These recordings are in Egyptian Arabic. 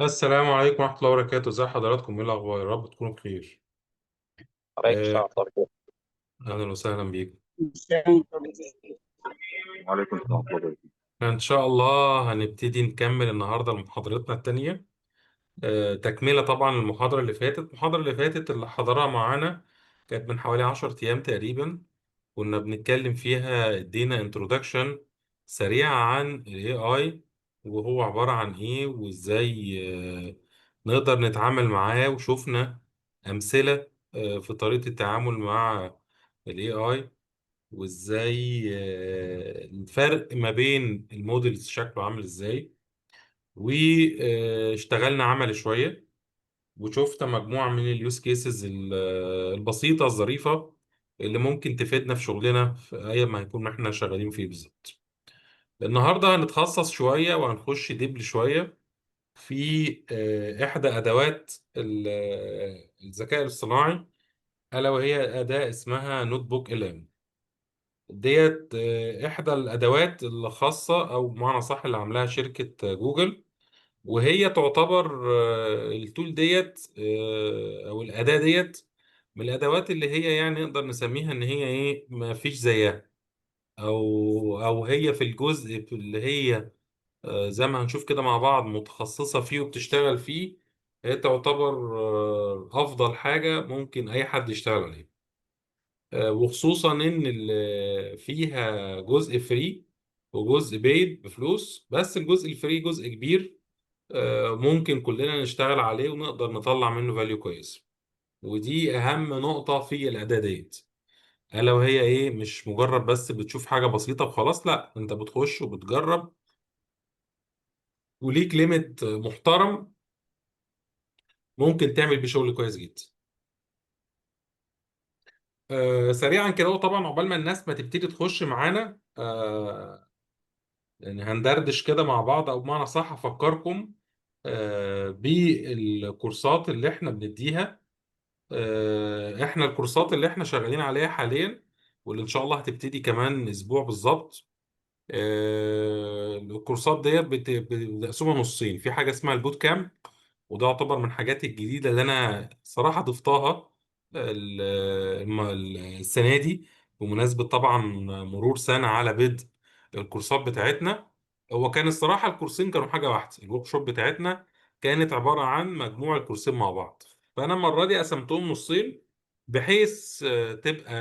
السلام عليكم ورحمة الله وبركاته، ازي حضراتكم؟ ايه الأخبار؟ يا رب تكونوا بخير. عليكم آه، السلام ورحمة الله وبركاته. أهلا وسهلا بيكم. وعليكم السلام ورحمة الله وبركاته. إن شاء الله هنبتدي نكمل النهاردة محاضرتنا التانية. تكملة طبعا المحاضرة اللي فاتت، اللي حضرها معانا كانت من حوالي 10 أيام تقريبا. كنا بنتكلم فيها، ادينا introduction سريعة عن ال AI، وهو عبارة عن ايه وازاي آه، نقدر نتعامل معاه، وشوفنا أمثلة في طريقة التعامل مع ال AI، وازاي الفرق ما بين ال models شكله عامل ازاي، واشتغلنا عمل شوية، وشفت مجموعة من ال use cases البسيطة الظريفة اللي ممكن تفيدنا في شغلنا في أي ما هيكون احنا شغالين فيه بالظبط. النهاردة هنتخصص شوية وهنخش deep شوية في إحدى أدوات الذكاء الاصطناعي، ألا وهي أداة اسمها نوت بوك ال ام. ديت إحدى الأدوات الخاصة، أو بمعنى صح اللي عاملاها شركة جوجل، وهي تعتبر ال tool ديت، او الاداة ديت، من الادوات اللي هي يعني نقدر نسميها ان هي ايه، ما فيش زيها، او هي في الجزء في اللي هي زي ما هنشوف كده مع بعض متخصصة فيه وبتشتغل فيه. هي تعتبر افضل حاجة ممكن اي حد يشتغل عليها، وخصوصا ان فيها جزء free وجزء paid بفلوس، بس الجزء ال free جزء كبير، ممكن كلنا نشتغل عليه ونقدر نطلع منه value كويس. ودي اهم نقطة في الاداة ديت، الا وهي ايه؟ مش مجرد بس بتشوف حاجة بسيطة وخلاص، لا، انت بتخش وبتجرب وليك limit محترم ممكن تعمل بيه شغل كويس جدا. سريعا كده، طبعا عقبال ما الناس ما تبتدي تخش معانا، يعني هندردش كده مع بعض، او بمعنى صح افكركم بالكورسات اللي احنا بنديها. احنا الكورسات اللي احنا شغالين عليها حاليا واللي ان شاء الله هتبتدي كمان اسبوع بالظبط، الكورسات ديت بتقسمها نصين. في حاجة اسمها ال boot camp، وده يعتبر من الحاجات الجديدة اللي انا صراحة ضفتها ال- السنة دي، بمناسبة طبعا مرور سنة على بدء الكورسات بتاعتنا. هو كان الصراحة الكورسين كانوا حاجة واحده، ال workshop بتاعتنا كانت عبارة عن مجموع الكورسين مع بعض، فانا المرة دي قسمتهم نصين بحيث تبقى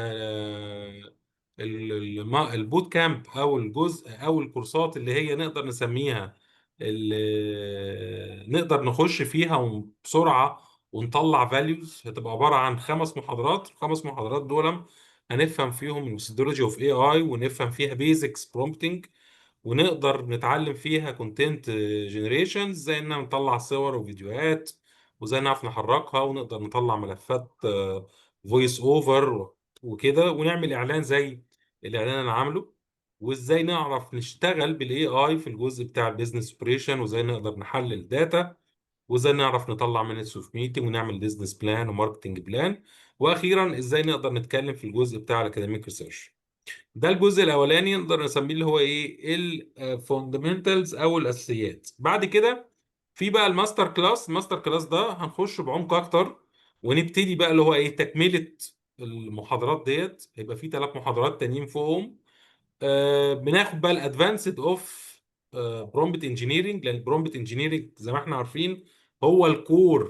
ال boot camp او الجزء او الكورسات اللي هي نقدر نسميها اللي نقدر نخش فيها بسرعة ونطلع values، هتبقى عبارة عن 5 محاضرات. ال5 محاضرات دول هنفهم فيهم الميثودولوجي اوف اي اي، ونفهم فيها basics prompting، ونقدر نتعلم فيها content generation، ازاي ان نطلع صور وفيديوهات، وازاي نعرف نحركها، ونقدر نطلع ملفات voice over وكده، ونعمل اعلان زي الاعلان اللي انا عامله، وازاي نعرف نشتغل بال AI في الجزء بتاع ال business operation، وازاي نقدر نحلل data، وازاي نعرف نطلع minutes of meeting، ونعمل business plan و marketing plan، واخيرا ازاي نقدر نتكلم في الجزء بتاع ال academic research. ده الجزء الاولاني نقدر نسميه اللي هو ايه، ال fundamentals او الاساسيات. بعد كده في بقى ال master class. ال master class ده هنخش بعمق اكتر، ونبتدي بقى اللي هو ايه، تكمله المحاضرات ديت. هيبقى في 3 محاضرات تانيين فوقهم. بناخد بقى ال advanced of prompt engineering، لان prompt engineering زي ما احنا عارفين هو ال core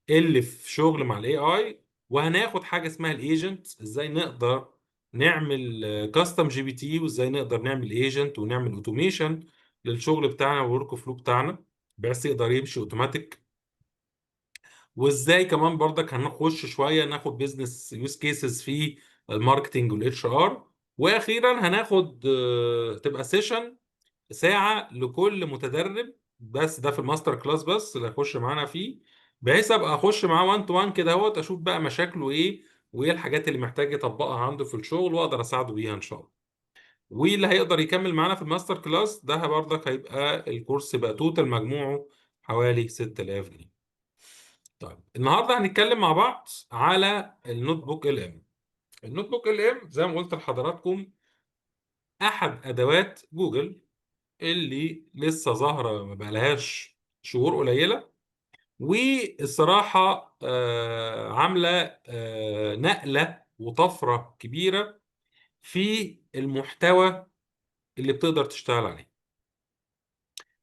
اللي في شغل مع ال AI. وهناخد حاجة اسمها ال agent، ازاي نقدر نعمل custom GPT، وازاي نقدر نعمل agent ونعمل automation للشغل بتاعنا وال workflow بتاعنا بحيث يقدر يمشي اوتوماتيك. وازاي كمان برضك هنخش شوية ناخد business use cases في ال marketing وال HR. واخيرا هناخد تبقى session ساعة لكل متدرب، بس ده في ال master class بس اللي هيخش معانا فيه، بحيث ابقى اخش معاه 1 to 1 كده اهوت، اشوف بقى مشاكله ايه وايه الحاجات اللي محتاج يطبقها عنده في الشغل، واقدر اساعده بيها ان شاء الله. واللي هيقدر يكمل معانا في ال master class ده برضك هيبقى الكورس بقى total مجموعة حوالي 6000 جنيه. طيب النهارده هنتكلم مع بعض على النوت بوك ال ام. النوت بوك ال ام زي ما قلت لحضراتكم احد ادوات جوجل اللي لسه ظاهره ما بقالهاش شهور قليله، والصراحة عامله نقله وطفره كبيرة في المحتوى اللي بتقدر تشتغل عليه.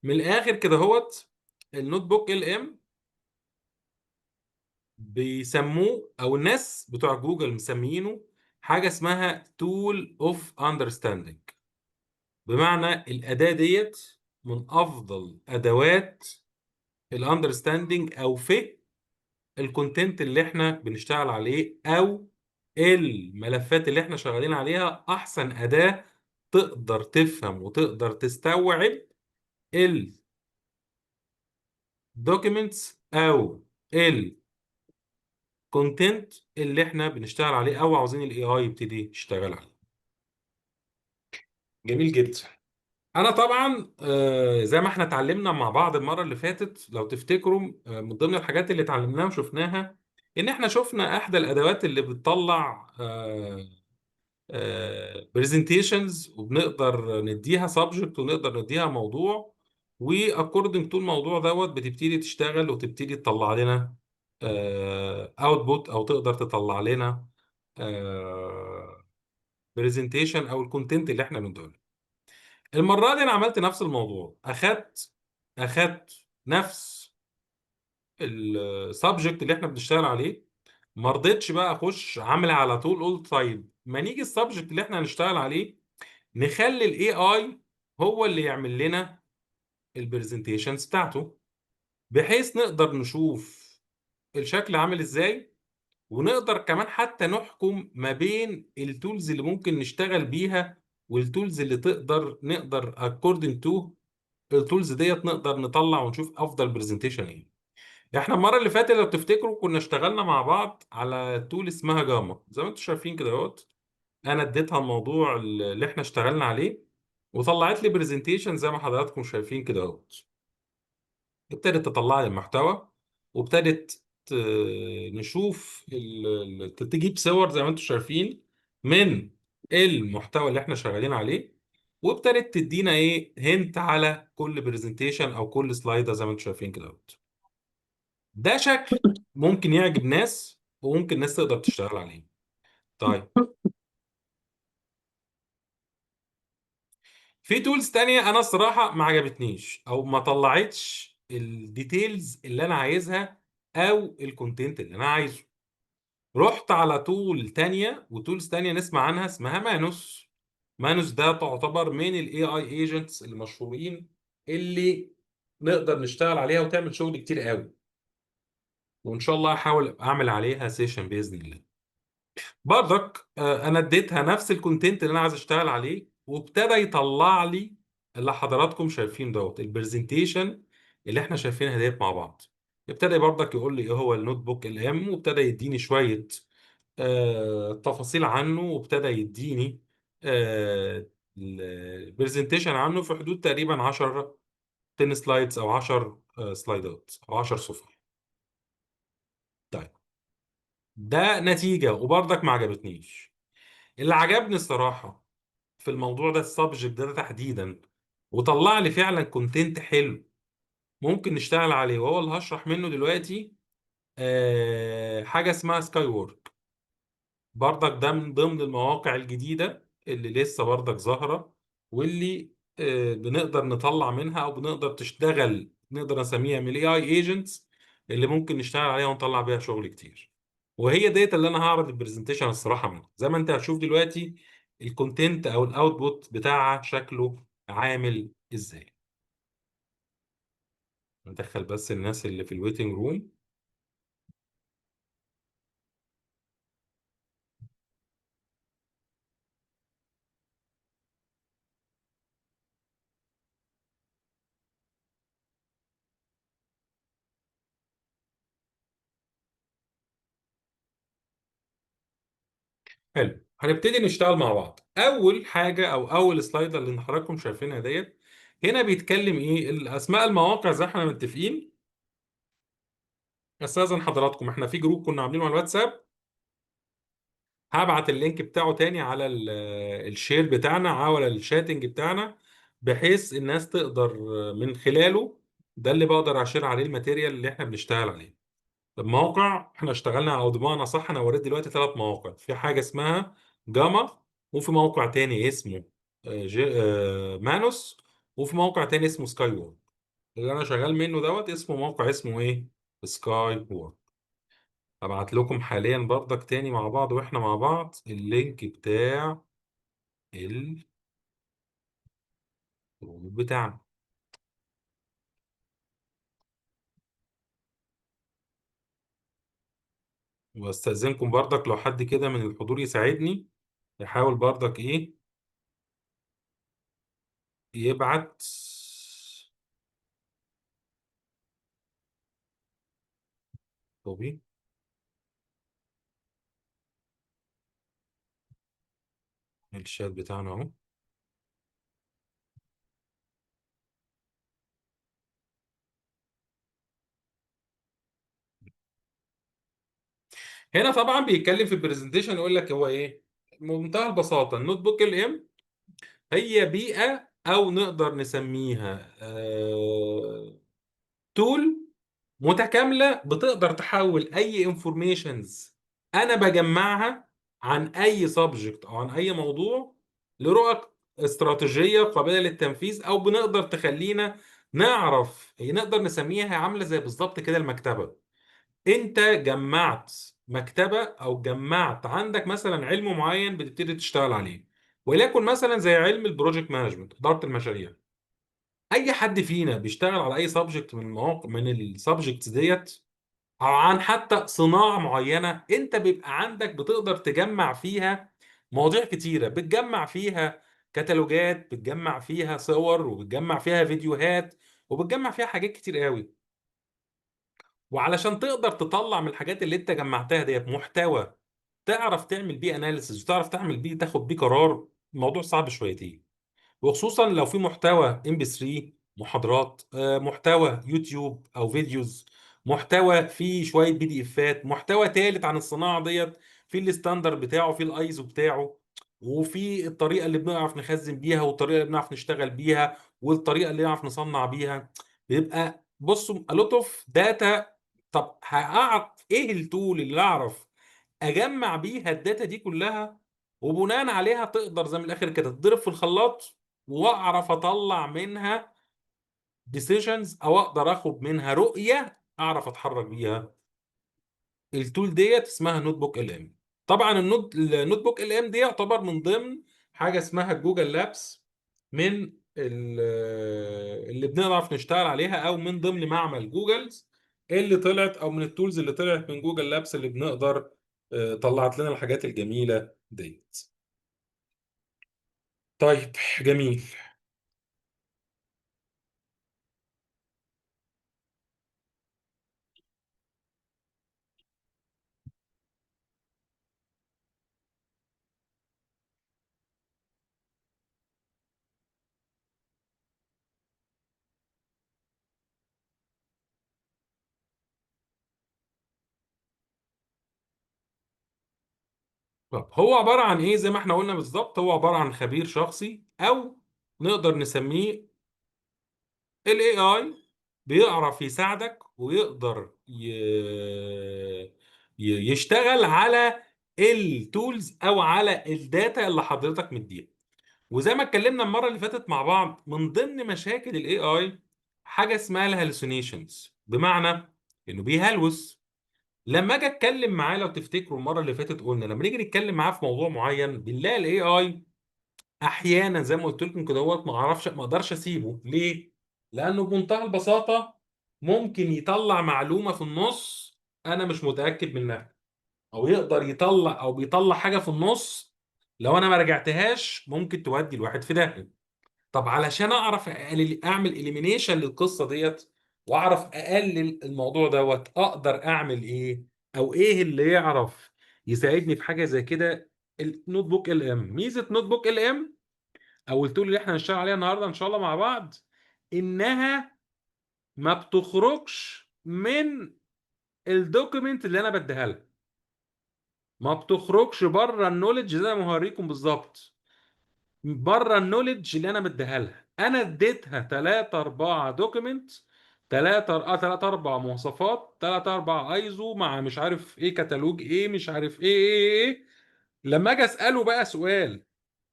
من الاخر كده هوت، ال NotebookLM بيسموه، او الناس بتوع جوجل مسمينه حاجة اسمها tool of understanding. بمعنى الاداة ديت من افضل ادوات ال understanding او فهم ال content اللي احنا بنشتغل عليه او الملفات اللي احنا شغالين عليها. احسن اداه تقدر تفهم وتقدر تستوعب ال documents او ال content اللي احنا بنشتغل عليه او عاوزين ال AI يبتدي يشتغل عليه. جميل جدا. انا طبعا زي ما احنا اتعلمنا مع بعض المرة اللي فاتت لو تفتكروا، من ضمن الحاجات اللي اتعلمناها وشفناها ان احنا شفنا احدى الادوات اللي بتطلع presentations، وبنقدر نديها subject ونقدر نديها موضوع، و according to الموضوع دوت بتبتدي تشتغل وتبتدي تطلع لنا output، او تقدر تطلع لنا presentation او ال content اللي احنا بنديه. المرة دي انا عملت نفس الموضوع، اخدت نفس ال subject اللي احنا بنشتغل عليه، ما رضيتش بقى اخش عامل على طول، قلت طيب ما نيجي ال subject اللي احنا هنشتغل عليه نخلي ال AI هو اللي يعمل لنا ال presentations بتاعته، بحيث نقدر نشوف الشكل عامل ازاي، ونقدر كمان حتى نحكم ما بين ال tools اللي ممكن نشتغل بيها وال tools اللي نقدر according to ال tools ديت نقدر نطلع ونشوف افضل presentation ايه. احنا المرة اللي فاتت لو تفتكروا كنا اشتغلنا مع بعض على tool اسمها جاما، زي ما انتم شايفين كده اهوت. انا اديتها الموضوع اللي احنا اشتغلنا عليه وطلعت لي presentation زي ما حضراتكم شايفين كده اهوت. ابتدت تطلع لي المحتوى، وابتدت نشوف تجيب صور زي ما انتم شايفين من المحتوى اللي احنا شغالين عليه، وابتدت تدينا ايه hint على كل presentation او كل slide زي ما انتم شايفين كده اهوت. ده شكل ممكن يعجب ناس وممكن ناس تقدر تشتغل عليه. طيب في tools تانية انا الصراحة ما عجبتنيش او ما طلعتش ال details اللي انا عايزها او ال content اللي انا عايزه. رحت على tool تانية و tools تانية نسمع عنها اسمها Manus. Manus ده تعتبر من ال AI agents المشهورين اللي نقدر نشتغل عليها وتعمل شغل كتير قوي، وان شاء الله هحاول اعمل عليها session باذن الله. برضك انا اديتها نفس ال content اللي انا عايز اشتغل عليه، وابتدى يطلع لي اللي حضراتكم شايفين دوت ال presentation اللي احنا شايفينها ديت مع بعض. ابتدى برضك يقول لي ايه هو ال NotebookLM، وابتدى يديني شوية تفاصيل عنه، وابتدى يديني ال presentation عنه في حدود تقريبا 10 10 slides او 10 سلايدات او 10 صفح. طيب ده نتيجة وبرضك ما عجبتنيش. اللي عجبني الصراحة في الموضوع ده ال subject ده تحديدا، وطلع لي فعلا content حلو ممكن نشتغل عليه، وهو اللي هشرح منه دلوقتي. حاجة اسمها Skywork. برضك ده من ضمن المواقع الجديدة اللي لسه برضك ظاهرة، واللي بنقدر نطلع منها او بنقدر تشتغل، نقدر نسميها من ال AI agents اللي ممكن نشتغل عليها ونطلع بيها شغل كتير. وهي ديت اللي انا هعرض ال presentation الصراحة منها. زي ما انت هتشوف دلوقتي ال content او ال output بتاعها شكله عامل ازاي. ندخل بس الناس اللي في ال waiting room. حلو، هنبتدي نشتغل مع بعض. اول حاجة او اول slide اللي حضراتكم شايفينها ديت، هنا بيتكلم ايه الاسماء المواقع زي احنا متفقين. استاذن حضراتكم، احنا في group كنا عاملينه على الواتساب، هبعت ال link بتاعه تاني على ال share بتاعنا، على ال chatting بتاعنا، بحيث الناس تقدر من خلاله، ده اللي بقدر ا share عليه ال material اللي احنا بنشتغل عليه. الموقع احنا اشتغلنا، او بمعنى صح انا وريت دلوقتي ثلاث مواقع، في حاجة اسمها جاما، وفي موقع تاني اسمه مانوس، وفي موقع تاني اسمه سكاي وورك. اللي انا شغال منه دوت اسمه موقع اسمه ايه؟ سكاي وورك. هبعت لكم حاليا برضك تاني مع بعض واحنا مع بعض ال link بتاع ال group بتاعنا. واستأذنكم برضك لو حد كده من الحضور يساعدني، يحاول برضك ايه يبعت. copy الشات بتاعنا اهو. هنا طبعا بيتكلم في ال presentation، يقول لك هو ايه بمنتهى البساطة. ال NotebookLM هي بيئة، او نقدر نسميها tool متكاملة، بتقدر تحول اي informations انا بجمعها عن اي subject او عن اي موضوع لرؤى استراتيجية قابله للتنفيذ، او بنقدر تخلينا نعرف، هي نقدر نسميها عامله زي بالظبط كده المكتبة. انت جمعت مكتبه، او جمعت عندك مثلا علم معين بتبتدي تشتغل عليه، وليكن مثلا زي علم ال project management، ادارة المشاريع. اي حد فينا بيشتغل على اي subject من المواقع، من ال subjects ديت، او عن حتى صناعة معينة، انت بيبقى عندك بتقدر تجمع فيها مواضيع كتيرة، بتجمع فيها كتالوجات، بتجمع فيها صور، وبتجمع فيها فيديوهات، وبتجمع فيها حاجات كتير قوي. وعلشان تقدر تطلع من الحاجات اللي انت جمعتها ديت محتوى تعرف تعمل بيه analysis، وتعرف تعمل بيه، تاخد بيه قرار، الموضوع صعب شويتين. وخصوصا لو في محتوى MP3، محاضرات، محتوى يوتيوب او videos، محتوى فيه شوية PDF ات، محتوى ثالث عن الصناعة ديت، في ال standard بتاعه، في الايزو بتاعه، وفي الطريقة اللي بنعرف نخزن بيها، والطريقة اللي بنعرف نشتغل بيها، والطريقة اللي نعرف نصنع بيها. بيبقى بصوا a lot of data. طب هعرف ايه ال tool اللي اعرف اجمع بيها ال data دي كلها، وبناء عليها تقدر زي من الاخر كده تضرب في الخلاط، واعرف اطلع منها decisions، او اقدر اخد منها رؤية اعرف اتحرك بيها. ال tool ديت اسمها NotebookLM. طبعا ال NotebookLM دي يعتبر من ضمن حاجة اسمها Google Labs، من اللي بنعرف نشتغل عليها، او من ضمن معمل جوجلز اللي طلعت، او من ال tools اللي طلعت من Google Labs اللي بنقدر طلعت لنا الحاجات الجميلة ديت. طيب جميل. طب هو عبارة عن ايه؟ زي ما احنا قلنا بالظبط، هو عبارة عن خبير شخصي، او نقدر نسميه ال AI، بيعرف يساعدك ويقدر يشتغل على ال tools او على ال data اللي حضرتك مديها. وزي ما اتكلمنا المرة اللي فاتت مع بعض، من ضمن مشاكل ال AI حاجة اسمها ال hallucinations، بمعنى انه بيهلوس. لما اجي اتكلم معاه، لو تفتكروا المرة اللي فاتت قلنا لما نيجي نتكلم معاه في موضوع معين، بنلاقي ال AI احيانا زي ما قلت لكم كده هو ما اعرفش، ما اقدرش اسيبه. ليه؟ لانه بمنتهى البساطة ممكن يطلع معلومة في النص انا مش متاكد منها، او يقدر يطلع، او بيطلع حاجة في النص لو انا ما راجعتهاش ممكن تودي الواحد في داهية. طب علشان اعرف اعمل elimination للقصة ديت، واعرف اقلل الموضوع دوت، اقدر اعمل ايه؟ او ايه اللي يعرف يساعدني في حاجة زي كده؟ ال NotebookLM. ميزة NotebookLM او ال tool اللي احنا هنشتغل عليها النهارده ان شاء الله مع بعض، انها ما بتخرجش من ال document اللي انا بديها لها، ما بتخرجش بره ال knowledge زي ما هوريكم بالظبط، بره ال knowledge اللي انا بديها لها. انا اديتها 3 4 document، 3 3 4 مواصفات، 3 4 ايزو مع مش عارف ايه، كتالوج ايه، مش عارف ايه ايه ايه. لما اجي اساله بقى سؤال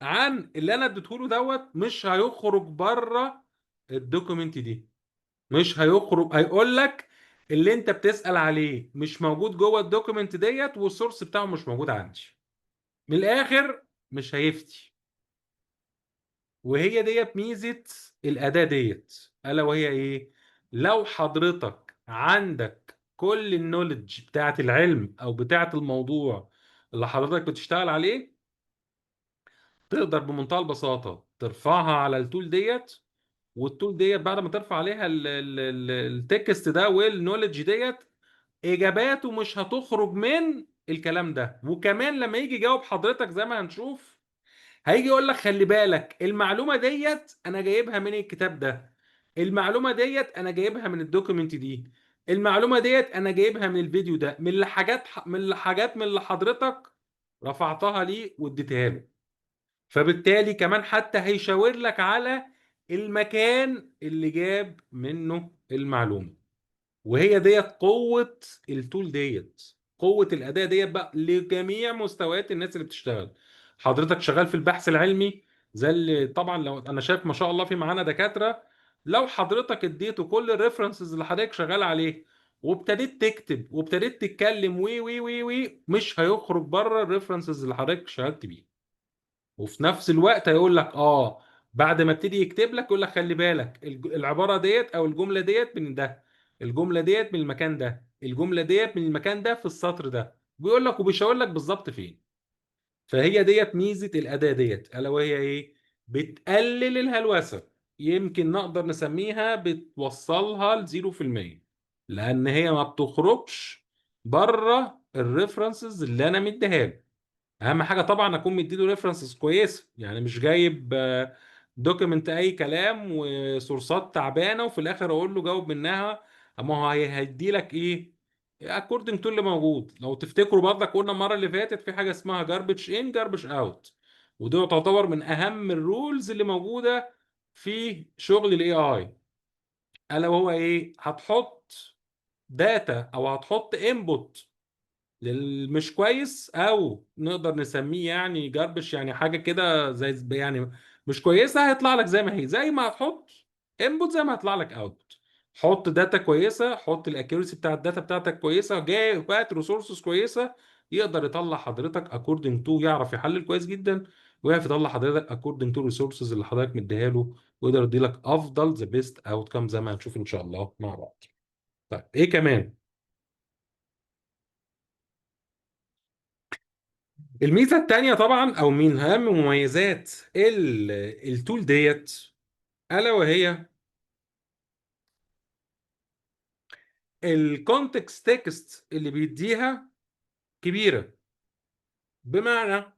عن اللي انا اديته له دوت، مش هيخرج بره ال document دي، مش هيخرج. هيقول لك اللي انت بتسأل عليه مش موجود جوه ال document ديت، وال source بتاعه مش موجود عندي. من الاخر مش هيفتي. وهي ديت ميزة الأداة ديت، ألا وهي إيه؟ لو حضرتك عندك كل ال knowledge بتاعت العلم أو بتاعت الموضوع اللي حضرتك بتشتغل عليه، تقدر بمنتهى البساطة ترفعها على ال tool ديت، وال tool ديت بعد ما ترفع عليها ال text ده وال knowledge ديت، إجاباته مش هتخرج من الكلام ده. وكمان لما يجي يجاوب حضرتك زي ما هنشوف، هيجي يقول لك خلي بالك المعلومة ديت أنا جايبها من الكتاب ده، المعلومة ديت أنا جايبها من ال document دي، المعلومة ديت أنا جايبها من الفيديو ده، من الحاجات من اللي حضرتك رفعتها ليه واديتها له. فبالتالي كمان حتى هيشاور لك على المكان اللي جاب منه المعلومة. وهي ديت قوة ال tool ديت، قوة الأداة ديت بقى لجميع مستويات الناس اللي بتشتغل. حضرتك شغال في البحث العلمي زي اللي طبعا لو انا شايف ما شاء الله في معانا دكاترة، لو حضرتك اديته كل ال references اللي حضرتك شغال عليه وابتديت تكتب وابتديت تتكلم وي وي وي وي، مش هيخرج بره ال references اللي حضرتك شغلت بيه. وفي نفس الوقت هيقول لك بعد ما ابتدي يكتب لك يقول لك خلي بالك العبارة ديت او الجملة ديت من ده، الجملة ديت من المكان ده، الجملة ديت من المكان ده في السطر ده، بيقول لك وبيشاور لك بالظبط فين. فهي ديت ميزة الاداة ديت، الا وهي ايه؟ بتقلل الهلوسه، يمكن نقدر نسميها بتوصلها ل 0%، لان هي ما بتخرجش بره ال references اللي انا مديها له. اهم حاجة طبعا اكون مديله references كويسة، يعني مش جايب document اي كلام و sourceات تعبانة وفي الاخر اقول له جاوب منها. اما هو هيدي لك ايه according to اللي موجود. لو تفتكروا برضك قلنا المرة اللي فاتت في حاجة اسمها garbage in garbage out، وده تعتبر من اهم ال rules اللي موجودة في شغل ال AI، الا وهو ايه؟ هتحط data او هتحط input للمش كويس، او نقدر نسميه يعني garbage، يعني حاجة كده زي يعني مش كويسة، هيطلع لك زي ما هي. زي ما هتحط input زي ما هيطلع لك output. حط data كويسة، حط ال accuracy بتاع ال data بتاعتك كويسة، جاي بقى resources كويسة، يقدر يطلع حضرتك according to، يعرف يحلل كويس جدا ويعرف يطلع حضرتك according to resources اللي حضرتك مديها له، ويقدر يدي لك افضل the best outcome زي ما هنشوف ان شاء الله مع بعض. طيب ايه كمان؟ الميزة الثانية طبعا او من اهم مميزات ال tool ديت، الا وهي ال context text اللي بيديها كبيرة. بمعنى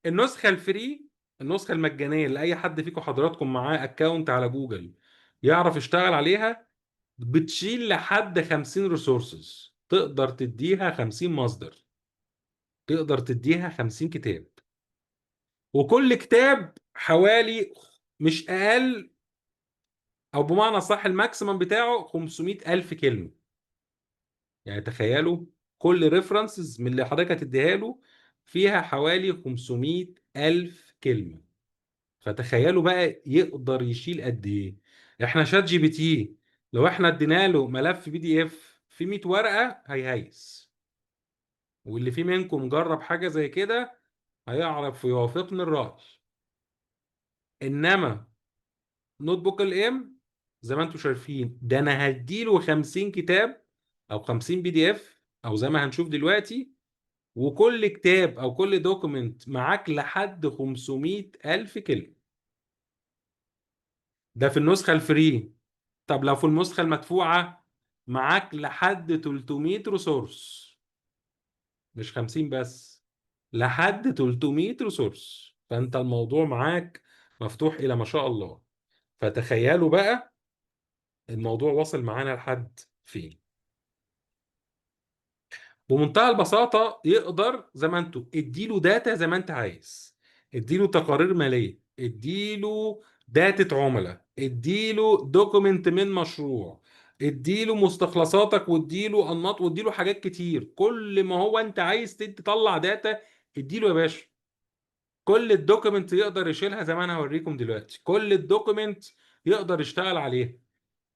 النسخة ال free، النسخة المجانية اللي اي حد فيكم حضراتكم معاه account على جوجل يعرف يشتغل عليها، بتشيل لحد 50 resources، تقدر تديها 50 مصدر، تقدر تديها 50 كتاب، وكل كتاب حوالي مش اقل، او بمعنى صح ال maximum بتاعه 500 الف كلمة. يعني تخيلوا كل references من اللي حضرتك هتديها له فيها حوالي 500 الف كلمة. فتخيلوا بقى يقدر يشيل قد ايه. احنا ChatGPT لو احنا ادينا له ملف PDF في 100 ورقة هيهيس، واللي فيه منكم جرب حاجة زي كده هيعرف يوافقني الرأي. انما NotebookLM زي ما انتم شايفين ده انا هديله 50 كتاب او 50 PDF او زي ما هنشوف دلوقتي، وكل كتاب او كل document معاك لحد 500 الف كلمة. ده في النسخة ال free. طب لو في النسخة المدفوعة معاك لحد 300 resource، مش 50 بس، لحد 300 resource. فانت الموضوع معاك مفتوح الى ما شاء الله. فتخيلوا بقى الموضوع وصل معانا لحد فين. بمنتهى البساطة يقدر زي ما انتوا اديله data زي ما انت عايز، اديله تقارير مالية، اديله data عملاء، اديله document من مشروع، اديله مستخلصاتك، واديله انماط، واديله حاجات كتير. كل ما هو انت عايز تطلع data اديله يا باشا. كل ال document يقدر يشيلها زي ما انا هوريكم دلوقتي، كل ال document يقدر يشتغل عليها.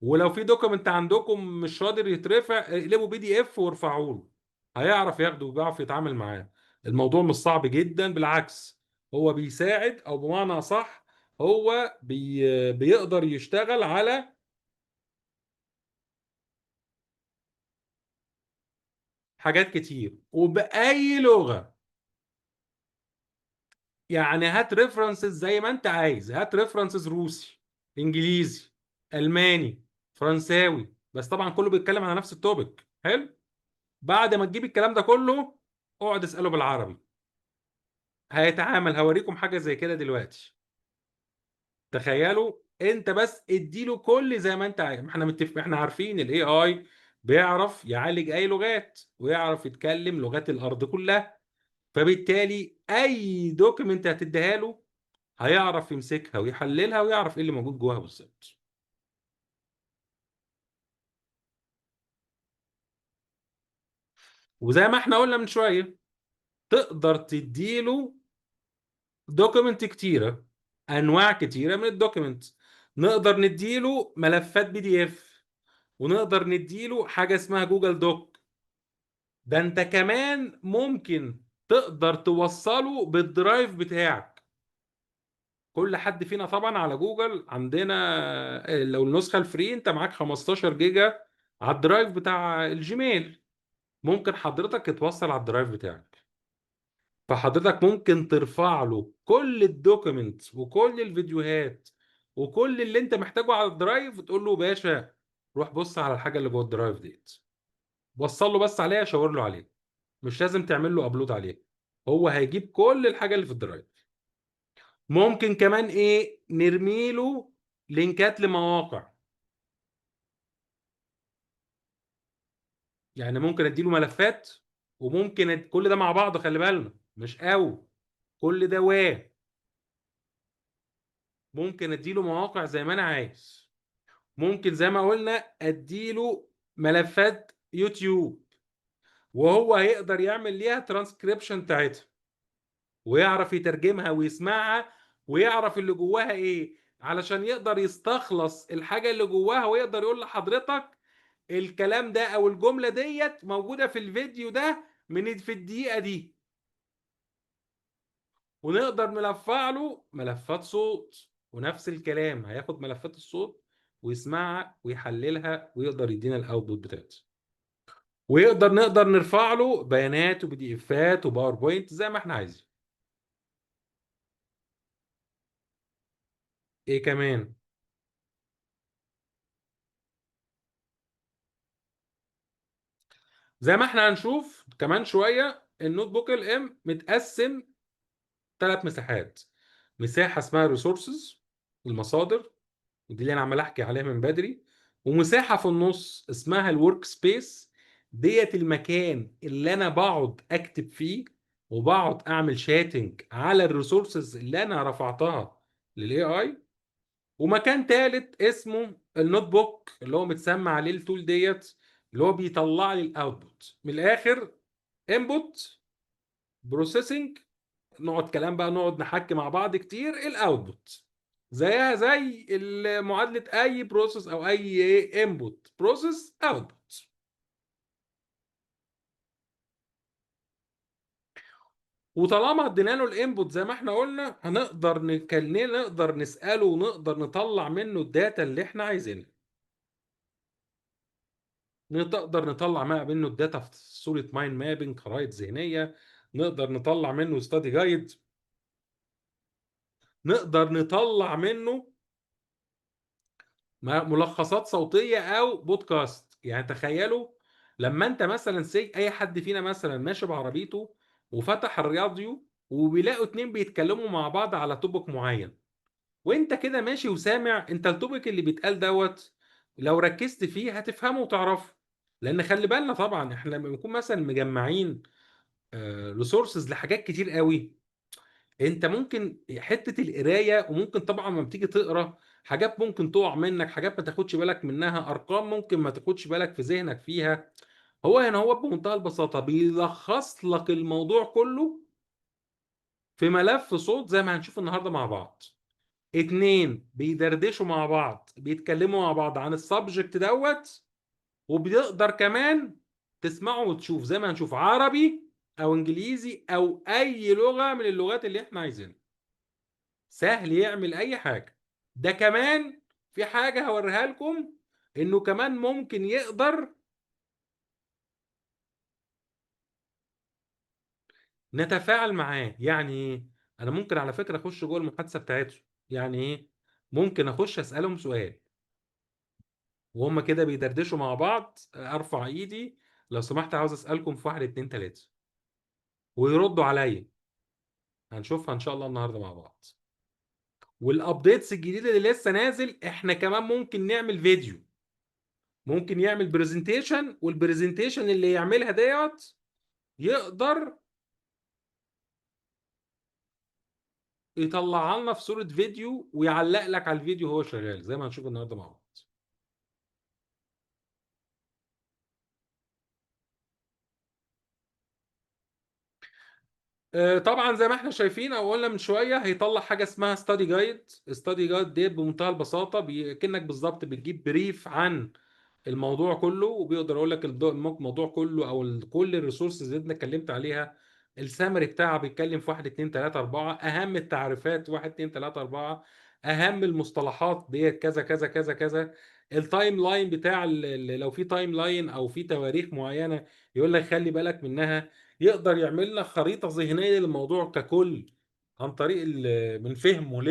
ولو في document عندكم مش قادر يترفع، اقلبه PDF وارفعوه له، هيعرف ياخده وبيعرف يتعامل معاه. الموضوع مش صعب جدا، بالعكس هو بيساعد، او بمعنى صح هو بيقدر يشتغل على حاجات كتير وبأي لغة. يعني هات references زي ما انت عايز، هات references روسي، انجليزي، الماني، فرنساوي، بس طبعا كله بيتكلم على نفس ال topic. حلو. بعد ما تجيب الكلام ده كله اقعد اسأله بالعربي، هيتعامل. هوريكم حاجة زي كده دلوقتي. تخيلوا انت بس اديله كل زي ما انت عايز. احنا متفق، احنا عارفين ال AI بيعرف يعالج اي لغات ويعرف يتكلم لغات الارض كلها، فبالتالي اي document هتديها له هيعرف يمسكها ويحللها ويعرف ايه اللي موجود جواها بالظبط. وزي ما احنا قلنا من شوية، تقدر تديله document كتيرة، انواع كتيرة من ال document. نقدر نديله ملفات PDF، ونقدر نديله حاجة اسمها Google Doc. ده انت كمان ممكن تقدر توصله بال Drive بتاعك. كل حد فينا طبعا على جوجل عندنا، لو النسخة ال free انت معاك 15 جيجا على ال Drive بتاع ال Gmail، ممكن حضرتك تتوصل على ال Drive بتاعك، فحضرتك ممكن ترفع له كل ال document وكل الفيديوهات وكل اللي انت محتاجه على ال Drive، وتقول له باشا روح بص على الحاجة اللي جوه ال Drive ديت، وصل له بس عليها، شاور له عليها، مش لازم تعمل له upload عليها، هو هيجيب كل الحاجة اللي في ال Drive. ممكن كمان ايه، نرمي له لينكات لمواقع، يعني ممكن اديله ملفات، وممكن كل ده مع بعض، خلي بالنا مش او كل ده و ممكن اديله مواقع زي ما انا عايز، ممكن زي ما قلنا اديله ملفات يوتيوب وهو هيقدر يعمل ليها ترانسكريبشن بتاعتها ويعرف يترجمها ويسمعها ويعرف اللي جواها ايه، علشان يقدر يستخلص الحاجة اللي جواها ويقدر يقول لحضرتك الكلام ده او الجملة ديت موجودة في الفيديو ده من في الدقيقة دي. ونقدر نرفع له ملفات صوت، ونفس الكلام هياخد ملفات الصوت ويسمعها ويحللها ويقدر يدينا ال output بتاعتها. ويقدر نقدر نرفع له بيانات و PDF ات و PowerPoint زي ما احنا عايزين. ايه كمان؟ زي ما احنا هنشوف كمان شوية، ال NotebookLM متقسم 3 مساحات. مساحة اسمها resources، المصادر، ودي اللي انا عمال احكي عليها من بدري، ومساحة في النص اسمها ال workspace، ديت المكان اللي انا بقعد اكتب فيه وبقعد اعمل chatting على ال resources اللي انا رفعتها لل AI. ومكان تالت اسمه ال notebook اللي هو متسمى عليه ال tool ديت، اللي هو بيطلع لي ال output. من الاخر input processing، نقعد كلام بقى، نقعد نحكي مع بعض كتير، ال output زيها زي معادلة اي process او اي input process output. وطالما ادينا له ال input زي ما احنا قلنا، هنقدر نقدر نساله ونقدر نطلع منه ال data اللي احنا عايزينها. نقدر نطلع منه ال data في صورة mind mapping، خرائط ذهنية، نقدر نطلع منه study guide، نقدر نطلع منه ملخصات صوتية أو بودكاست. يعني تخيلوا لما أنت مثلا أي حد فينا مثلا ماشي بعربيته وفتح الراديو وبيلاقوا 2 بيتكلموا مع بعض على topic معين، وانت كده ماشي وسامع انت ال topic اللي بيتقال دوت، لو ركزت فيه هتفهمه وتعرفه. لان خلي بالنا طبعا احنا لما بنكون مثلا مجمعين resources لحاجات كتير قوي، انت ممكن حتة القرايه، وممكن طبعا لما بتيجي تقرا حاجات ممكن تقع منك، حاجات ما تاخدش بالك منها، ارقام ممكن ما تاخدش بالك في ذهنك فيها. هو هنا هو بمنتهى البساطة بيلخص لك الموضوع كله في ملف صوت زي ما هنشوف النهارده مع بعض. اتنين بيدردشوا مع بعض، بيتكلموا مع بعض عن ال subject دوت، وبيقدر كمان تسمعه وتشوف زي ما هنشوف عربي او انجليزي او اي لغة من اللغات اللي احنا عايزينها. سهل يعمل اي حاجة. ده كمان في حاجة هوريها لكم، انه كمان ممكن يقدر نتفاعل معاه. يعني ايه؟ انا ممكن على فكرة اخش جوه المحادثة بتاعته. يعني ايه؟ ممكن اخش اسالهم سؤال وهم كده بيدردشوا مع بعض، ارفع ايدي لو سمحت عاوز اسالكم في 1 2 3 ويردوا عليا. هنشوفها ان شاء الله النهارده مع بعض. وال updates الجديدة اللي لسه نازل، احنا كمان ممكن نعمل فيديو، ممكن يعمل presentation، وال presentation اللي يعملها ديت يقدر يطلعها لنا في صورة فيديو ويعلق لك على الفيديو وهو شغال زي ما هنشوف النهارده مع بعض. طبعا زي ما احنا شايفين او قلنا من شوية، هيطلع حاجة اسمها study guide. study guide ديت بمنتهى البساطة كأنك بالظبط بتجيب brief عن الموضوع كله، وبيقدر يقول لك الموضوع كله او كل ال resources اللي انت اتكلمت عليها، السمري بتاعها بيتكلم في 1 2 3 4، اهم التعريفات 1 2 3 4، اهم المصطلحات ديت كذا كذا كذا كذا، ال timeline بتاع لو في timeline او في تواريخ معينة يقول لك خلي بالك منها. يقدر يعمل لك خريطة ذهنية للموضوع ككل عن طريق من فهمه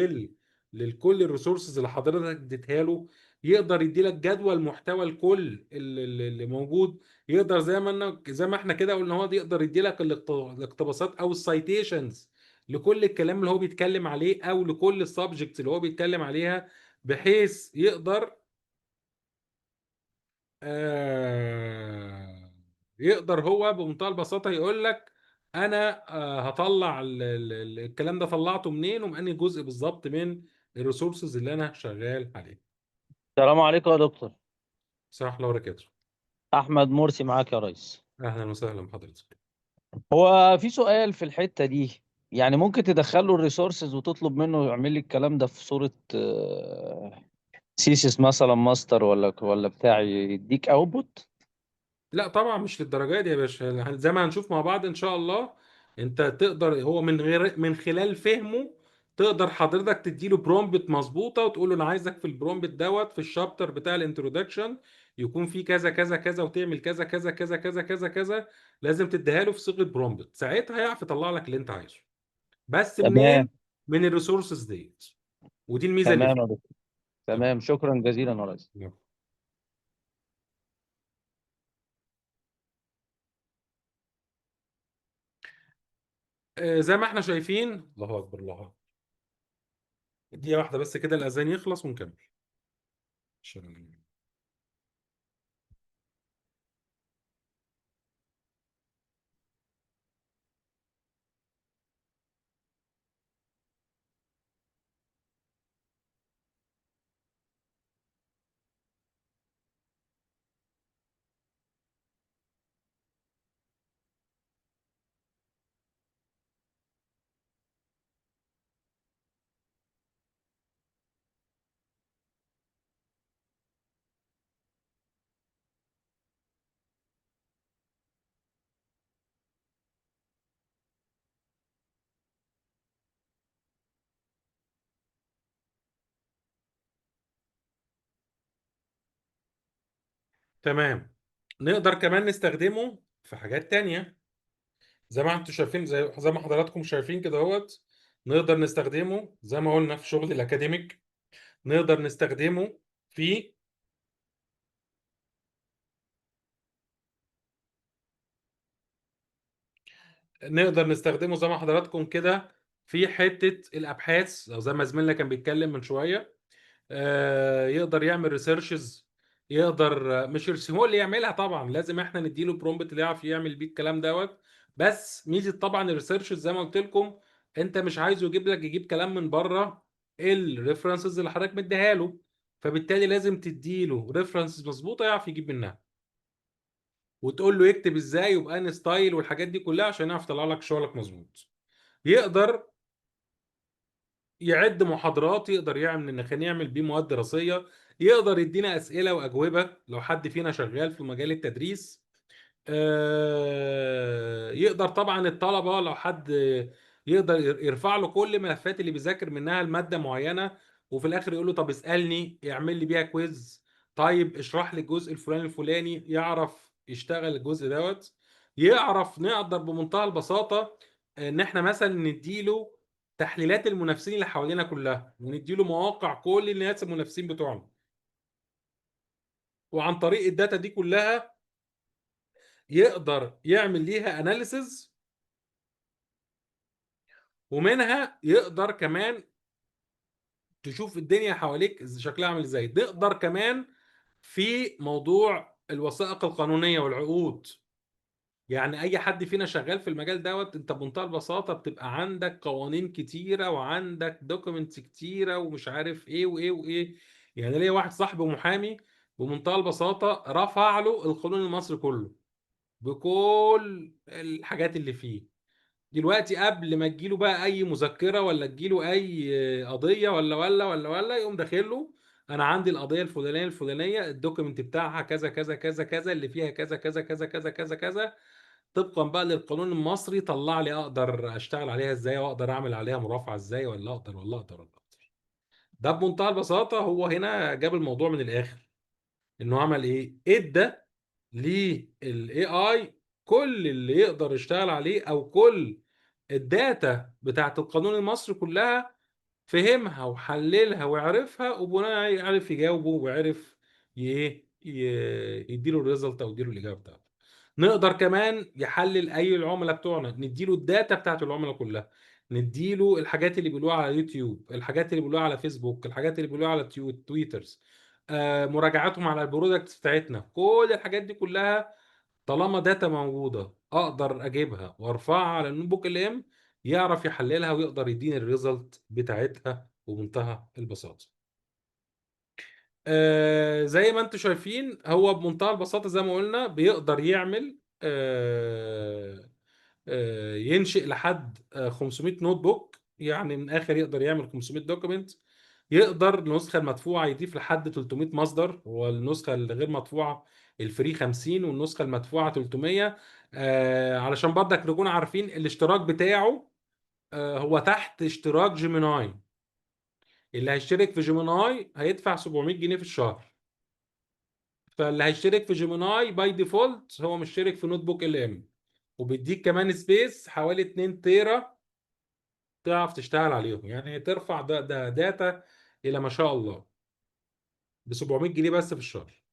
لكل ال resources اللي حضرتك اديتها له. يقدر يدي لك جدول محتوى الكل اللي موجود. يقدر زي ما احنا كده قلنا هو يقدر يدي لك الاقتباسات او ال citations لكل الكلام اللي هو بيتكلم عليه او لكل ال subjects اللي هو بيتكلم عليها، بحيث يقدر هو بمنتهى البساطة يقول لك انا، هطلع الكلام ده طلعته منين ومن انهي جزء بالظبط من ال resources اللي انا شغال عليه. السلام عليكم يا دكتور. صح الله وبركاته. احمد مرسي معاك يا ريس. اهلا وسهلا بحضرتك. هو في سؤال في الحتة دي، ممكن تدخله ال resources وتطلب منه يعمل لي الكلام ده في صورة، thesis مثلا ماستر ولا بتاع، يديك output؟ لا طبعا مش للدرجة دي يا باشا. زي ما هنشوف مع بعض ان شاء الله، انت تقدر هو من خلال فهمه تقدر حضرتك تديله prompt مظبوطة وتقول له انا عايزك في ال prompt دوت في ال chapter بتاع ال introduction يكون في كذا كذا كذا وتعمل كذا كذا كذا كذا كذا كذا. لازم تديها له في صيغة prompt، ساعتها هيعرف يطلع لك اللي انت عايزه. بس منين؟ من ال resources ديت، ودي الميزة اللي تمام فيه. يا دكتور. تمام، شكرا جزيلا يا ريس. زي ما احنا شايفين، الله اكبر الله اكبر، دقيقة واحدة بس كده الأذان يخلص ونكمل. تمام. نقدر كمان نستخدمه في حاجات تانية زي ما انتم شايفين، زي ما حضراتكم شايفين كده اهوت. نقدر نستخدمه زي ما قلنا في شغل ال academic، نقدر نستخدمه في نقدر نستخدمه زي ما حضراتكم كده في حتة الأبحاث، أو زي ما زميلنا كان بيتكلم من شوية. يقدر يعمل researches، يقدر، مش هو اللي يعملها طبعا، لازم احنا نديله prompt اللي يعرف يعمل بيه الكلام دوت. بس ميزة طبعا ال researches زي ما قلت لكم انت مش عايزه يجيب لك، يجيب كلام من بره ال references اللي حضرتك مديها له، فبالتالي لازم تديله references مظبوطة يعرف يجيب منها، وتقول له يكتب ازاي وبأنهي style والحاجات دي كلها عشان يعرف يطلع لك شغلك مظبوط. يقدر يعد محاضرات، يقدر يعمل ان يعمل بيه مواد دراسية، يقدر يدينا اسئلة واجوبه لو حد فينا شغال في مجال التدريس. يقدر طبعا الطلبة لو حد يقدر يرفع له كل الملفات اللي بيذاكر منها المادة معينة، وفي الاخر يقول له طب اسالني، اعمل لي بيها quiz، طيب اشرح لي الجزء الفلاني الفلاني، يعرف يشتغل الجزء دوت. يعرف نقدر بمنتهى البساطة ان احنا مثلا نديله تحليلات المنافسين اللي حوالينا كلها، ونديله مواقع كل الناس المنافسين بتوعنا، وعن طريق ال data دي كلها يقدر يعمل ليها analysis، ومنها يقدر كمان تشوف الدنيا حواليك شكلها عامل ازاي. تقدر كمان في موضوع الوثائق القانونية والعقود، يعني اي حد فينا شغال في المجال دوت، انت بمنتهى البساطة بتبقى عندك قوانين كتيرة وعندك documents كتيرة ومش عارف ايه وايه وايه. يعني ليا واحد صاحبي محامي بمنتهى البساطة رفع له القانون المصري كله بكل الحاجات اللي فيه. دلوقتي قبل ما تجيله بقى اي مذكره ولا تجيله اي قضية ولا ولا ولا ولا، يقوم داخل له انا عندي القضية الفلانية الفلانية، ال document بتاعها كذا كذا كذا كذا، اللي فيها كذا كذا كذا كذا كذا كذا، طبقا بقى للقانون المصري طلع لي اقدر اشتغل عليها ازاي، واقدر اعمل عليها مرافعه ازاي، ولا اقدر ولا اقدر ولا اقدر. ده بمنتهى البساطة هو هنا جاب الموضوع من الاخر، انه عمل ايه؟ ادى لل AI كل اللي يقدر يشتغل عليه، او كل ال data بتاعت القانون المصري كلها، فهمها وحللها وعرفها، وبناء عليه عرف يجاوبه وعرف يديله ال result او يديله الاجابة بتاعته. نقدر كمان يحلل اي العملاء بتوعنا، نديله ال data بتاعت العملاء كلها، نديله الحاجات اللي بيقولوها على يوتيوب، الحاجات اللي بيقولوها على فيسبوك، الحاجات اللي بيقولوها على تويترز، مراجعاتهم على ال products بتاعتنا، كل الحاجات دي كلها طالما data موجودة اقدر اجيبها وارفعها على ال NotebookLM، يعرف يحللها ويقدر يديني ال result بتاعتها بمنتهى البساطة. زي ما انتم شايفين هو بمنتهى البساطة زي ما قلنا بيقدر يعمل ينشئ لحد 500 notebook، يعني من الاخر يقدر يعمل 500 document. يقدر النسخة المدفوعه يضيف لحد 300 مصدر، والنسخة الغير مدفوعة ال free 50 والنسخة المدفوعه 300. علشان برضك نكون عارفين الاشتراك بتاعه، هو تحت اشتراك Gemini. اللي هيشترك في Gemini هيدفع 700 جنيه في الشهر، فاللي هيشترك في Gemini by default هو مشترك في NotebookLM، وبيديك كمان space حوالي 2 تيرا تعرف تشتغل عليهم، يعني ترفع ده data الى ما شاء الله ب 700 جنيه بس في الشهر.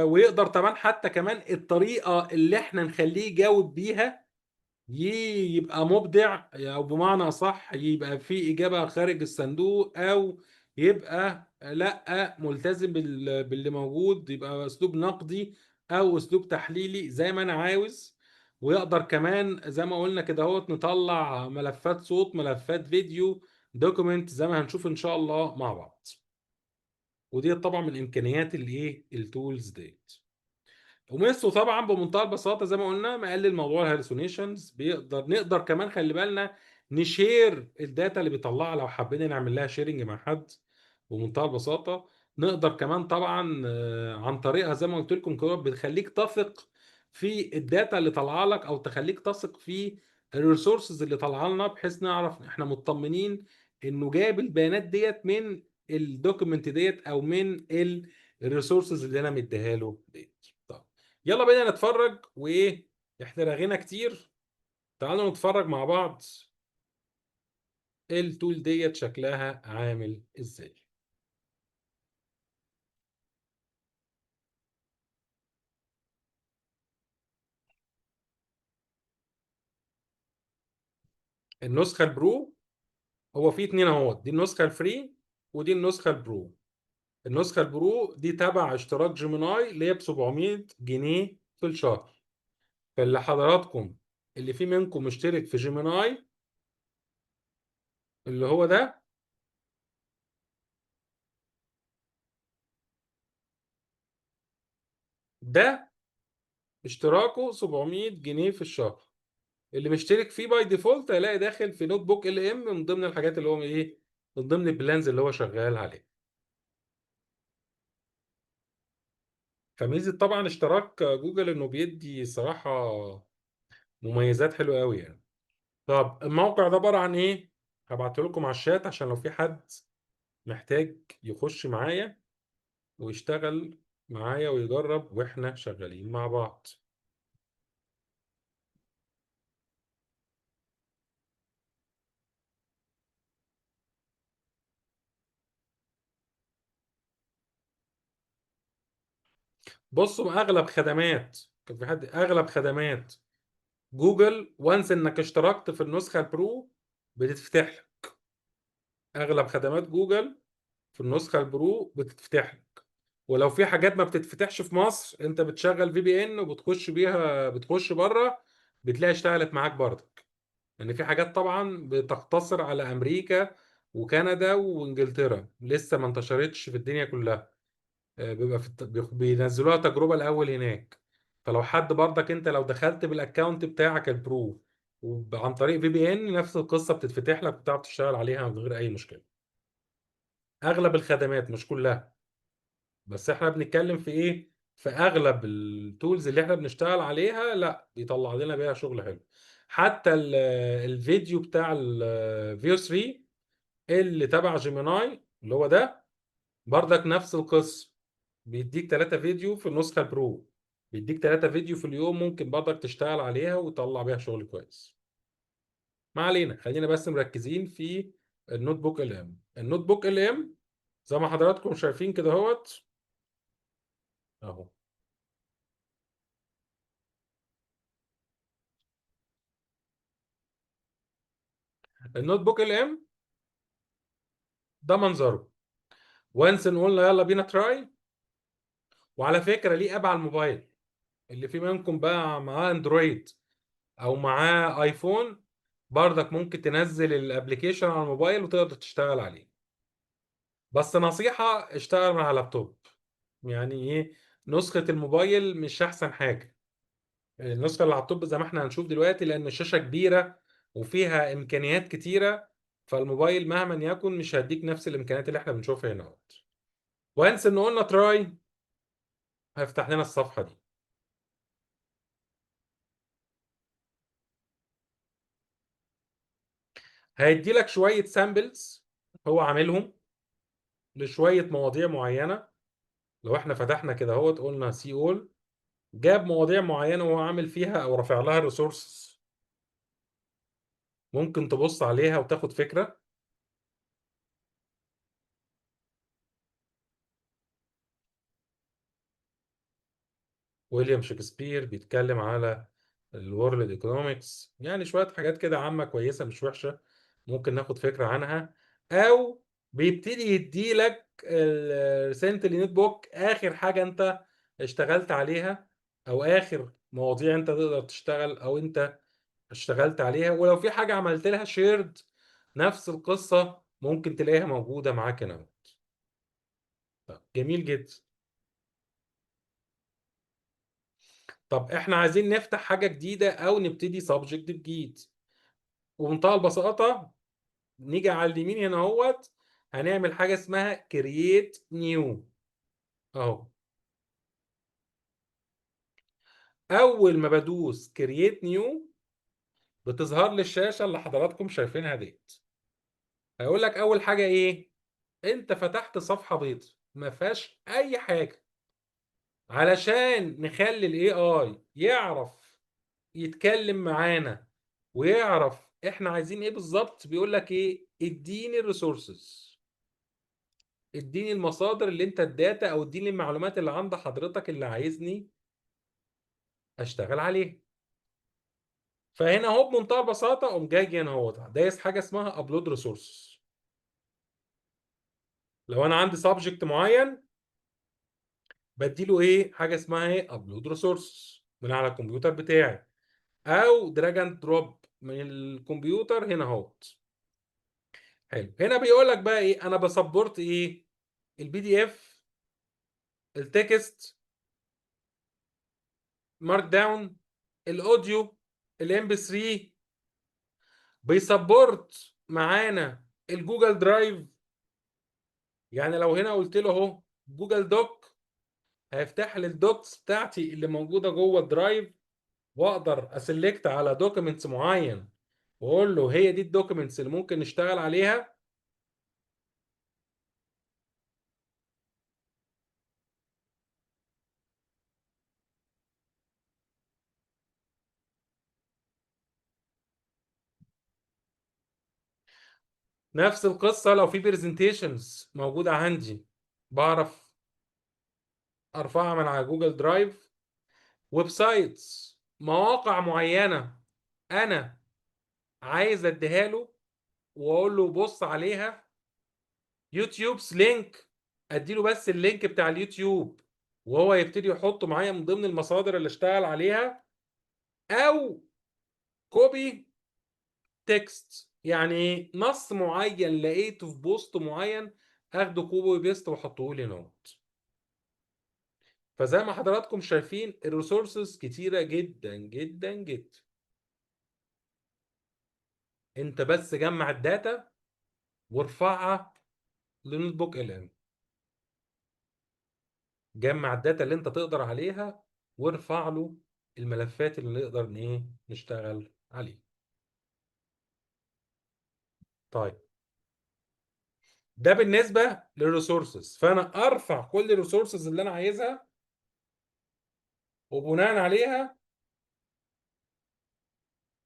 ويقدر طبعا حتى كمان الطريقة اللي احنا نخليه يجاوب بيها يبقى مبدع، او بمعنى صح يبقى في اجابه خارج الصندوق، او يبقى لا ملتزم باللي موجود، يبقى اسلوب نقدي او اسلوب تحليلي زي ما انا عاوز. ويقدر كمان زي ما قلنا كده اهوت نطلع ملفات صوت، ملفات فيديو، document، زي ما هنشوف ان شاء الله مع بعض. ودي طبعا من امكانيات الايه ال tools ديت. وميزته طبعا بمنتهى البساطة زي ما قلنا مقلل موضوع ال hallucinations. نقدر كمان خلي بالنا ن share ال data اللي بيطلعها لو حبينا نعمل لها sharing مع حد بمنتهى البساطة. نقدر كمان طبعا عن طريقها زي ما قلت لكم كده بتخليك تثق في ال data اللي طالعه لك، او تخليك تثق في ال resources اللي طالعه لنا، بحيث نعرف احنا مطمنين انه جاب البيانات ديت من ال document ديت او من ال resources اللي انا مديها له ديت. طب يلا بينا نتفرج، وايه احنا رغينا كتير، تعالوا نتفرج مع بعض ال tool ديت شكلها عامل ازاي. النسخة ال pro هو في اتنين اهوت، دي النسخة ال free ودي النسخة ال pro. النسخة ال pro دي تبع اشتراك Gemini اللي هي ب 700 جنيه في الشهر. فاللي حضراتكم اللي فيه منكم مشترك في Gemini اللي هو ده، ده اشتراكه 700 جنيه في الشهر. اللي مشترك فيه by default هيلاقي داخل في NotebookLM من ضمن الحاجات اللي هو ايه، من ضمن ال plans اللي هو شغال عليه. فميزة طبعا اشتراك جوجل انه بيدي صراحة مميزات حلوة قوي يعني. طب الموقع ده عبارة عن ايه؟ هبعته لكم على الشات عشان لو في حد محتاج يخش معايا ويشتغل معايا ويجرب واحنا شغالين مع بعض. بصوا، اغلب خدمات، كان في حد، اغلب خدمات جوجل once انك اشتركت في النسخة ال Pro بتتفتح لك. اغلب خدمات جوجل في النسخة ال Pro بتتفتح لك. ولو في حاجات ما بتتفتحش في مصر، انت بتشغل VPN وبتخش بيها، بتخش بره بتلاقي اشتغلت معاك برضك. لان في حاجات طبعا بتقتصر على امريكا وكندا وانجلترا، لسه ما انتشرتش في الدنيا كلها. بيبقى في بينزلوها تجربة الأول هناك. فلو حد برضك انت لو دخلت بال account بتاعك ال Pro وعن طريق VPN، نفس القصة بتتفتح لك وبتعرف تشتغل عليها من غير أي مشكلة. أغلب الخدمات، مش كلها، بس احنا بنتكلم في إيه؟ في أغلب ال tools اللي احنا بنشتغل عليها لا بيطلع لنا بيها شغل حلو. حتى الفيديو بتاع ال Veo 3 اللي تبع Gemini اللي هو ده برضك نفس القصة، بيديك 3 فيديو في النسخة ال Pro، بيديك 3 فيديو في اليوم ممكن برضك تشتغل عليها وتطلع بيها شغل كويس. ما علينا، خلينا بس مركزين في ال NotebookLM. ال NotebookLM زي ما حضراتكم شايفين كده اهوت اهو. ال NotebookLM ده منظره. once نقول يلا بينا try. وعلى فكرة ليه app على الموبايل، اللي في منكم بقى معاه Android او معاه iPhone برضك ممكن تنزل ال application على الموبايل وتقدر تشتغل عليه. بس نصيحة، اشتغل مع لابتوب. يعني ايه، نسخة الموبايل مش احسن حاجة. النسخة اللي على اللابتوب زي ما احنا هنشوف دلوقتي، لان الشاشة كبيرة وفيها امكانيات كتيرة، فالموبايل مهما يكن مش هيديك نفس الامكانيات اللي احنا بنشوفها هنا اهوت. once ان قلنا try، هيفتح لنا الصفحة دي. هيدي لك شوية samples هو عاملهم لشوية مواضيع معينة. لو احنا فتحنا كده اهوت قلنا see all، جاب مواضيع معينة وهو عامل فيها او رافع لها resources، ممكن تبص عليها وتاخد فكرة. ويليام شكسبير بيتكلم على ال world economics، يعني شوية حاجات كده عامة كويسة مش وحشة ممكن ناخد فكرة عنها. او بيبتدي يديلك ال recently notebook، اخر حاجة انت اشتغلت عليها او اخر مواضيع انت تقدر تشتغل او انت اشتغلت عليها، ولو في حاجة عملت لها shared نفس القصة ممكن تلاقيها موجودة معاك هنا. طب جميل جدا. طب احنا عايزين نفتح حاجة جديدة او نبتدي subject جديد، وبمنتهى البساطة نيجي على اليمين هنا اهوت، هنعمل حاجة اسمها create new اهو. اول ما بدوس create new بتظهر لي الشاشة اللي حضراتكم شايفينها ديت. هيقول لك اول حاجة ايه؟ انت فتحت صفحة بيضاء ما فيهاش اي حاجة. علشان نخلي ال AI يعرف يتكلم معانا ويعرف احنا عايزين ايه بالظبط، بيقول لك ايه؟ اديني ال resources، اديني المصادر اللي انت ال data، او اديني المعلومات اللي عند حضرتك اللي عايزني اشتغل عليها. فهنا اهو بمنتهى البساطه قوم جاي هنا اهو دايس حاجه اسمها upload resources. لو انا عندي subject معين بديله ايه؟ حاجه اسمها ايه؟ upload resources من على الكمبيوتر بتاعي. او drag and drop من الكمبيوتر هنا اهوت. حلو. هنا بيقول لك بقى ايه؟ انا ب support ايه؟ ال PDF، ال text، markdown، ال audio، ال MP3، بي support معانا ال Google Drive. يعني لو هنا قلت له اهو Google Doc، هيفتح لي ال docs بتاعتي اللي موجودة جوه ال Drive، واقدر ا select على documents معين واقول له هي دي ال documents اللي ممكن نشتغل عليها. نفس القصة لو في presentations موجودة عندي، بعرف ارفعها من على Google Drive. websites، مواقع معينة انا عايز اديها له واقول له بص عليها. YouTube's link، اديله بس ال link بتاع اليوتيوب وهو يبتدي يحطه معايا من ضمن المصادر اللي اشتغل عليها. او copy text، يعني نص معين لقيته في post معين اخده copy paste واحطه لي note. فزي ما حضراتكم شايفين ال resources كتيرة جدا جدا جدا. انت بس جمع ال data وارفعها ل NotebookLM. جمع ال data اللي انت تقدر عليها وارفع له الملفات اللي نقدر ايه نشتغل عليها. طيب ده بالنسبة لل resources. فانا ارفع كل ال resources اللي انا عايزها، وبناء عليها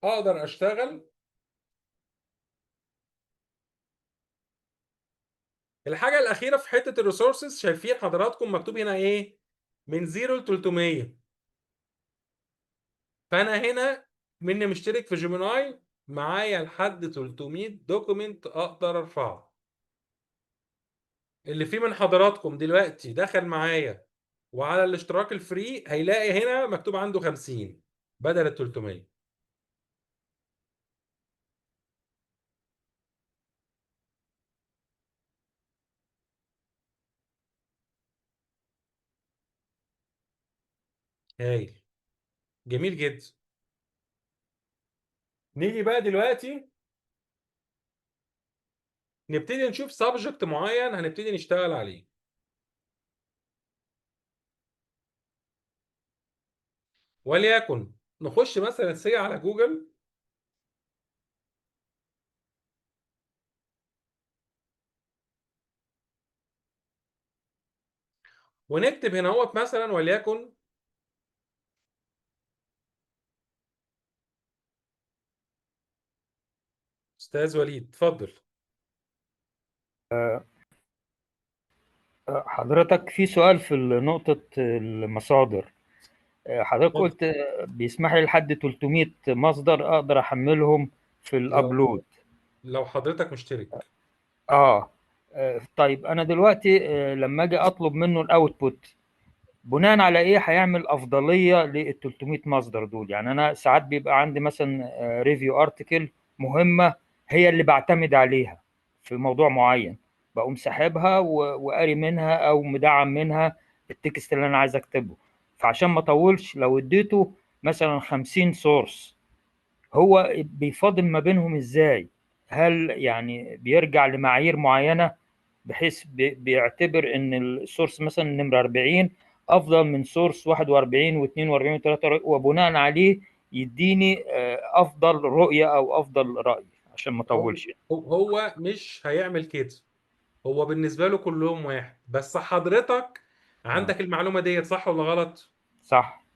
اقدر اشتغل. الحاجة الأخيرة في حتة ال resources، شايفين حضراتكم مكتوب هنا إيه؟ من 0 ل 300. فأنا هنا مني مشترك في Gemini معايا لحد 300 document أقدر أرفعه. اللي فيه من حضراتكم دلوقتي دخل معايا وعلى الاشتراك ال free هيلاقي هنا مكتوب عنده 50 بدل ال 300. هايل، جميل جدا. نيجي بقى دلوقتي نبتدي نشوف subject معين هنبتدي نشتغل عليه. وليكن نخش مثلا سي على جوجل، ونكتب هنا اهوت مثلا وليكن استاذ وليد، اتفضل. حضرتك في سؤال في نقطة المصادر. حضرتك اتفضل. قلت بيسمح لي لحد 300 مصدر أقدر أحملهم في لو ال upload. لو حضرتك مشترك. طيب أنا دلوقتي لما أجي أطلب منه ال output بناء على إيه هيعمل أفضلية لل 300 مصدر دول؟ يعني أنا ساعات بيبقى عندي مثلا review article مهمة هي اللي بعتمد عليها في موضوع معين، بقوم ساحبها وقاري منها او مدعم منها ال text اللي انا عايز اكتبه. فعشان ما اطولش لو اديته مثلا 50 source هو بيفاضل ما بينهم ازاي؟ هل يعني بيرجع لمعايير معينة بحيث بيعتبر ان ال source مثلا نمرة 40 افضل من source 41 و42 و43، وبناء عليه يديني افضل رؤية او افضل رأي؟ عشان ما هو اطولش. هو مش هيعمل كده، هو بالنسبة له كلهم واحد. بس حضرتك عندك المعلومة ديت صح ولا غلط؟ صح.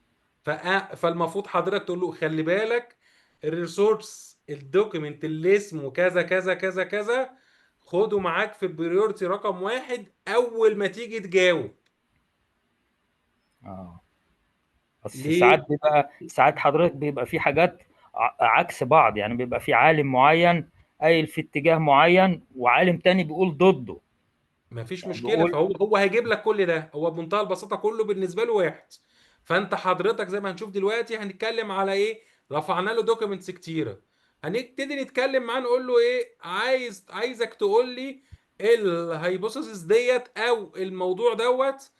فالمفروض حضرتك تقول له خلي بالك ال resource ال document اللي اسمه كذا كذا كذا كذا خده معاك في ال priority رقم 1 اول ما تيجي تجاوب. بس ليه؟ ساعات بيبقى، ساعات حضرتك بيبقى في حاجات عكس بعض، يعني بيبقى في عالم معين قايل في اتجاه معين وعالم تاني بيقول ضده. مفيش يعني مشكلة، بيقول فهو هيجيب لك كل ده، هو بمنتهى البساطة كله بالنسبة له واحد. فانت حضرتك زي ما هنشوف دلوقتي هنتكلم على ايه؟ رفعنا له documents كتيرة، هنبتدي نتكلم معاه نقول له ايه، عايزك تقول لي ال hypothesis ديت او الموضوع دوت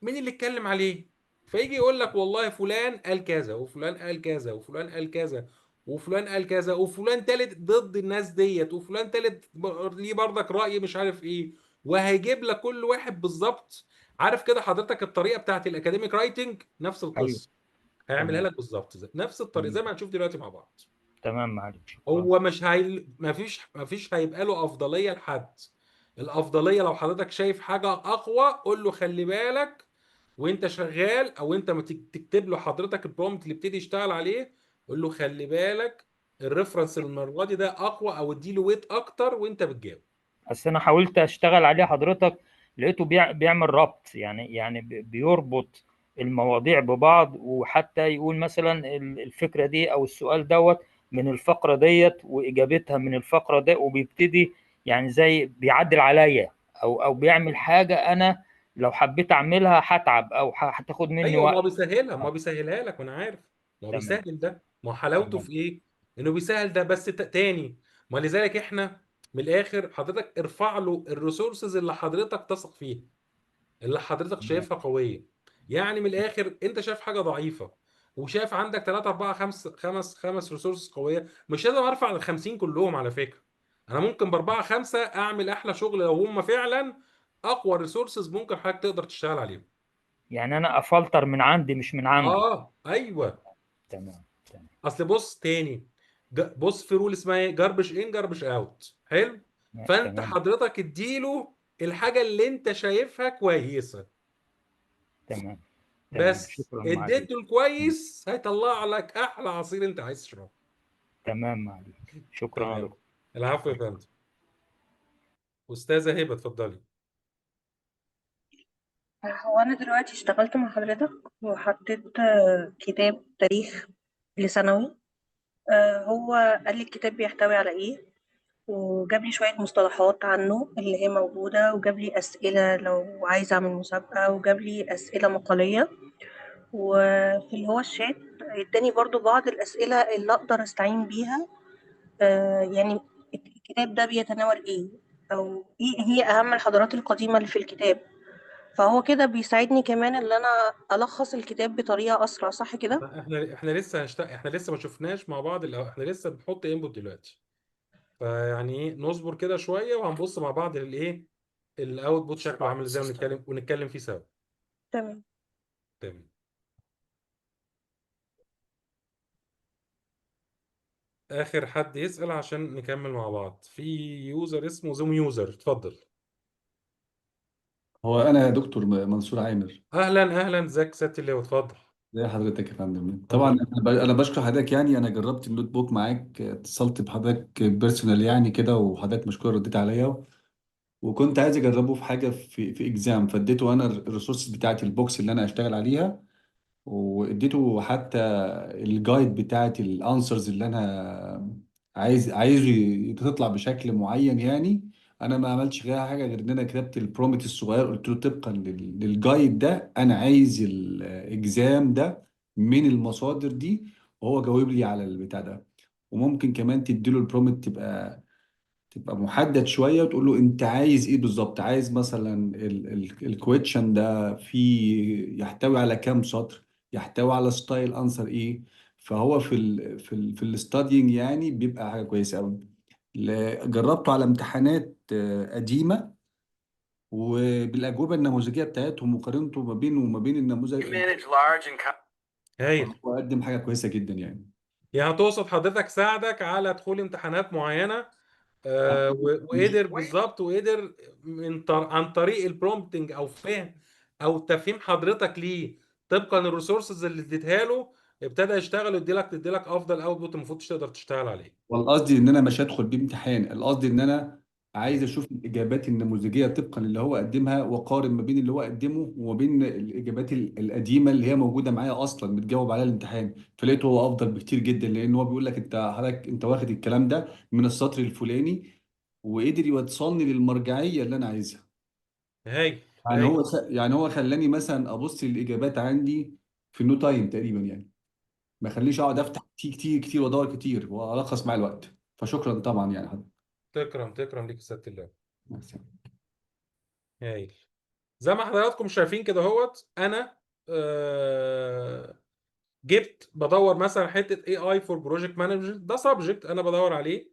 مين اللي اتكلم عليه. فيجي يقول لك والله فلان قال كذا، وفلان قال كذا، وفلان قال كذا، وفلان قال كذا، وفلان تالت ضد الناس ديت، وفلان تالت ليه برضك رأي مش عارف ايه، وهيجيب لك كل واحد بالظبط. عارف كده حضرتك الطريقة بتاعت ال academic writing نفس ايوه. القصة هيعملها تمام. لك بالظبط نفس الطريقة زي تمام. ما هنشوف دلوقتي مع بعض. تمام معلم، شكرا. هو مش هي... ما فيش هيبقى له افضلية لحد. الافضلية لو حضرتك شايف حاجة اقوى قول له خلي بالك وانت شغال، او انت ما تكتب له حضرتك ال prompt اللي ابتدي يشتغل عليه، قول له خلي بالك ال reference المرة دي ده اقوى، او اديله weight اكتر وانت بتجاوب. بس انا حاولت اشتغل عليه حضرتك، لقيته بيعمل ربط، يعني بيربط المواضيع ببعض، وحتى يقول مثلا الفكرة دي او السؤال دوت من الفقرة ديت واجابتها من الفقرة دي، وبيبتدي يعني زي بيعدل عليا او بيعمل حاجة انا لو حبيت اعملها هتعب او هتاخد مني ايوه، ما هو وقت. بيسهلها، ما هو بيسهلها لك، وانا عارف ما هو تمام. بيسهل ده. ما هو حلاوته تمام. في ايه؟ انه بيسهل ده بس تاني. ما لذلك احنا من الاخر حضرتك ارفع له ال resources اللي حضرتك تثق فيها، اللي حضرتك تمام. شايفها قوية. يعني من الاخر انت شايف حاجة ضعيفة وشايف عندك 3 4 5 5 5 resources قوية، مش لازم ارفع ال 50 كلهم على فكرة. انا ممكن باربعة خمسة اعمل احلى شغل لو هم فعلا اقوى resources ممكن حضرتك تقدر تشتغل عليهم. يعني انا افلتر من عندي مش من عنده. اه ايوه. تمام. تمام. اصل بص تاني، بص في rule اسمها ايه، garbage in garbage out. حلو. فانت تمام. حضرتك اديله الحاجة اللي انت شايفها كويسة. تمام. تمام. بس شكرا معاليك. اديته الكويس هيطلع لك احلى عصير انت عايز تشربه. تمام معاليك، شكرا تمام. لكم. العفو يا فندم. استاذه هبه اتفضلي. هو أنا دلوقتي اشتغلت مع حضرتك وحطيت كتاب تاريخ لثانوي. هو قال لي الكتاب بيحتوي على إيه، وجاب لي شوية مصطلحات عنه اللي هي موجودة، وجاب لي أسئلة لو عايزة أعمل مسابقة، وجاب لي أسئلة مقالية، وفي اللي هو الشات اداني برضو بعض الأسئلة اللي أقدر أستعين بيها. يعني الكتاب ده بيتناول إيه، أو إيه هي أهم الحضارات القديمة اللي في الكتاب. فهو كده بيساعدني كمان ان انا الخص الكتاب بطريقة اسرع، صح كده؟ احنا لسه هنشتغل، احنا لسه ما شفناش مع بعض احنا لسه بنحط input دلوقتي، فيعني ايه نصبر كده شوية وهنبص مع بعض للايه ال output شكله عامل ازاي، ونتكلم فيه سوا. تمام. تمام. اخر حد يسأل عشان نكمل مع بعض، في user اسمه زوم user، اتفضل. هو انا يا دكتور منصور عامر. اهلا اهلا، ازيك سيادة اللواء، اتفضل. زي حضرتك يا فندم. الحمد طبعا لله. انا بشكر حضرتك، يعني انا جربت ال notebook معاك، اتصلت بحضرتك personal يعني كده، وحضرتك مشكور رديت عليا، وكنت عايز اجربه في حاجة في exam، فاديته انا ال resources بتاعتي، ال books اللي انا هشتغل عليها، واديته حتى ال guide بتاعت ال answers اللي انا عايزه تطلع بشكل معين. يعني انا ما عملتش غير حاجة غير ان انا كتبت ال prompt الصغير، قلت له طبقا لل guide ده انا عايز ال exam ده من المصادر دي، وهو جاوب لي على البتاع ده. وممكن كمان تديله ال prompt تبقى محدد شوية، وتقول له انت عايز ايه بالظبط، عايز مثلا ال question ده في يحتوي على كام سطر، يحتوي على style answer ايه. فهو في ال studying يعني بيبقى حاجة كويسة قوي. جربته على امتحانات قديمة وبالاجوبه النموذجيه بتاعتهم، وقارنته ما بينه وما بين النموذج. هايل. فهو قدم حاجة كويسة جدا يعني. يعني تقصد حضرتك ساعدك على دخول امتحانات معينة، وقدر بالظبط، وقدر عن طريق ال prompting او فهم او تفهيم حضرتك ليه طبقا لل resources اللي اديتها له، ابتدى يشتغل ويدي لك تدي لك افضل output المفروض تقدر تشتغل عليه. والقصد ان انا مش هدخل بيه امتحان، القصد ان انا عايز اشوف الاجابات النموذجيه طبقا للي هو قدمها، واقارن ما بين اللي هو قدمه وما بين الاجابات القديمة اللي هي موجودة معايا اصلا بتجاوب عليها الامتحان. فلقيته هو افضل بكتير جدا، لان هو بيقول لك انت حضرتك انت واخد الكلام ده من السطر الفلاني، وقدر يوصلني للمرجعيه اللي انا عايزها. هايل. يعني هايل. هو يعني هو خلاني مثلا ابص للاجابات عندي في no time تقريبا يعني. ما يخلينيش اقعد افتح كتير كتير كتير وادور كتير والخص مع الوقت. فشكرا طبعا يعني حضرتك. تكرم تكرم ليك سيادة الله. مع السلامة. هايل. زي ما حضراتكم شايفين كده اهوت، انا جبت بدور مثلا حتة AI for project management، ده subject انا بدور عليه،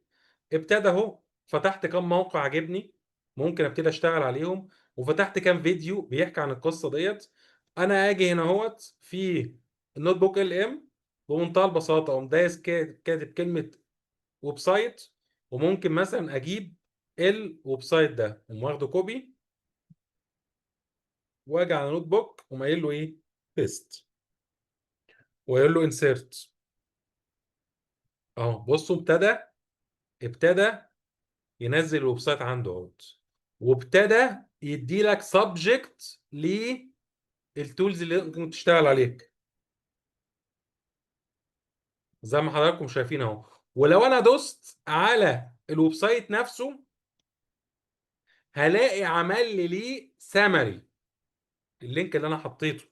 ابتدى اهو، فتحت كام موقع عجبني ممكن ابتدي اشتغل عليهم، وفتحت كام فيديو بيحكي عن القصة ديت. انا اجي هنا اهوت في ال NotebookLM بمنتهى البساطة، اقوم دايس كاتب كلمة website، وممكن مثلا اجيب ال website ده، اقوم واخده copy واجي على notebook وأقوم قايل له ايه؟ paste، واقول له insert. اهو بصوا ابتدى ينزل ال website عنده اهوت، وابتدى يدي لك subject لل tools اللي ممكن تشتغل عليها زي ما حضراتكم شايفين اهو. ولو انا دوست على ال website نفسه هلاقي عمل لي ليه summary، ال link اللي انا حطيته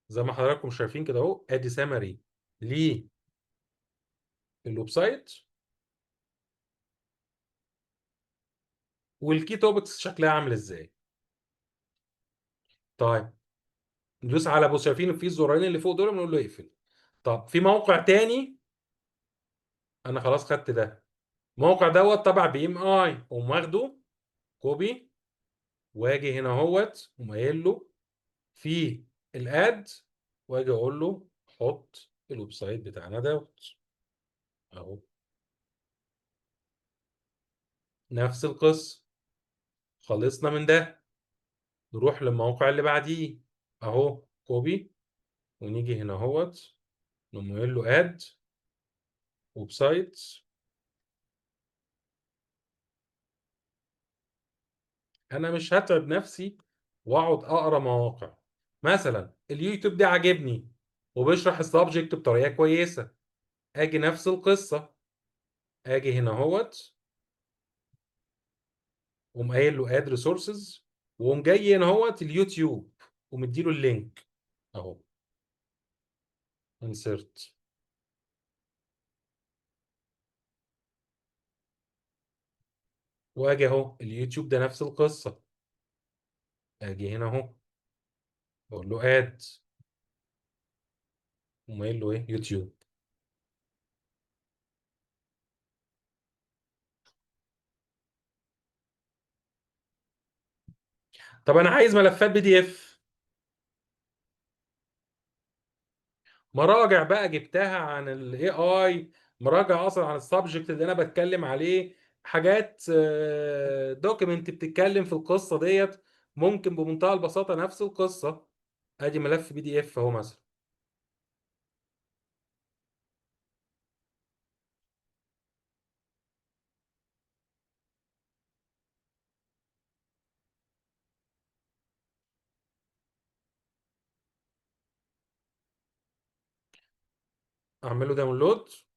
زي ما حضراتكم شايفين كده اهو، ادي summary لل website وال key topics شكلها عامل ازاي. طيب ندوس على بص، شايفين في الزرارين اللي فوق دول، بنقول له اقفل. طب في موقع تاني، انا خلاص خدت ده، الموقع دوت تبع PMI، اقوم واخده copy واجي هنا اهوت وأقوم قايل له في ال add، واجي اقول له حط ال website بتاعنا دوت اهو، نفس القصة. خلصنا من ده، نروح للموقع اللي بعديه اهو، copy، ونيجي هنا اهوت نقوم قايل له add website. انا مش هتعب نفسي واقعد اقرا مواقع. مثلا اليوتيوب ده عاجبني وبيشرح ال subject بطريقة كويسة، اجي نفس القصة، اجي هنا اهوت وأقوم قايل له add resources، وأقوم جاي هنا اهوت اليوتيوب ومديله ال link اهو insert. واجي اهو اليوتيوب ده نفس القصة، اجي هنا اهو بقول له add، وأقوم قايل له ايه؟ يوتيوب. طب انا عايز ملفات PDF، مراجع بقى جبتها عن ال AI، مراجع اصلا عن ال subject اللي انا بتكلم عليه، حاجات document بتتكلم في القصة ديت، ممكن بمنتهى البساطة نفس القصة. ادي ملف PDF اهو مثلا، اعمله download.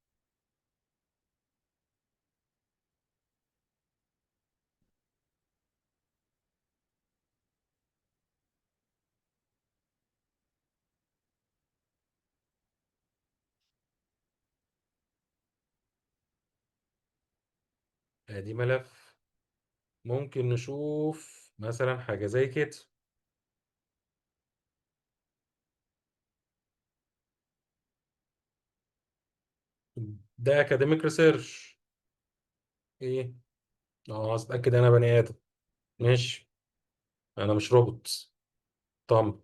ادي ملف. ممكن نشوف مثلا حاجة زي كده، ده academic research. ايه؟ عايز اتاكد انا بني ادم، ماشي، انا مش روبوت. طب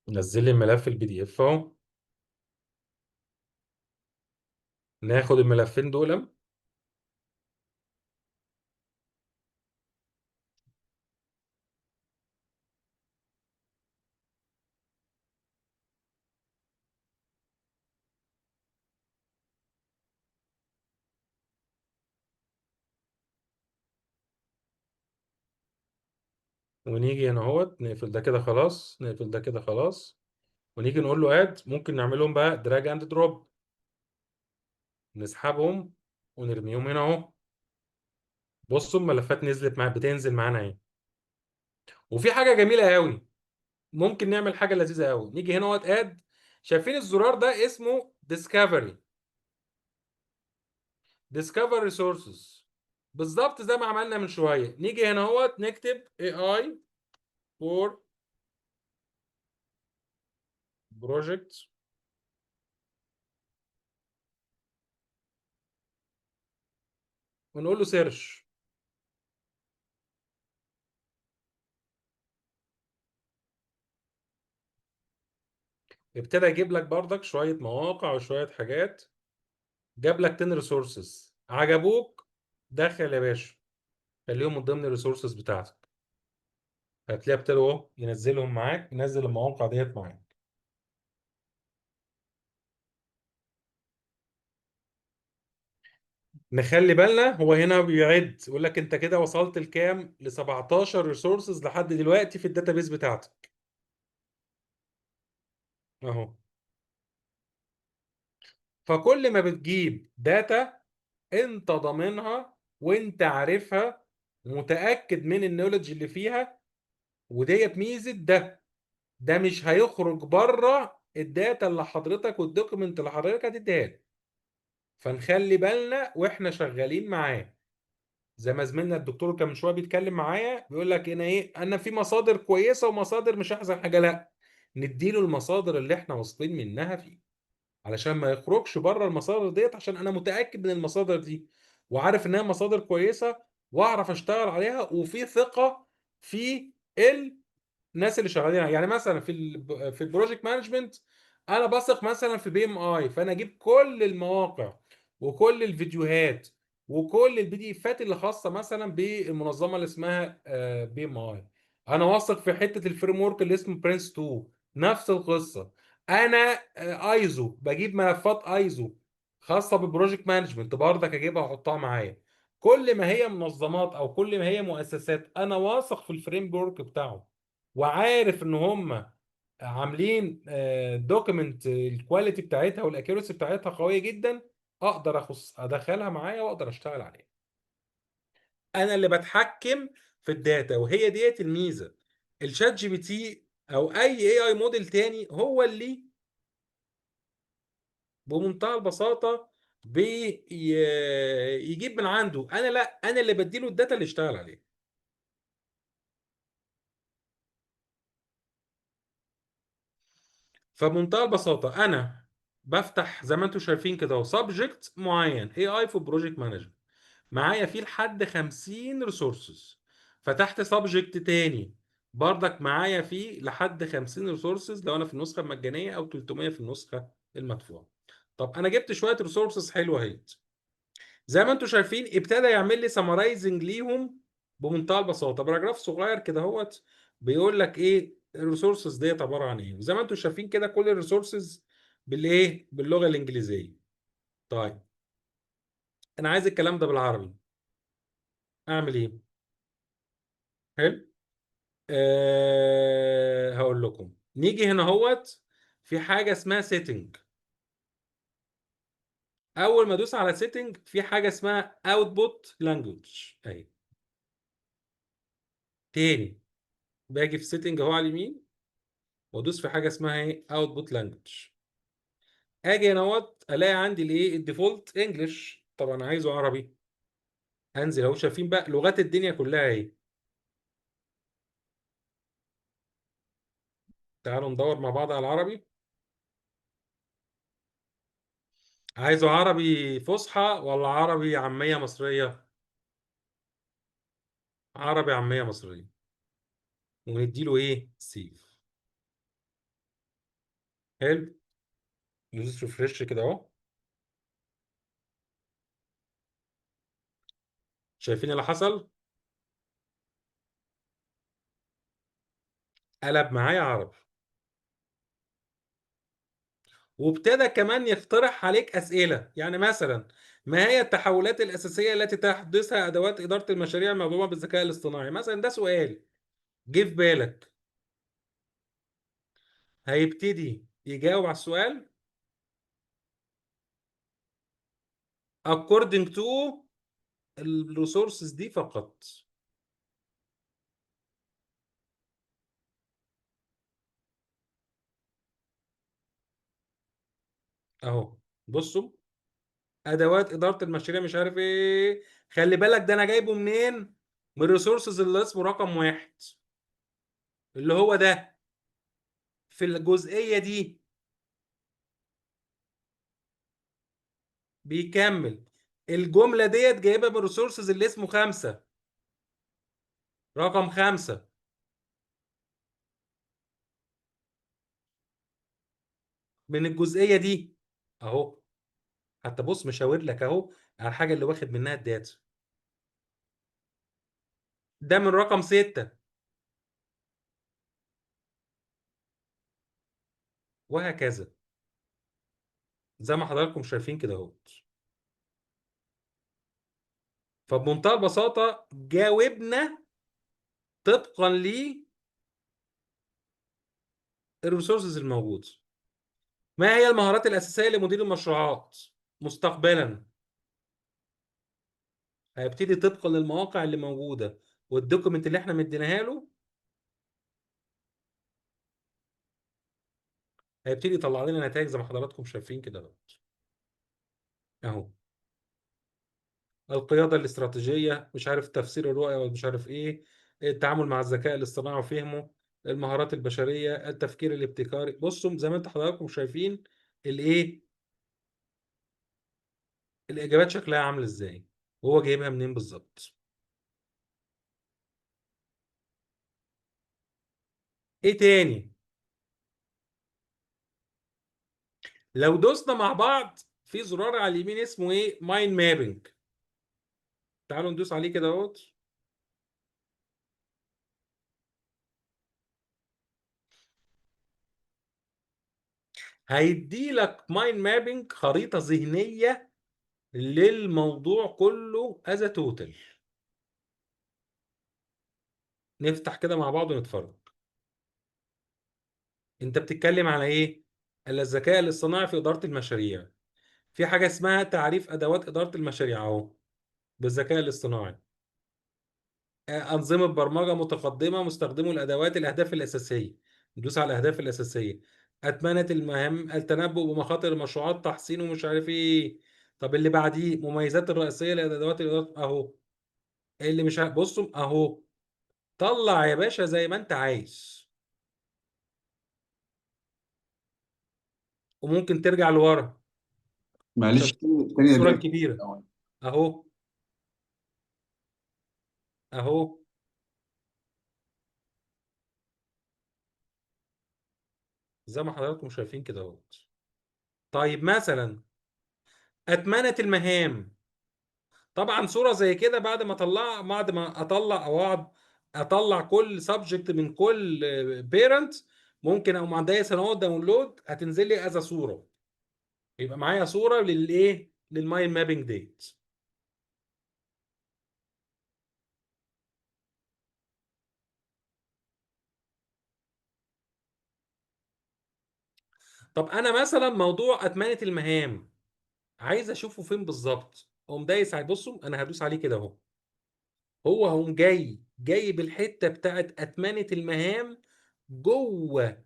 نزل لي الملف ال PDF اهو، ناخد الملفين دول ونيجي هنا اهوت نقفل ده كده خلاص، نقفل ده كده خلاص، ونيجي نقول له add. ممكن نعملهم بقى drag and drop، نسحبهم ونرميهم هنا اهو. بصوا الملفات نزلت مع بتنزل معانا اهي. وفي حاجة جميلة قوي، ممكن نعمل حاجة لذيذة قوي. نيجي هنا وقت add، شايفين الزرار ده اسمه discovery، discover resources، بالظبط زي ما عملنا من شوية. نيجي هنا اهوت نكتب AI for project ونقول له search. ابتدى يجيب لك بردك شوية مواقع وشوية حاجات، جاب لك 10 resources عجبوك، دخل يا باشا خليهم من ضمن ال resources بتاعتك. هتلاقي ابتدوا اهو ينزلهم معاك، ينزل المواقع ديت معاك. نخلي بالنا هو هنا بيعد يقول لك انت كده وصلت لكام؟ ل 17 resources لحد دلوقتي في ال database بتاعتك اهو. فكل ما بتجيب data انت ضامنها وانت عارفها ومتأكد من ال knowledge اللي فيها، وديت ميزة ده، ده مش هيخرج بره ال data اللي حضرتك وال document اللي حضرتك هتديها له. فنخلي بالنا واحنا شغالين معاه، زي ما زميلنا الدكتور كان من شوية بيتكلم معايا بيقول لك هنا ايه، انا في مصادر كويسة ومصادر مش احسن حاجة، لا نديله المصادر اللي احنا واثقين منها فيه علشان ما يخرجش بره المصادر ديت، عشان انا متاكد من المصادر دي وعارف انها مصادر كويسة واعرف اشتغل عليها، وفي ثقة في الناس اللي شغالين عليها. يعني مثلا في ال project management انا بثق مثلا في PMI، فانا اجيب كل المواقع وكل الفيديوهات وكل ال PDF ات اللي خاصة مثلا بالمنظمه اللي اسمها PMI. انا واثق في حتة ال framework اللي اسمه PRINCE 2، نفس القصة. انا ايزو، بجيب ملفات ايزو خاصة بال project management برضك اجيبها واحطها معايا. كل ما هي منظمات او كل ما هي مؤسسات انا واثق في ال framework بتاعه وعارف ان هم عاملين document ال quality بتاعتها وال accuracy بتاعتها قوية جدا، اقدر اخص ادخلها معايا واقدر اشتغل عليها. انا اللي بتحكم في ال data، وهي ديت الميزة. ال ChatGPT او اي AI model تاني هو اللي بمنتهى البساطة بيجيب من عنده، انا لا، انا اللي بديله ال data اللي اشتغل عليها. فبمنتهى البساطة انا بفتح زي ما انتم شايفين كده اهو subject معين AI for project management، معايا فيه لحد 50 resources. فتحت subject تاني برضك معايا فيه لحد 50 resources لو انا في النسخة المجانية، او 300 في النسخة المدفوعه. طب انا جبت شوية resources حلوة اهي زي ما انتم شايفين، ابتدى يعمل لي summarizing ليهم بمنتهى البساطة، paragraph صغير كده اهوت بيقول لك ايه ال resources ديت عبارة عن ايه. وزي ما انتم شايفين كده كل ال resources بالايه؟ باللغة الانجليزية. طيب انا عايز الكلام ده بالعربي، اعمل ايه؟ حلو، هقول لكم. نيجي هنا اهوت في حاجة اسمها setting. اول ما ادوس على setting في حاجة اسمها output language اهي. تاني باجي في setting اهو على اليمين وادوس في حاجة اسمها ايه؟ output language. اجي هنا اهوت الاقي عندي الايه؟ ال default English. طب انا عايزه عربي، هنزل اهو، شايفين بقى لغات الدنيا كلها اهي. تعالوا ندور مع بعض على العربي. عايزه عربي فصحى ولا عربي عامية مصرية؟ عربي عامية مصرية. ونديله ايه؟ save. حلو، ندوس refresh كده اهو. شايفين اللي حصل؟ قلب معايا عربي، وابتدى كمان يقترح عليك أسئلة. يعني مثلا ما هي التحولات الأساسية التي تحدثها أدوات إدارة المشاريع المدعومة بالذكاء الاصطناعي؟ مثلا ده سؤال جه في بالك، هيبتدي يجاوب على السؤال according to ال resources دي فقط. اهو بصوا، ادوات ادارة المشاريع مش عارف ايه. خلي بالك ده انا جايبه منين؟ من ال resources اللي اسمه رقم 1 اللي هو ده في الجزئية دي. بيكمل الجملة ديت جايبها من ال resources اللي اسمه 5، رقم 5. من الجزئية دي اهو. حتى بص مشاور لك اهو على الحاجة اللي واخد منها ال data. ده من رقم 6 وهكذا زي ما حضراتكم شايفين كده اهو. فبمنتهى البساطة جاوبنا طبقا لل resources الموجودة. ما هي المهارات الأساسية لمدير المشروعات مستقبلا؟ هيبتدي طبقا للمواقع اللي موجودة وال document اللي احنا مديناها له، هيبتدي يطلع لنا نتائج زي ما حضراتكم شايفين كده اهو. اهو القيادة الاستراتيجية، مش عارف تفسير الرؤية ولا مش عارف ايه، التعامل مع الذكاء الاصطناعي وفهمه، المهارات البشرية، التفكير الابتكاري. بصوا زي ما انت حضراتكم شايفين الايه، الاجابات شكلها عامل ازاي وهو جايبها منين بالظبط. ايه تاني؟ لو دوسنا مع بعض في زرار على اليمين اسمه ايه؟ mind mapping. تعالوا ندوس عليه كده اهوت. هيدي لك mind mapping، خريطة ذهنية للموضوع كله as total. نفتح كده مع بعض ونتفرج. انت بتتكلم على ايه؟ الذكاء الاصطناعي في إدارة المشاريع. في حاجة اسمها تعريف أدوات إدارة المشاريع اهو بالذكاء الاصطناعي. أنظمة برمجة متقدمة مستخدمو الأدوات، الأهداف الأساسية. ندوس على الأهداف الأساسية. أتمنة المهام، التنبؤ بمخاطر المشروعات، تحسين ومش عارف ايه. طب اللي بعديه مميزات الرئيسية لأدوات الإدارة اهو. اللي مش عارف بصوا اهو. طلع يا باشا زي ما انت عايز. وممكن ترجع لورا معلش عشان تاني يا الصورة باشا. الكبيرة اهو اهو. زي ما حضراتكم شايفين كده اهو. طيب مثلا أتمنة المهام، طبعا صورة زي كده بعد ما اطلع، بعد ما اطلع او اقعد اطلع كل subject من كل parent، ممكن اقوم دايس انا اهو download، هتنزل لي as صورة. يبقى معايا صورة للايه؟ لل mind mapping ديت. طب انا مثلا موضوع اتمنة المهام عايز اشوفه فين بالظبط، اقوم دايس عليه. بصوا انا هدوس عليه كده اهو، هو هقوم جاي بالحتة بتاعت اتمنة المهام جوه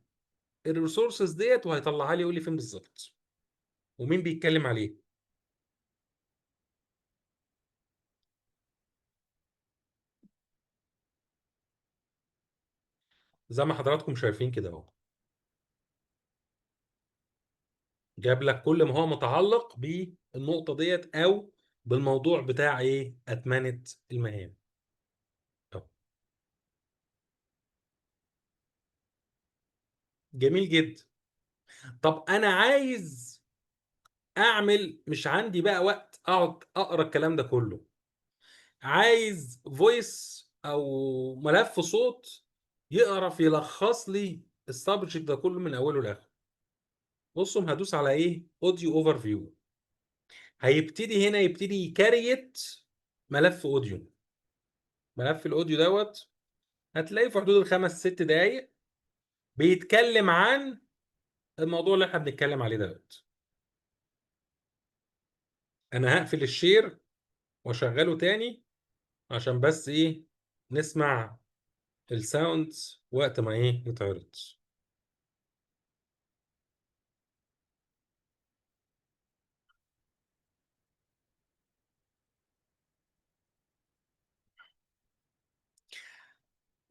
ال resources ديت، وهيطلعها لي يقول لي فين بالظبط ومين بيتكلم عليه. زي ما حضراتكم شايفين كده اهو، جاب لك كل ما هو متعلق بالنقطة ديت او بالموضوع بتاع ايه؟ اتمنة المهام. طب جميل جدا. طب انا عايز اعمل، مش عندي بقى وقت اقعد اقرا الكلام ده كله، عايز voice او ملف صوت يعرف يلخص لي ال subject ده كله من اوله لاخره. بصوا هدوس على ايه؟ audio overview. هيبتدي هنا يبتدي ي create ملف audio. ملف ال audio دوت هتلاقيه في حدود 5-6 دقايق بيتكلم عن الموضوع اللي احنا بنتكلم عليه دوت. انا هقفل ال share واشغله تاني عشان بس ايه، نسمع ال sound وقت ما ايه يتعرض.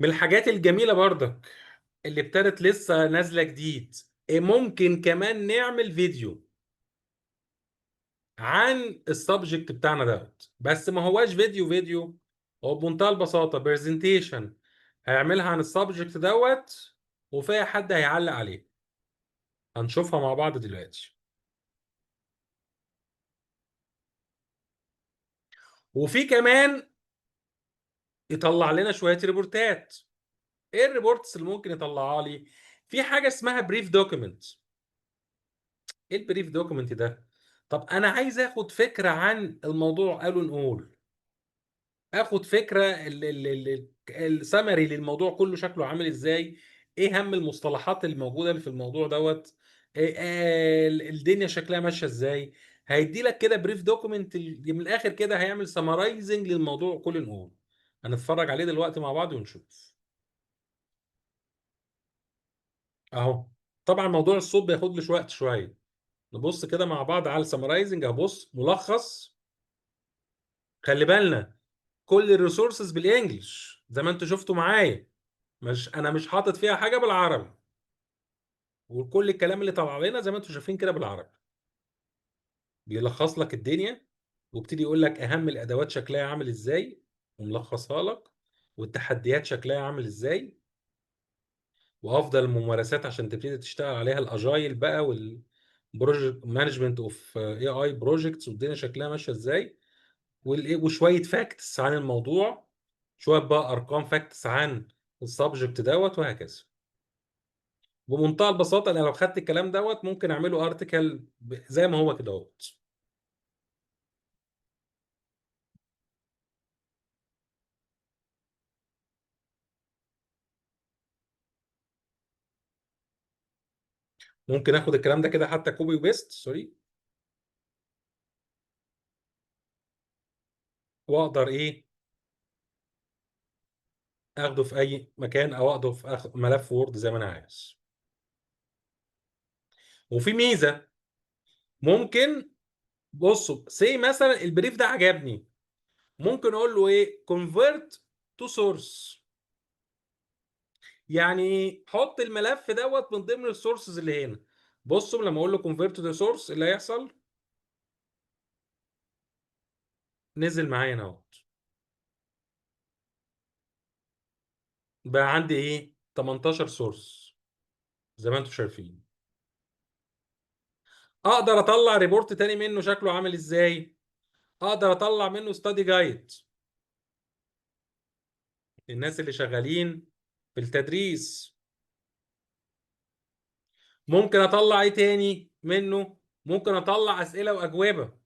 من الحاجات الجميلة برضك اللي ابتدت لسه نازلة جديد، إيه، ممكن كمان نعمل فيديو عن ال subject بتاعنا دوت، بس ما هواش فيديو فيديو، هو بمنتهى البساطة presentation هيعملها عن ال subject دوت وفيها حد هيعلق عليه. هنشوفها مع بعض دلوقتي. وفي كمان يطلع لنا شوية report ات. ايه ال reports اللي ممكن يطلعها لي؟ في حاجة اسمها brief document. ايه ال brief document ده؟ طب انا عايز اخد فكرة عن الموضوع، قالوا نقول اخد فكرة السمري للموضوع كله شكله عامل ازاي، ايه اهم المصطلحات الموجودة اللي في الموضوع دوت، إيه الدنيا شكلها ماشية ازاي. هيدي لك كده brief document من الاخر كده، هيعمل summarizing للموضوع كله. نقول هنتفرج عليه دلوقتي مع بعض ونشوف اهو. طبعا موضوع الصوت بياخد له وقت شوية، نبص كده مع بعض على ال summarizing. هبص ملخص. خلي بالنا كل ال resources بال English زي ما انتوا شفتوا معايا، مش انا مش حاطط فيها حاجة بالعربي، وكل الكلام اللي طلع لنا زي ما انتوا شايفين كده بالعربي. بيلخص لك الدنيا وابتدي يقول لك اهم الادوات شكلها عامل ازاي وملخصها لك، والتحديات شكلها عامل ازاي، وافضل الممارسات عشان تبتدي تشتغل عليها، ال agile بقى وال project management of AI projects، والدنيا شكلها ماشية ازاي، وشوية facts عن الموضوع، شوية بقى ارقام facts عن ال subject دوت وهكذا. بمنتهى البساطة انا لو خدت الكلام دوت ممكن اعمله article زي ما هو كده اهوت. ممكن اخد الكلام ده كده حتى copy و paste، sorry، واقدر ايه اخده في اي مكان، او اخده في ملف Word زي ما انا عايز. وفي ميزة ممكن، بصوا say مثلا ال brief ده عجبني، ممكن اقول له ايه، convert to source، يعني حط الملف دوت من ضمن ال sources اللي هنا. بصوا لما اقول له convert to source اللي هيحصل، نزل معايا هنا اهوت، بقى عندي ايه 18 source زي ما انتم شايفين. اقدر اطلع report تاني منه شكله عامل ازاي، اقدر اطلع منه study guide للناس اللي شغالين في التدريس. ممكن اطلع ايه تاني منه، ممكن اطلع اسئلة واجوبه.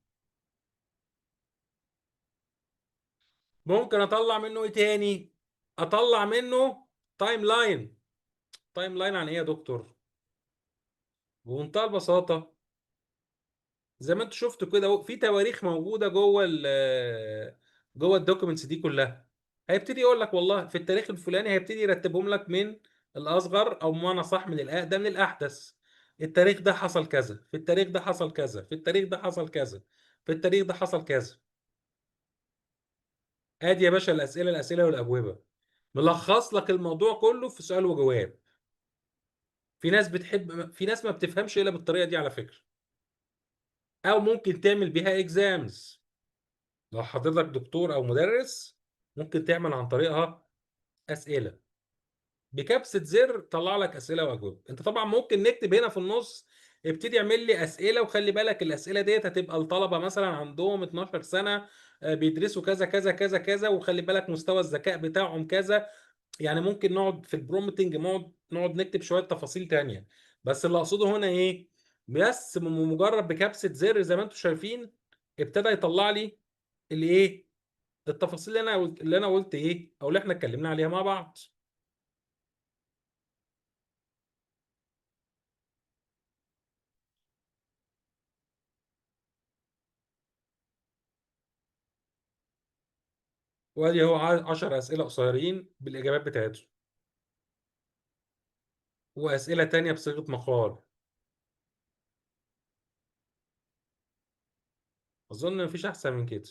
ممكن اطلع منه ايه تاني، اطلع منه timeline. timeline عن ايه يا دكتور؟ بمنتهى البساطة زي ما انتوا شفتوا كده اهو، في تواريخ موجودة جوه جوه ال documents دي كلها. هيبتدي يقول لك والله في التاريخ الفلاني، هيبتدي يرتبهم لك من الاصغر او بمعنى صح من الاقدم للاحدث. التاريخ ده حصل كذا، في التاريخ ده حصل كذا، في التاريخ ده حصل كذا، في التاريخ ده حصل كذا. ادي يا باشا الاسئلة، الاسئلة والاجوبه، ملخص لك الموضوع كله في سؤال وجواب. في ناس بتحب، في ناس ما بتفهمش الا بالطريقة دي على فكرة، او ممكن تعمل بيها exams. لو حضرتك دكتور او مدرس ممكن تعمل عن طريقها اسئلة بكبسه زر طلع لك اسئلة واجوبه. انت طبعا ممكن نكتب هنا في النص ابتدي اعمل لي اسئلة، وخلي بالك الاسئلة ديت هتبقى لطلبه مثلا عندهم 12 سنة، بيدرسوا كذا كذا كذا كذا، وخلي بالك مستوى الذكاء بتاعهم كذا. يعني ممكن نقعد في ال prompting نقعد نكتب شوية تفاصيل تانية، بس اللي اقصده هنا ايه، بس مجرد بكبسه زر زي ما انتم شايفين ابتدى يطلع لي الايه، التفاصيل اللي انا قلت ايه، او اللي احنا اتكلمنا عليها مع بعض. وادي هو 10 اسئلة قصيرين بالاجابات بتاعتهم، واسئلة تانية بصيغة مقال. اظن مفيش احسن من كده.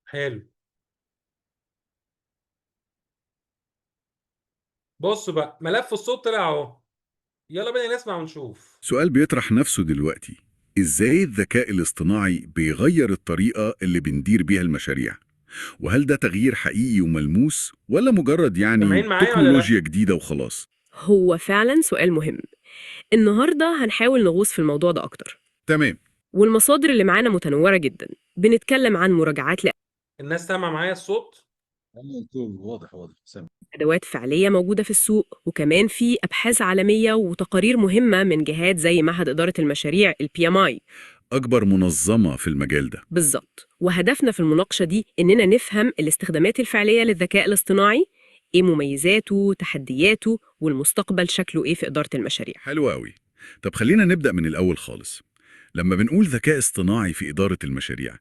حلو. بصوا بقى، ملف الصوت طلع اهو، يلا بينا نسمع ونشوف. سؤال بيطرح نفسه دلوقتي: إزاي الذكاء الاصطناعي بيغير الطريقة اللي بندير بيها المشاريع؟ وهل ده تغيير حقيقي وملموس ولا مجرد يعني سامعين معايا ولا لا؟ تكنولوجيا جديدة وخلاص؟ هو فعلا سؤال مهم. النهاردة هنحاول نغوص في الموضوع ده أكتر. تمام. والمصادر اللي معانا متنوعة جدا، بنتكلم عن مراجعات الناس سامعه معايا الصوت؟ انا دكتور، واضح واضح، سامع. لأدوات فعلية موجودة في السوق، وكمان في أبحاث عالمية وتقارير مهمة من جهات زي معهد إدارة المشاريع ال PMI. أكبر منظمة في المجال ده. بالظبط. وهدفنا في المناقشة دي إننا نفهم الاستخدامات الفعلية للذكاء الاصطناعي، إيه مميزاته، تحدياته، والمستقبل شكله إيه في إدارة المشاريع. حلو قوي. طب خلينا نبدأ من الأول خالص. لما بنقول ذكاء اصطناعي في إدارة المشاريع،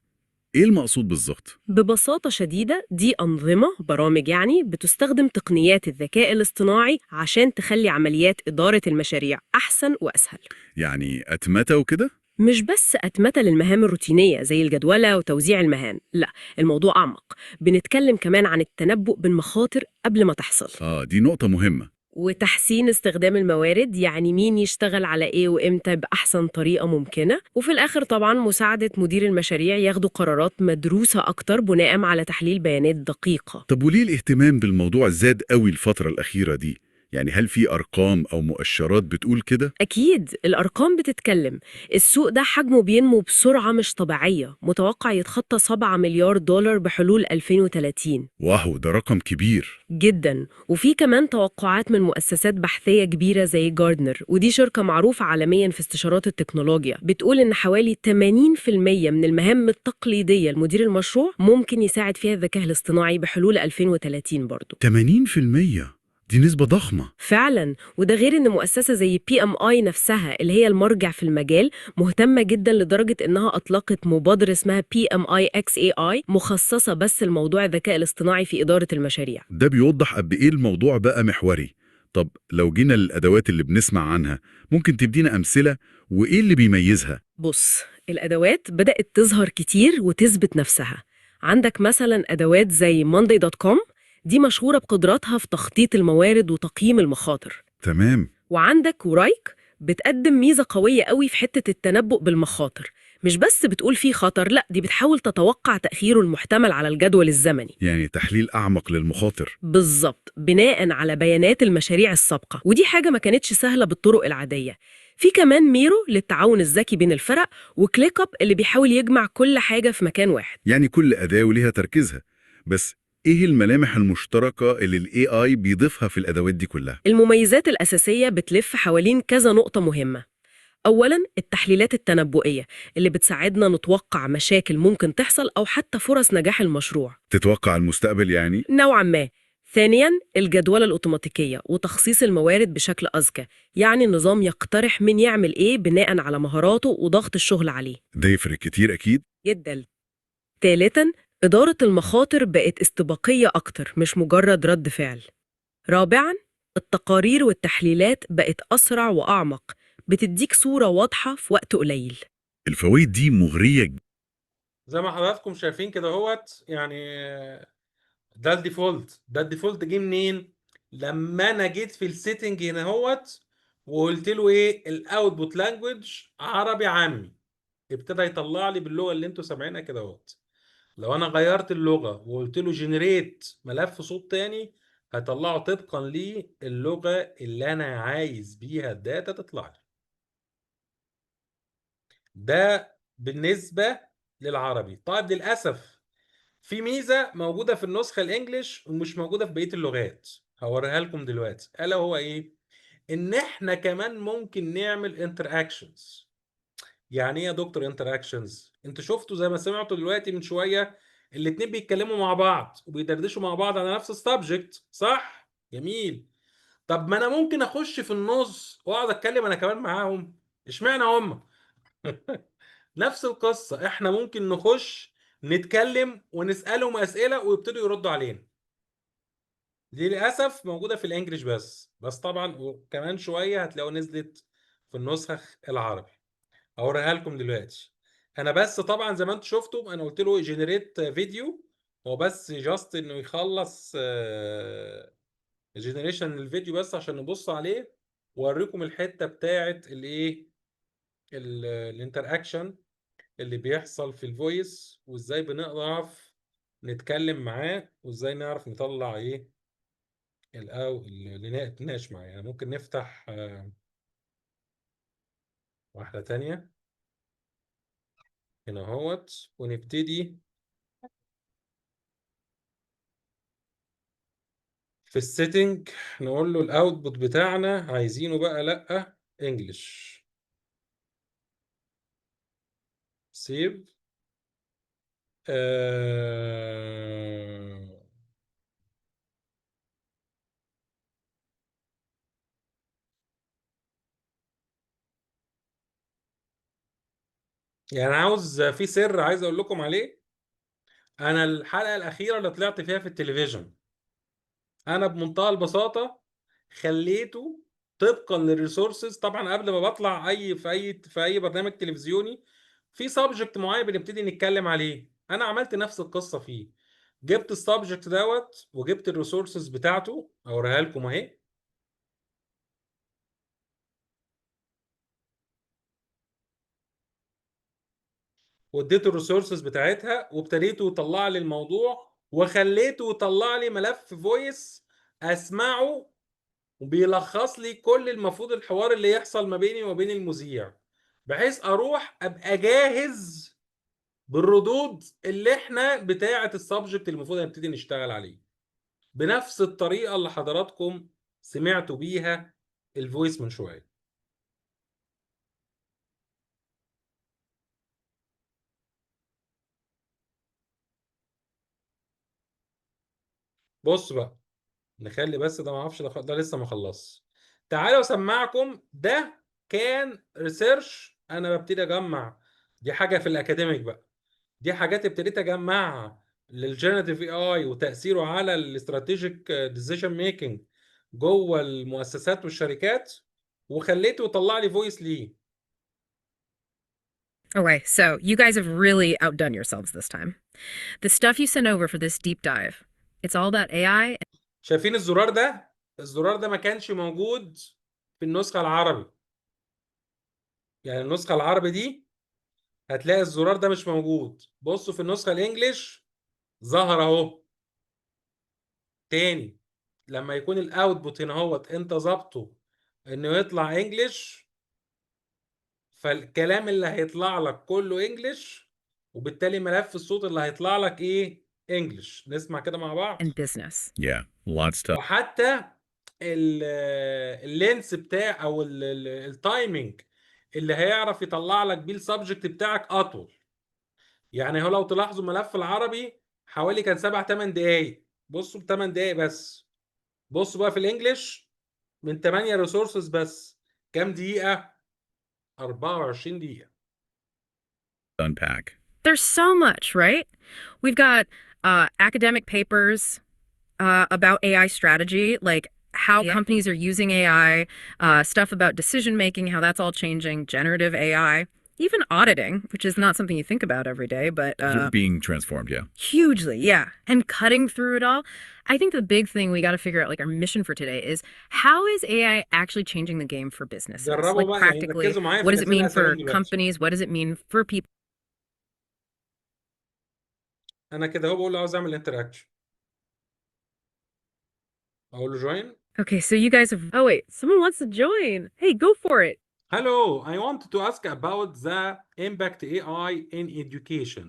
إيه المقصود بالظبط؟ ببساطة شديدة، دي أنظمة برامج يعني بتستخدم تقنيات الذكاء الاصطناعي عشان تخلي عمليات إدارة المشاريع أحسن وأسهل. يعني أتمتة وكده؟ مش بس أتمتة للمهام الروتينية زي الجدولة وتوزيع المهام، لا، الموضوع أعمق. بنتكلم كمان عن التنبؤ بالمخاطر قبل ما تحصل. آه، دي نقطة مهمة. وتحسين استخدام الموارد، يعني مين يشتغل على إيه وإمتى بأحسن طريقة ممكنة. وفي الآخر طبعا مساعدة مدير المشاريع ياخدوا قرارات مدروسة أكتر بناء على تحليل بيانات دقيقة. طب وليه الاهتمام بالموضوع زاد قوي الفترة الأخيرة دي؟ يعني هل في أرقام أو مؤشرات بتقول كده؟ أكيد الأرقام بتتكلم. السوق ده حجمه بينمو بسرعة مش طبيعية، متوقع يتخطى 7 مليار دولار بحلول 2030. واو، ده رقم كبير. جدا. وفي كمان توقعات من مؤسسات بحثية كبيرة زي جاردنر، ودي شركة معروفة عالميا في استشارات التكنولوجيا، بتقول إن حوالي 80% من المهام التقليدية لمدير المشروع ممكن يساعد فيها الذكاء الاصطناعي بحلول 2030 برضو. 80% دي نسبة ضخمة. فعلا. وده غير ان مؤسسة زي PMI نفسها اللي هي المرجع في المجال مهتمة جدا لدرجة انها اطلقت مبادرة اسمها PMI X AI مخصصة بس لموضوع الذكاء الاصطناعي في إدارة المشاريع. ده بيوضح قد إيه الموضوع بقى محوري. طب لو جينا للأدوات اللي بنسمع عنها، ممكن تدينا أمثلة وإيه اللي بيميزها؟ بص، الأدوات بدأت تظهر كتير وتثبت نفسها. عندك مثلا أدوات زي monday.com، دي مشهورة بقدراتها في تخطيط الموارد وتقييم المخاطر. تمام. وعندك Wrike بتقدم ميزة قوية قوي في حتة التنبؤ بالمخاطر، مش بس بتقول فيه خطر، لا دي بتحاول تتوقع تأخيره المحتمل على الجدول الزمني. يعني تحليل أعمق للمخاطر. بالظبط، بناء على بيانات المشاريع السابقة، ودي حاجة ما كانتش سهلة بالطرق العادية. في كمان Miro للتعاون الذكي بين الفرق، و ClickUp اللي بيحاول يجمع كل حاجة في مكان واحد. يعني كل أداة وليها تركيزها. بس إيه الملامح المشتركة اللي ال AI بيضيفها في الأدوات دي كلها؟ المميزات الأساسية بتلف حوالين كذا نقطة مهمة. أولاً التحليلات التنبؤية اللي بتساعدنا نتوقع مشاكل ممكن تحصل أو حتى فرص نجاح المشروع. تتوقع المستقبل يعني؟ نوعاً ما. ثانياً الجدولة الأوتوماتيكية وتخصيص الموارد بشكل أذكى، يعني النظام يقترح مين يعمل إيه بناءً على مهاراته وضغط الشغل عليه. ده يفرق كتير أكيد. جداً. ثالثاً إدارة المخاطر بقت استباقية أكتر، مش مجرد رد فعل. رابعاً التقارير والتحليلات بقت أسرع وأعمق، بتديك صورة واضحة في وقت قليل. الفوائد دي مغرية. زي ما حضراتكم شايفين كده اهوت، يعني ده ال default. ده ال default جه منين؟ لما انا جيت في ال setting هنا اهوت وقلت له ايه؟ ال output language عربي عامي، ابتدى يطلع لي باللغة اللي انتوا سامعينها كده اهوت. لو انا غيرت اللغة وقلت له generate ملف صوت تاني، هيطلعه طبقا للغة اللي انا عايز بيها ال data تطلع لي. ده بالنسبة للعربي. طيب للاسف في ميزة موجودة في النسخة ال English ومش موجودة في بقية اللغات، هوريها لكم دلوقتي. الا وهو ايه؟ ان احنا كمان ممكن نعمل interactions. يعني ايه يا دكتور interactions؟ انتوا شفتوا زي ما سمعتوا دلوقتي من شوية الاتنين بيتكلموا مع بعض وبيدردشوا مع بعض على نفس ال subject، صح؟ جميل. طب ما انا ممكن اخش في النص واقعد اتكلم انا كمان معاهم، اشمعنى هم؟ نفس القصة، احنا ممكن نخش نتكلم ونسالهم اسئلة ويبتدوا يردوا علينا. دي للاسف موجودة في ال English بس طبعا وكمان شوية هتلاقوا نزلت في النسخ العربي. هوريها لكم دلوقتي. انا بس طبعا زي ما انتم شفتوا انا قلت له generate video، هو بس just انه يخلص generation الفيديو بس عشان نبص عليه واوريكم الحتة بتاعه الايه، ال interaction اللي بيحصل في ال voice، وازاي بنعرف نتكلم معاه، وازاي نعرف نطلع ايه الاو اللي نتناقش معاه. يعني ممكن نفتح واحدة تانية هنا اهوت، ونبتدي في ال setting نقول له ال output بتاعنا عايزينه بقى لا English، save. يعني عاوز في سر عايز اقول لكم عليه. انا الحلقة الاخيرة اللي طلعت فيها في التلفزيون، انا بمنتهى البساطة خليته طبقا لل resources. طبعا قبل ما بطلع اي في اي في اي برنامج تلفزيوني في subject معين بنبتدي نتكلم عليه، انا عملت نفس القصة فيه. جبت ال subject دوت وجبت ال resources بتاعته، اوريها لكم اهي. واديته ال resources بتاعتها وابتديته يطلع لي الموضوع، وخليته يطلع لي ملف voice اسمعه وبيلخص لي كل المفروض الحوار اللي يحصل ما بيني وما بين المذيع، بحيث اروح ابقى جاهز بالردود اللي احنا بتاعه ال subject اللي المفروض نبتدي نشتغل عليه، بنفس الطريقة اللي حضراتكم سمعتوا بيها ال voice من شوية. بص بقى، نخلي بس ده ما اعرفش ده لسه ما خلصش. تعالوا اسمعكم. ده كان research انا ببتدي اجمع، دي حاجة في ال academic بقى، دي حاجات ابتديت اجمعها لل generative AI وتاثيره على ال strategic decision making جوه المؤسسات والشركات، وخليته يطلع لي voice ليه. Okay, so you guys have really outdone yourselves this time. The stuff you sent over for this deep dive, it's all about AI. شايفين الزرار ده؟ الزرار ده ما كانش موجود في النسخة العربي. يعني النسخة العربي دي هتلاقي الزرار ده مش موجود. بصوا في النسخة ال English ظهر اهو. تاني لما يكون ال output هنا اهوت انت ظابطة انه يطلع English، فالكلام اللي هيطلع لك كله English، وبالتالي ملف الصوت اللي هيطلع لك ايه؟ English. نسمع كده مع بعض. And business. Yeah, lots to وحتى ال length بتاع او ال timing اللي هيعرف يطلع لك بيه ال subject بتاعك اطول. يعني هو لو تلاحظوا ملف العربي حوالي كان 7 8 دقايق، بصوا ب 8 دقايق بس. بصوا بقى في ال English من 8 resources بس كام دقيقة؟ 24 دقيقة. unpack. There's so much, right? We've got academic papers about AI strategy, like how companies are using AI, stuff about decision making, how that's all changing, generative AI, even auditing, which is not something you think about every day, but Being transformed, yeah. hugely, yeah. And cutting through it all. I think the big thing we got to figure out, like our mission for today, is how is AI actually changing the game for businesses? جربوا Like بقى، يعني practically, ركزوا معايا في what does it الأسئلة mean هسألهم for دلوقتي. companies? What does it mean for people? انا كده اهو بقول له عاوز اعمل interaction، اقول له join. Okay, so you guys have. Oh, wait, someone wants to join. Hey, go for it. Hello, I want to ask about the impact AI in education.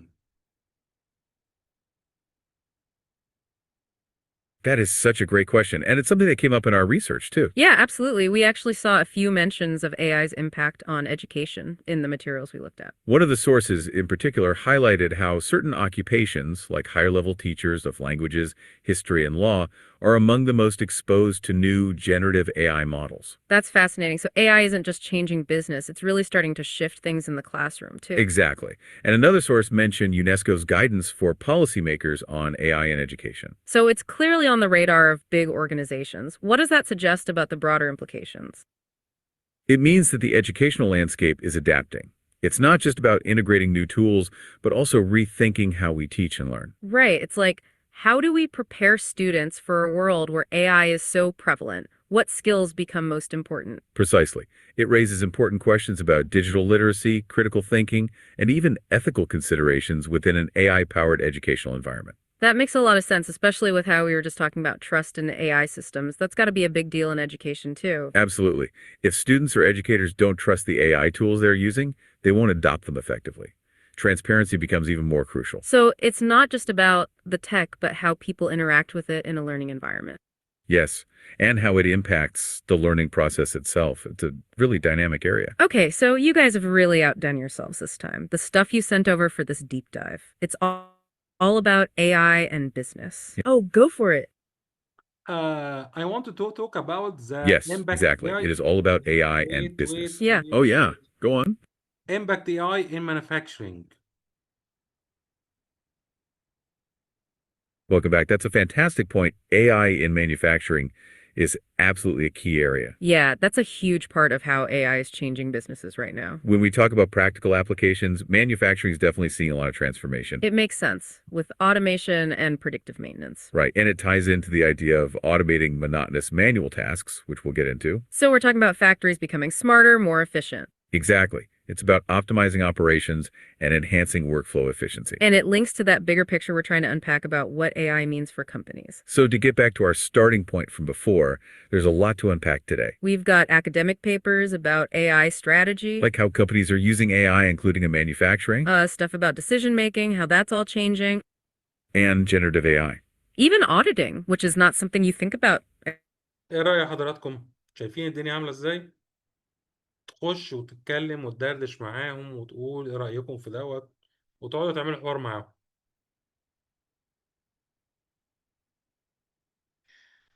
That is such a great question. And it's something that came up in our research, too. Yeah, absolutely. We actually saw a few mentions of AI's impact on education in the materials we looked at. One of the sources in particular highlighted how certain occupations, like higher-level teachers of languages, history, and law, are among the most exposed to new generative AI models. That's fascinating. So AI isn't just changing business, it's really starting to shift things in the classroom, too. Exactly. And another source mentioned UNESCO's guidance for policymakers on AI in education. So it's clearly on the radar of big organizations. What does that suggest about the broader implications? It means that the educational landscape is adapting. It's not just about integrating new tools, but also rethinking how we teach and learn. Right. It's like, how do we prepare students for a world where AI is so prevalent? What skills become most important? Precisely. It raises important questions about digital literacy, critical thinking, and even ethical considerations within an AI-powered educational environment. That makes a lot of sense, especially with how we were just talking about trust in AI systems. That's got to be a big deal in education, too. Absolutely. If students or educators don't trust the AI tools they're using, they won't adopt them effectively. Transparency becomes even more crucial. So it's not just about the tech, but how people interact with it in a learning environment. Yes, and how it impacts the learning process itself. It's a really dynamic area. Okay, so you guys have really outdone yourselves this time. The stuff you sent over for this deep dive. It's all about AI and business. Oh, go for it. I wanted to talk about the Yes, impact exactly. AI. It is all about AI and Wait, business. wait, Yeah. wait, Oh, yeah. wait. Go on. Impact AI in manufacturing. Welcome back. That's a fantastic point. AI in manufacturing is absolutely a key area. Yeah, that's a huge part of how AI is changing businesses right now. When we talk about practical applications, manufacturing is definitely seeing a lot of transformation. It makes sense with automation and predictive maintenance. Right. And it ties into the idea of automating monotonous manual tasks, which we'll get into. So we're talking about factories becoming smarter, more efficient. Exactly. It's about optimizing operations and enhancing workflow efficiency. And it links to that bigger picture we're trying to unpack about what AI means for companies. So to get back to our starting point from before, there's a lot to unpack today. We've got academic papers about AI strategy, Like how companies are using AI, including in manufacturing, stuff about decision making, how that's all changing, and generative AI. even auditing, which is not something you think about. ايه رأي حضراتكم؟ شايفين الدنيا عاملة ازاي؟ تخش وتتكلم وتدردش معاهم وتقول ايه رأيكم في دوت، وتقعدوا تعملوا حوار معاهم.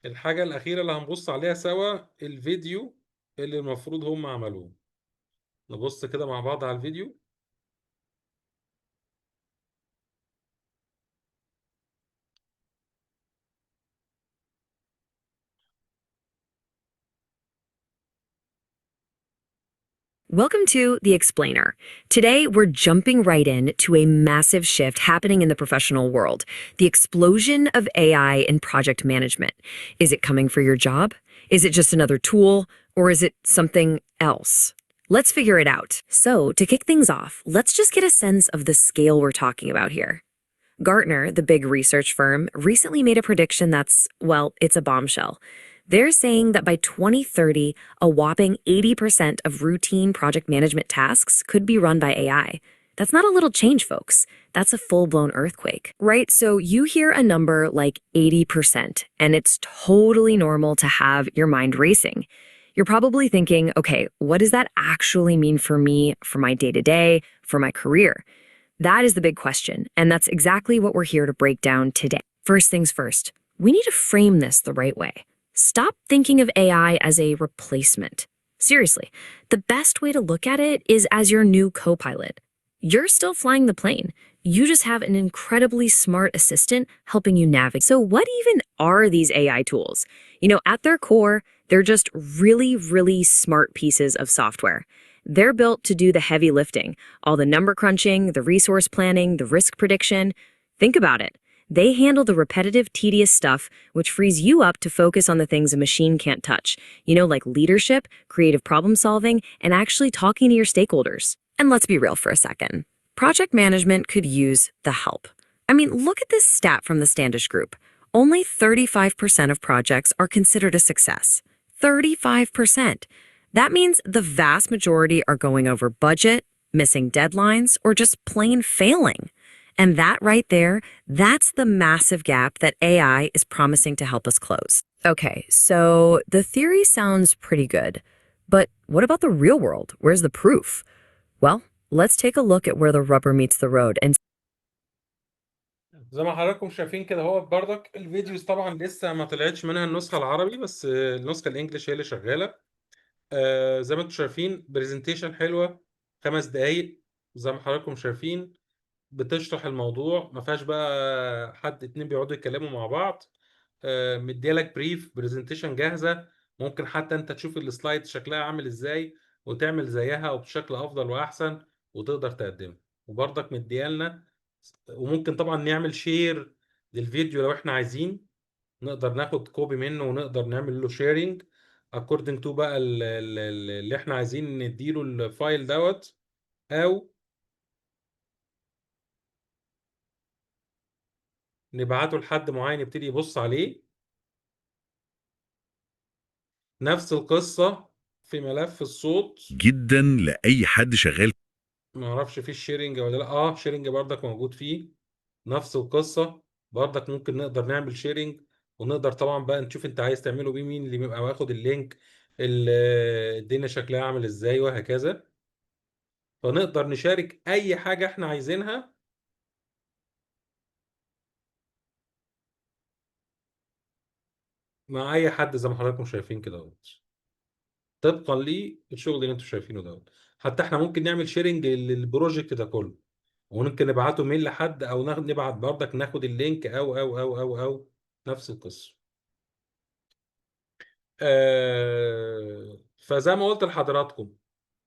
الحاجة الأخيرة اللي هنبص عليها سوا الفيديو اللي المفروض هم عملوه. نبص كده مع بعض على الفيديو. Welcome to The Explainer. Today, we're jumping right in to a massive shift happening in the professional world, the explosion of AI in project management. Is it coming for your job? Is it just another tool? Or is it something else? Let's figure it out. So, to kick things off, let's just get a sense of the scale we're talking about here. Gartner, the big research firm, recently made a prediction that's, well, it's a bombshell. They're saying that by 2030, a whopping 80% of routine project management tasks could be run by AI. That's not a little change, folks. That's a full-blown earthquake, right? So you hear a number like 80%, and it's totally normal to have your mind racing. You're probably thinking, okay, what does that actually mean for me, for my day-to-day, for my career? That is the big question, and that's exactly what we're here to break down today. First things first, we need to frame this the right way. Stop thinking of AI as a replacement. Seriously, the best way to look at it is as your new co-pilot. You're still flying the plane. You just have an incredibly smart assistant helping you navigate. So what even are these AI tools? You know, at their core, they're just really, really smart pieces of software. They're built to do the heavy lifting, all the number crunching, the resource planning, the risk prediction. Think about it. They handle the repetitive, tedious stuff, which frees you up to focus on the things a machine can't touch. You know, like leadership, creative problem solving, and actually talking to your stakeholders. And let's be real for a second. Project management could use the help. I mean, look at this stat from the Standish Group. Only 35% of projects are considered a success. 35%. That means the vast majority are going over budget, missing deadlines, or just plain failing. And that right there, that's the massive gap that AI is promising to help us close. Okay, so the theory sounds pretty good, but what about the real world? Where's the proof? Well, let's take a look at where the rubber meets the road and زي ما حضراتكم شايفين كده، هو بردك ال videos طبعا لسه ما طلعتش منها النسخة العربي، بس النسخة ال English هي اللي شغالة. زي ما انتم شايفين presentation حلوة، 5 دقايق، زي ما حضراتكم شايفين بتشرح الموضوع، ما فيهاش بقى حد اتنين بيقعدوا يتكلموا مع بعض. مديالك brief presentation جاهزة، ممكن حتى انت تشوف ال slide شكلها عامل ازاي وتعمل زيها وبشكل افضل واحسن وتقدر تقدمها. وبرضك مديالنا، وممكن طبعا نعمل share للفيديو لو احنا عايزين، نقدر ناخد copy منه ونقدر نعمل له sharing according to بقى اللي احنا عايزين نديله ال file دوت، او نبعته لحد معين يبتدي يبص عليه. نفس القصة في ملف الصوت. جدا لأي حد شغال. ما اعرفش فيه ال sharing ولا لا. Sharing برضك موجود فيه، نفس القصة برضك، ممكن نقدر نعمل sharing، ونقدر طبعا بقى نشوف انت عايز تعمله بيه، مين اللي بيبقى واخد ال link، الدنيا شكلها عامل ازاي وهكذا. فنقدر نشارك اي حاجة احنا عايزينها مع اي حد، زي ما حضراتكم شايفين كده اهوت، طبقا للشغل اللي انتم شايفينه دوت. حتى احنا ممكن نعمل sharing لل project ده كله، وممكن نبعته mail لحد، او ناخد نبعت بردك ناخد ال link او نفس القصه. فزي ما قلت لحضراتكم،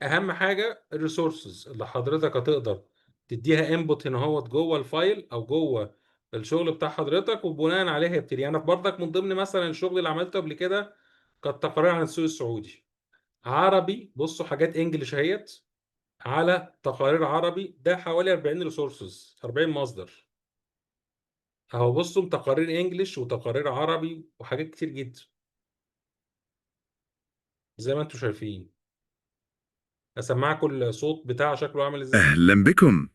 اهم حاجه ال resources اللي حضرتك هتقدر تديها input هنا هو جوه ال file او جوه الشغل بتاع حضرتك، وبناء عليها يبتدي. انا برضك من ضمن مثلا الشغل اللي عملته قبل كده كانت تقارير عن السوق السعودي عربي. بصوا حاجات English اهيت على تقارير عربي، ده حوالي 40 resources، 40 مصدر اهو. بصوا تقارير English وتقارير عربي وحاجات كتير جدا زي ما انتم شايفين. اسمعكم الصوت بتاع شكله عامل ازاي. أهلا بكم.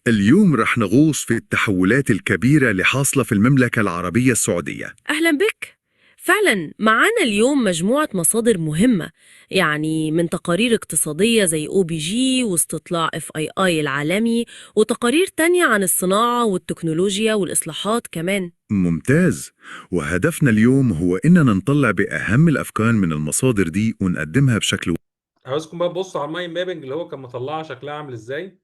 اليوم رح نغوص في التحولات الكبيرة اللي حاصلة في المملكة العربية السعودية. أهلا بك. فعلا معانا اليوم مجموعة مصادر مهمة، يعني من تقارير اقتصادية زي OBG واستطلاع FII العالمي، وتقارير تانية عن الصناعة والتكنولوجيا والإصلاحات كمان. ممتاز. وهدفنا اليوم هو إننا نطلع بأهم الأفكار من المصادر دي ونقدمها بشكل عاوزكم بقى تبصوا على ال mind mapping اللي هو كان مطلعها شكلها عامل ازاي.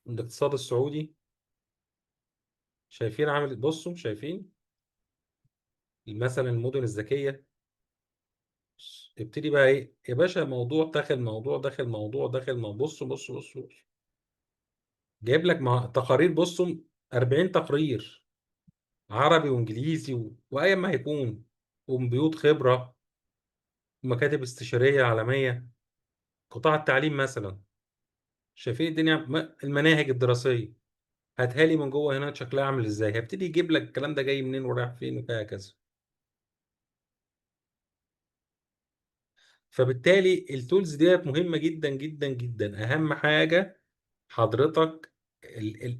الاقتصاد السعودي شايفين عامل، بصوا شايفين مثلا المدن الذكية. ابتدي بقى ايه يا باشا، موضوع داخل موضوع داخل موضوع داخل موضوع. بصوا بصوا بصوا بصوا. جايب لك مع تقارير، بصوا 40 تقرير عربي وانجليزي واي ما هيكون، ومن بيوت خبرة ومكاتب استشارية عالمية. قطاع التعليم مثلا، شايفين الدنيا المناهج الدراسية هاتها لي من جوه هنا شكلها عامل ازاي. هيبتدي يجيب لك الكلام ده جاي منين ورايح فين وهكذا. فبالتالي ال tools ديت مهمة جدا جدا جدا. اهم حاجة حضرتك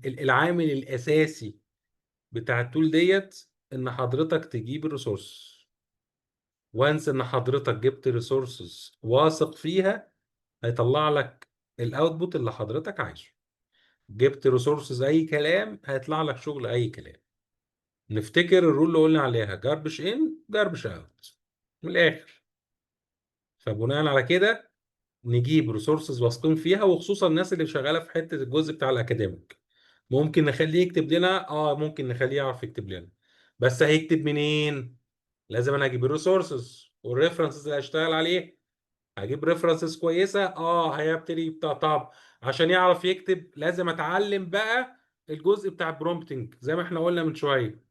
العامل الاساسي بتاع ال tool ديت ان حضرتك تجيب ال resource. once ان حضرتك جبت resources واثق فيها، هيطلع لك ال output اللي حضرتك عايزه. جبت resources اي كلام، هيطلع لك شغل اي كلام. نفتكر ال rule اللي قلنا عليها، garbage in garbage out، من الاخر. فبناء على كده نجيب resources واثقين فيها، وخصوصا الناس اللي شغاله في حته الجزء بتاع ال academic. ممكن نخليه يكتب لنا، ممكن نخليه يعرف يكتب لنا، بس هيكتب منين؟ لازم انا اجيب ال resources وال references اللي هشتغل عليه. هجيب references كويسه، هيبتدي بتاع. طب عشان يعرف يكتب لازم اتعلم بقى الجزء بتاع ال prompting، زي ما احنا قلنا من شويه،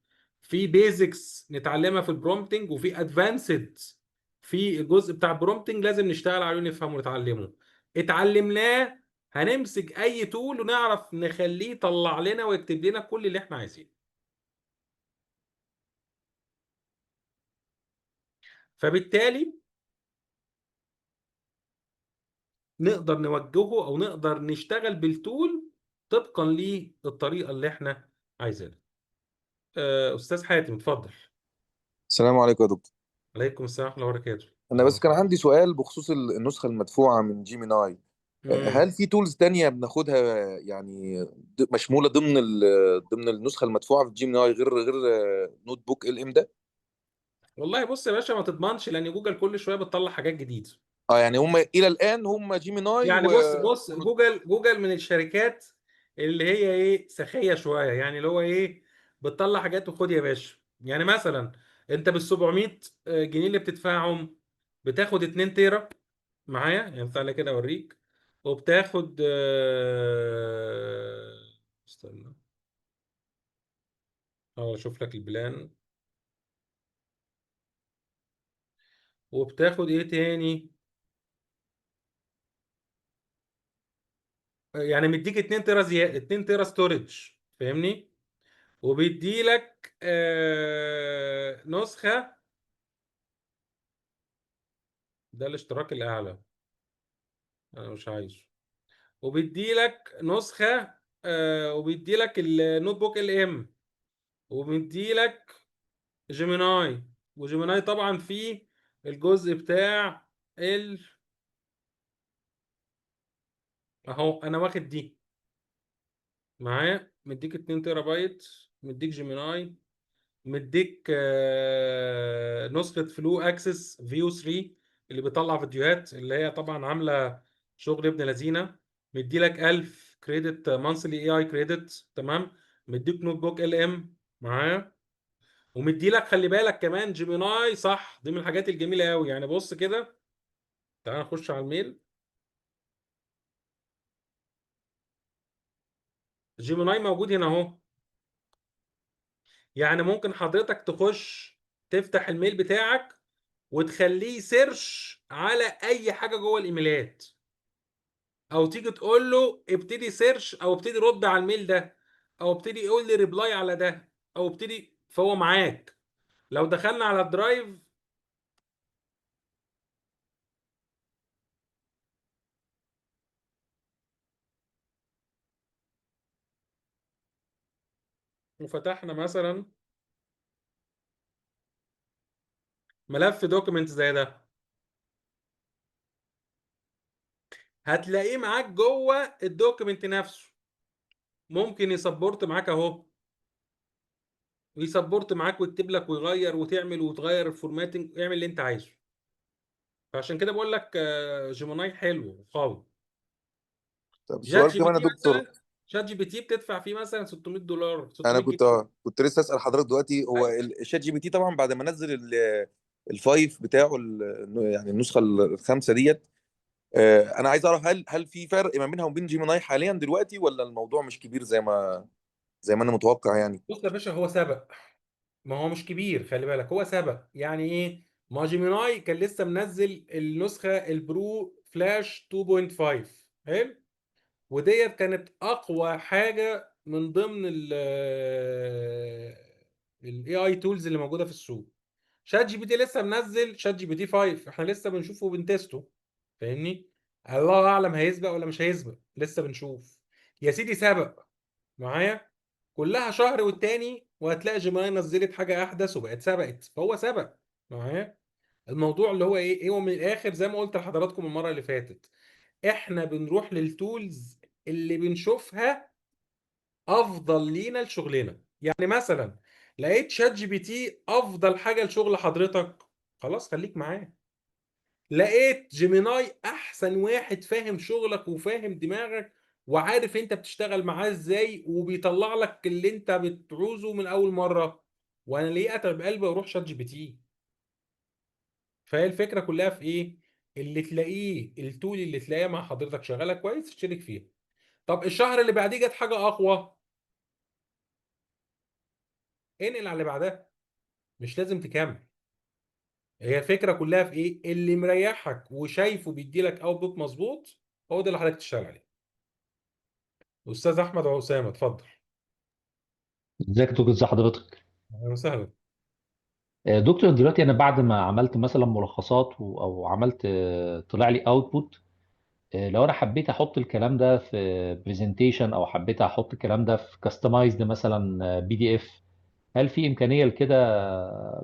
في basics نتعلمها في ال prompting، وفي advanced في الجزء بتاع ال prompting لازم نشتغل عليه ونفهمه ونتعلمه. اتعلمناه، هنمسك اي tool ونعرف نخليه يطلع لنا ويكتب لنا كل اللي احنا عايزينه. فبالتالي نقدر نوجهه او نقدر نشتغل بال tool طبقا للطريقة اللي احنا عايزينها. استاذ حاتم اتفضل. السلام عليكم يا دكتور. عليكم السلام ورحمة الله وبركاته. انا بس كان عندي سؤال بخصوص النسخة المدفوعه من Gemini. هل في tools تانية بناخدها يعني مشموله ضمن ضمن النسخة المدفوعه في Gemini غير NotebookLM ده؟ والله بص يا باشا، ما تضمنش، لان جوجل كل شوية بتطلع حاجات جديدة. يعني هم الى الان هم Gemini يعني بص جوجل من الشركات اللي هي ايه، سخيه شوية، يعني اللي هو ايه، بتطلع حاجات وخد يا باشا. يعني مثلا انت بال 700 جنيه اللي بتدفعهم بتاخد 2 تيرا معايا، يعني تعالى كده اوريك، وبتاخد استنى احاول اشوف لك ال plan، وبتاخد ايه تاني، يعني مديك 2 تيرا زيادة، 2 تيرا storage، فاهمني؟ وبيدي لك نسخة، ده الاشتراك الأعلى أنا مش عايزه، وبيدي لك نسخة وبيدي لك ال NotebookLM، وبيدي لك Gemini، و Gemini طبعا فيه الجزء بتاع ال اهو، انا واخد دي معايا، مديك 2 تيرا بايت، مديك Gemini، مديك نسخة Flow Access Veo 3 اللي بيطلع فيديوهات، اللي هي طبعا عاملة شغل ابن لذينة، مدي لك 1000 credit monthly AI credit، تمام، مديك NotebookLM معايا، ومدي لك خلي بالك كمان Gemini، صح؟ دي من الحاجات الجميلة قوي. يعني بص كده، تعال نخش على ال mail، Gemini موجود هنا اهو. يعني ممكن حضرتك تخش تفتح ال mail بتاعك وتخليه search على اي حاجة جوه الايميلات، او تيجي تقول له ابتدي search، او ابتدي رد على ال mail ده، او ابتدي قول لي reply على ده، او ابتدي، فهو معاك. لو دخلنا على ال Drive وفتحنا مثلا ملف document زي ده، هتلاقيه معاك جوه ال document نفسه، ممكن ي support معاك اهو، وي support معاك ويكتب لك ويغير وتعمل وتغير ال formatting، اعمل اللي انت عايزه. فعشان كده بقول لك Gemini حلو وقوي. طب شات سؤال جي بي كمان يا تي دكتور. مثلا، ChatGPT بتدفع فيه مثلا $600، انا 600 كنت جنيه. كنت لسه اسال حضرتك دلوقتي، هو أيوة. ال ChatGPT طبعا بعد ما نزل ال five بتاعه يعني النسخة الخامسة ديت، انا عايز اعرف هل في فرق ما بينها وبين Gemini حاليا دلوقتي، ولا الموضوع مش كبير زي ما انا متوقع يعني؟ بص يا باشا، هو سبق، ما هو مش كبير، خلي بالك، هو سبق. يعني ايه؟ ما Gemini كان لسه منزل النسخة ال Pro Flash 2.5، حلو، وديت كانت اقوى حاجة من ضمن ال AI tools اللي موجودة في السوق. ChatGPT لسه منزل ChatGPT 5، احنا لسه بنشوفه وبن test ه، فاهمني؟ الله اعلم هيسبق ولا مش هيسبق، لسه بنشوف. يا سيدي سبق معايا، كلها شهر والتاني وهتلاقي Gemini نزلت حاجة احدث وبقت سبقت، فهو سبق معايا. الموضوع اللي هو ايه، هو من الاخر زي ما قلت لحضراتكم المرة اللي فاتت، احنا بنروح لل tools اللي بنشوفها افضل لينا لشغلنا. يعني مثلا لقيت ChatGPT افضل حاجة لشغل حضرتك، خلاص خليك معاه. لقيت Gemini احسن واحد فاهم شغلك وفاهم دماغك وعارف انت بتشتغل معاه ازاي وبيطلع لك اللي انت بتعوزه من اول مرة، وانا ليه اتعب قلبي واروح ChatGPT؟ فهي الفكرة كلها في ايه؟ اللي تلاقيه ال tool اللي تلاقيها مع حضرتك شغالة كويس اشترك فيها. طب الشهر اللي بعديه جت حاجة اقوى، انقل على اللي بعدها، مش لازم تكمل. هي الفكرة كلها في ايه؟ اللي مريحك وشايفه بيدي لك output مظبوط، هو ده اللي حضرتك تشتغل عليه. استاذ احمد اسامة اتفضل. ازيك يا دكتور، ازي حضرتك؟ اهلا وسهلا. دكتور، دلوقتي انا بعد ما عملت مثلا ملخصات او عملت طلع لي output، لو انا حبيت احط الكلام ده في presentation، او حبيت احط الكلام ده في customized مثلا PDF، هل في امكانية لكده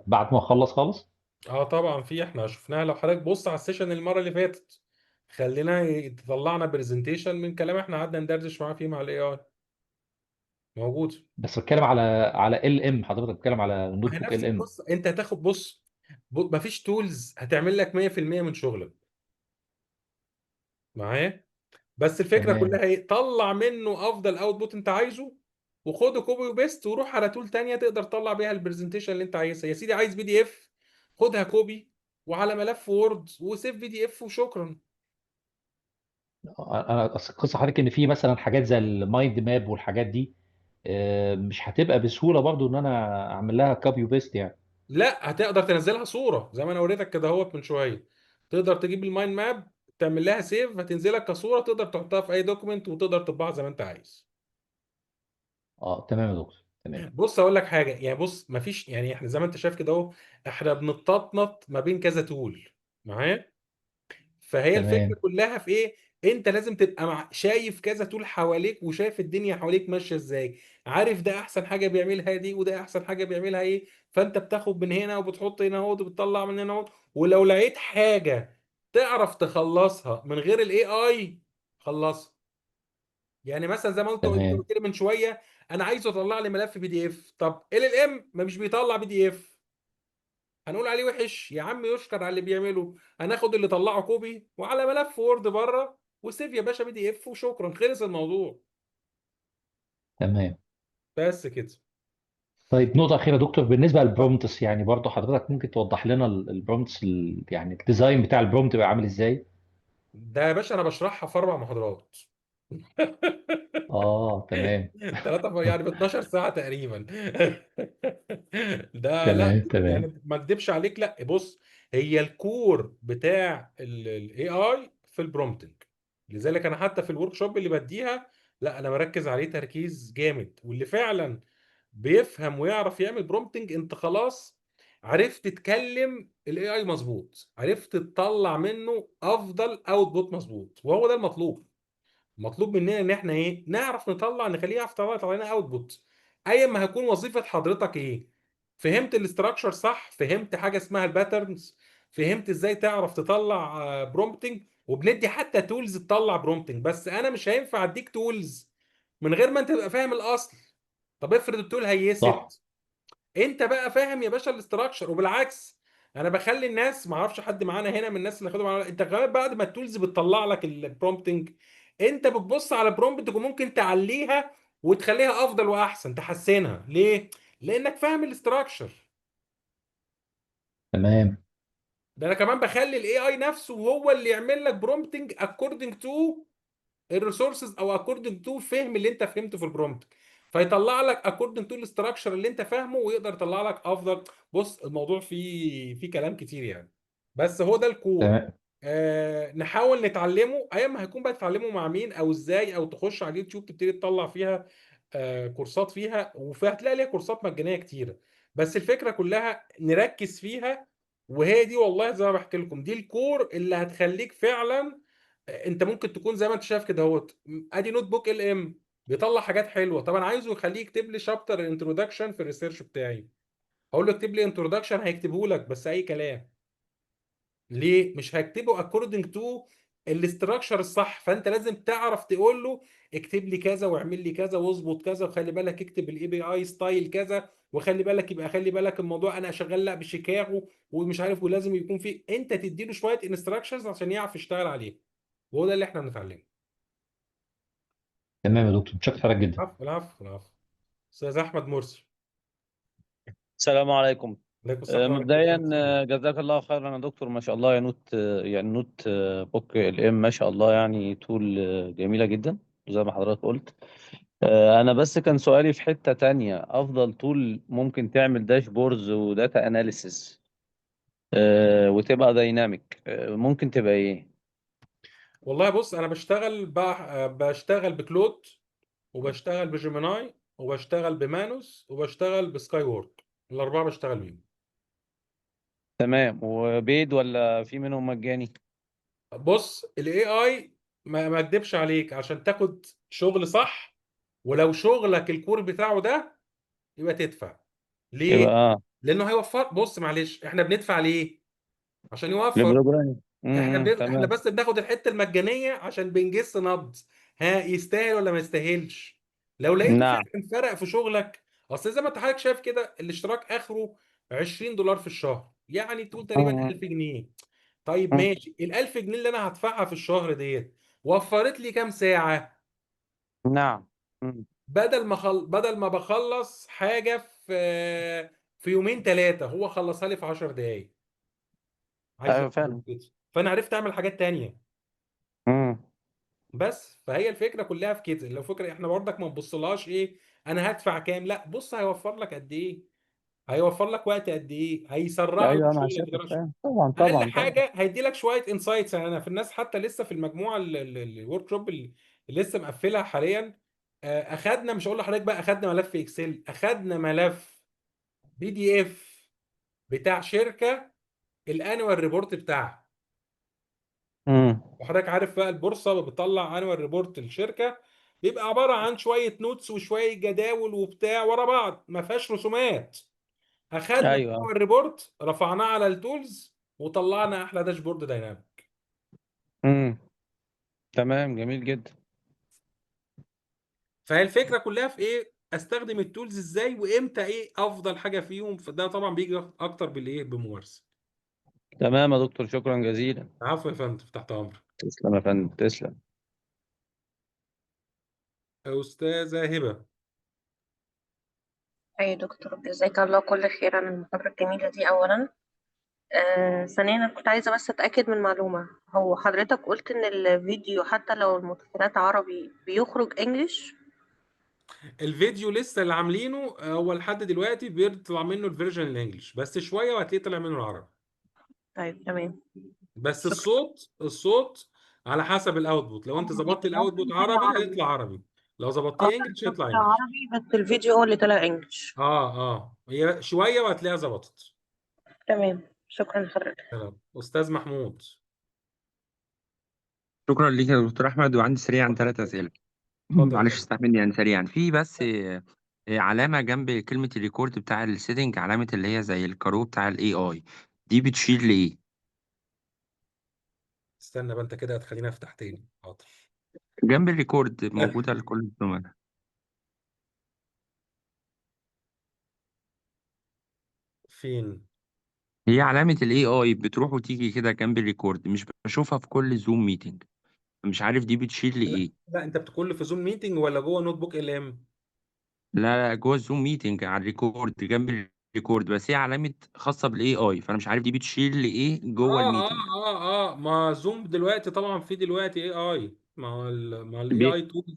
بعد ما اخلص خالص؟ اه طبعا في، احنا شفناها. لو حضرتك بص على ال session المرة اللي فاتت، خلينا طلعنا presentation من كلام احنا قعدنا ندردش معاه فيه مع ال AI، موجود. بس بتكلم على LM، حضرتك بتتكلم على ما نوت هي بوك نفس ال ام. القصة. انت هتاخد، بص، مفيش tools هتعمل لك 100% من شغلك معايا، بس الفكرة تمام. كلها ايه؟ طلع منه افضل output انت عايزه، وخده copy و paste وروح على tool تانية تقدر تطلع بيها ال presentation اللي انت عايزها. يا سيدي عايز PDF، خدها copy وعلى ملف Word و save PDF وشكرا. انا أصل القصة حضرتك ان في مثلا حاجات زي ال mind map والحاجات دي، مش هتبقى بسهولة برضو ان انا اعمل لها copy و paste يعني. لا، هتقدر تنزلها صوره زي ما انا وريتك كده اهوت من شوية. تقدر تجيب ال mind map تعمل لها save، هتنزلك كصوره، تقدر تحطها في اي document وتقدر تطبعها زي ما انت عايز. اه تمام يا دكتور، تمام. بص اقول لك حاجة، يعني بص مفيش، يعني احنا زي ما انت شايف كده اهو، احنا بنتنطط ما بين كذا tool معايا. فهي الفكرة تمام. كلها في ايه؟ انت لازم تبقى مع شايف كذا tool حواليك، وشايف الدنيا حواليك ماشية ازاي، عارف ده احسن حاجة بيعملها دي، وده احسن حاجة بيعملها ايه. فانت بتاخد من هنا وبتحط هنا اهو، وبتطلع من هنا اهو. ولو لقيت حاجة تعرف تخلصها من غير ال AI خلصها. يعني مثلا زي ما انت تمام. قلت لي من شوية، انا عايزه اطلع لي ملف PDF. طب LLM ما مش بيطلع PDF، هنقول عليه وحش؟ يا عم يشكر على اللي بيعمله. هناخد اللي طلعه copy وعلى ملف Word بره و save يا باشا PDF وشكرا، خلص الموضوع. تمام. بس كده. طيب نقطة أخيرة يا دكتور، بالنسبة لل prompts، يعني برضو حضرتك ممكن توضح لنا ال prompts، يعني ال design بتاع ال prompt بقى عامل ازاي؟ ده يا باشا انا بشرحها في 4 محاضرات. اه تمام. 3 يعني ب 12 ساعة تقريبا. ده لا، تمام تمام. يعني ما اكدبش عليك. لا بص، هي ال core بتاع ال AI في ال prompting، لذلك انا حتى في ال workshop اللي بديها، لا انا مركز عليه تركيز جامد. واللي فعلا بيفهم ويعرف يعمل prompting، انت خلاص عرفت تتكلم ال AI مظبوط، عرفت تطلع منه افضل output مظبوط، وهو ده المطلوب. مطلوب مننا ان احنا ايه؟ نعرف نطلع، نخليه يعرف يطلع لنا output. ايا ما هتكون وظيفة حضرتك ايه، فهمت ال structure صح، فهمت حاجة اسمها ال patterns، فهمت ازاي تعرف تطلع prompting. وبندي حتى tools تطلع prompting، بس انا مش هينفع اديك tools من غير ما انت تبقى فاهم الاصل. طب افرض ال tool صح. هيست، انت بقى فاهم يا باشا ال structure. وبالعكس انا بخلي الناس، ما اعرفش حد معانا هنا من الناس اللي خدوا معانا، انت كمان بعد ما ال tools بتطلع لك ال prompting، انت بتبص على prompt وممكن تعليها وتخليها افضل واحسن، تحسنها. ليه؟ لانك فاهم ال structure. تمام. ده انا كمان بخلي ال AI نفسه هو اللي يعمل لك prompting according to ال resources او according to فهم اللي انت فهمته في ال prompt، فيطلع لك according to ال structure اللي انت فاهمه، ويقدر يطلع لك افضل. بص الموضوع فيه كلام كتير يعني، بس هو ده ال core. تمام. نحاول نتعلمه، ايا ما هيكون بقى تتعلمه مع مين او ازاي، او تخش على اليوتيوب تبتدي تطلع فيها كورسات فيها، وفيها هتلاقي ليها كورسات مجانية كتيرة. بس الفكرة كلها نركز فيها، وهي دي والله زي ما بحكي لكم، دي ال core اللي هتخليك فعلا. انت ممكن تكون زي ما انت شايف كده اهوت، ادي NotebookLM بيطلع حاجات حلوة. طب انا عايزه يخليه يكتب لي chapter introduction في ال research بتاعي، هقول له اكتب لي introduction، هيكتبه لك بس اي كلام. ليه؟ مش هكتبه according to ال structure الصح. فانت لازم تعرف تقول له اكتب لي كذا واعمل لي كذا واظبط كذا، وخلي بالك اكتب ال APA style كذا، وخلي بالك يبقى خلي بالك الموضوع انا شغال لا بشيكاغو ومش عارف، ولازم يكون في، انت تدي له شوية instructions عشان يعرف يشتغل عليه، وهو ده اللي احنا بنتعلمه. تمام يا دكتور، متشكر حضرتك جدا. العفو العفو العفو. استاذ احمد مرسي. السلام عليكم. عليكم السلام ورحمة الله مبدئيا وبركاته. جزاك الله خيرا يا دكتور، ما شاء الله يا note، يعني NotebookLM ما شاء الله، يعني tool جميلة جدا زي ما حضرتك قلت. انا بس كان سؤالي في حتة تانية، افضل tool ممكن تعمل dashboards و data analysis وتبقى dynamic، ممكن تبقى ايه؟ والله بص، انا بشتغل ب Claude، وبشتغل ب Gemini، وبشتغل ب Manus، وبشتغل ب Skywork، الاربعة بشتغل بيهم. تمام. و paid ولا في منهم مجاني؟ بص ال AI ما اكدبش عليك، عشان تاخد شغل صح، ولو شغلك ال core بتاعه ده يبقى تدفع. ليه؟ يبقى لانه هيوفر. بص معلش، احنا بندفع ليه؟ عشان يوفر. ل program. احنا احنا تمام. بس بناخد الحتة المجانية عشان بنجس نبض، ها يستاهل ولا ما يستاهلش. لو لقيته نعم. فعلا فرق في شغلك، اصل زي ما انت حضرتك شايف كده، الاشتراك اخره $20 في الشهر، يعني تقول تقريبا 1000 جنيه. طيب ماشي، ال 1000 جنيه اللي انا هدفعها في الشهر ديت وفرت لي كام ساعة؟ نعم. بدل ما بخلص حاجة في يومين ثلاثه، هو خلصها لي في 10 دقايق. عايز ايوه اكتر من فعلا. كده؟ فانا عرفت اعمل حاجات تانية. بس فهي الفكرة كلها في كده. لو فكرة احنا برضك ما نبصلهاش ايه انا هدفع كام، لا بص هيوفر لك قد ايه، هيوفر لك وقت قد ايه، هيسرع لك ايوه انا شغلك شايف بدرجه. فاهم. طبعا اقل طبعا طبعا. حاجة هيدي لك شوية insights. يعني انا في الناس حتى لسه في المجموعة ال workshop اللي لسه مقفلها حاليا، اخدنا، مش هقول لحضرتك بقى اخدنا ملف Excel، اخدنا ملف PDF بتاع شركه، ال annual report بتاعها. وحضرتك عارف بقى البورصة بتطلع annual report الشركه، بيبقى عبارة عن شوية notes وشوية جداول وبتاع ورا بعض، ما فيهاش رسومات. اخدنا ايوه. ال annual report رفعناه على ال tools وطلعنا احلى dashboard dynamic. تمام، جميل جدا. فهي الفكرة كلها في ايه؟ استخدم ال tools ازاي، وامتى، ايه افضل حاجة فيهم. فده طبعا بيجي اكتر بالايه؟ بممارسه. تمام يا دكتور، شكرا جزيلا. عفوا يا فندم، تحت امرك. تسلم يا فندم، تسلم. استاذه هبه. أي دكتور، جزاك الله كل خير عن المحاضرة الجميلة دي. أولا ثانيا أنا كنت عايزة بس أتأكد من معلومة. هو حضرتك قلت إن الفيديو حتى لو المدخلات عربي بيخرج English؟ الفيديو لسه اللي عاملينه هو لحد دلوقتي بيطلع منه ال version ال English بس، شوية وهتلاقيه طلع منه العربي. طيب تمام. بس شكرا. الصوت على حسب ال output. لو انت ظبطت ال output طلع عربي عربي. هيطلع عربي، لو ظبطتيه English هيطلع طلع English. عربي، بس الفيديو هو اللي طلع English. اه هي شوية وهتلاقيها ظبطت. تمام، شكرا لحضرتك. تمام. استاذ محمود. شكرا ليك يا دكتور احمد، وعندي سريعا ثلاث اسئله. اتفضل يا معلش فندم. استحملني يعني سريعا. في بس علامة جنب كلمة ال record بتاع ال setting، علامة اللي هي زي الكارو بتاع ال AI، دي بتشير لايه؟ استنى بقى، انت كده هتخليني افتح تاني. حاضر. جنب ال record موجودة لكل الزملاء. فين؟ هي علامة ال AI بتروح وتيجي كده جنب ال record، مش بشوفها في كل Zoom meeting، مش عارف دي بتشير لا لايه. لا، انت بتقول في Zoom meeting ولا جوه NotebookLM؟ لا لا، جوه ال Zoom meeting على ال record، جنب ال record، بس هي علامة خاصة بال AI، فانا مش عارف دي بتشير لايه جوه ال meeting. ما Zoom دلوقتي طبعا في دلوقتي AI، ما ال A بي... I tool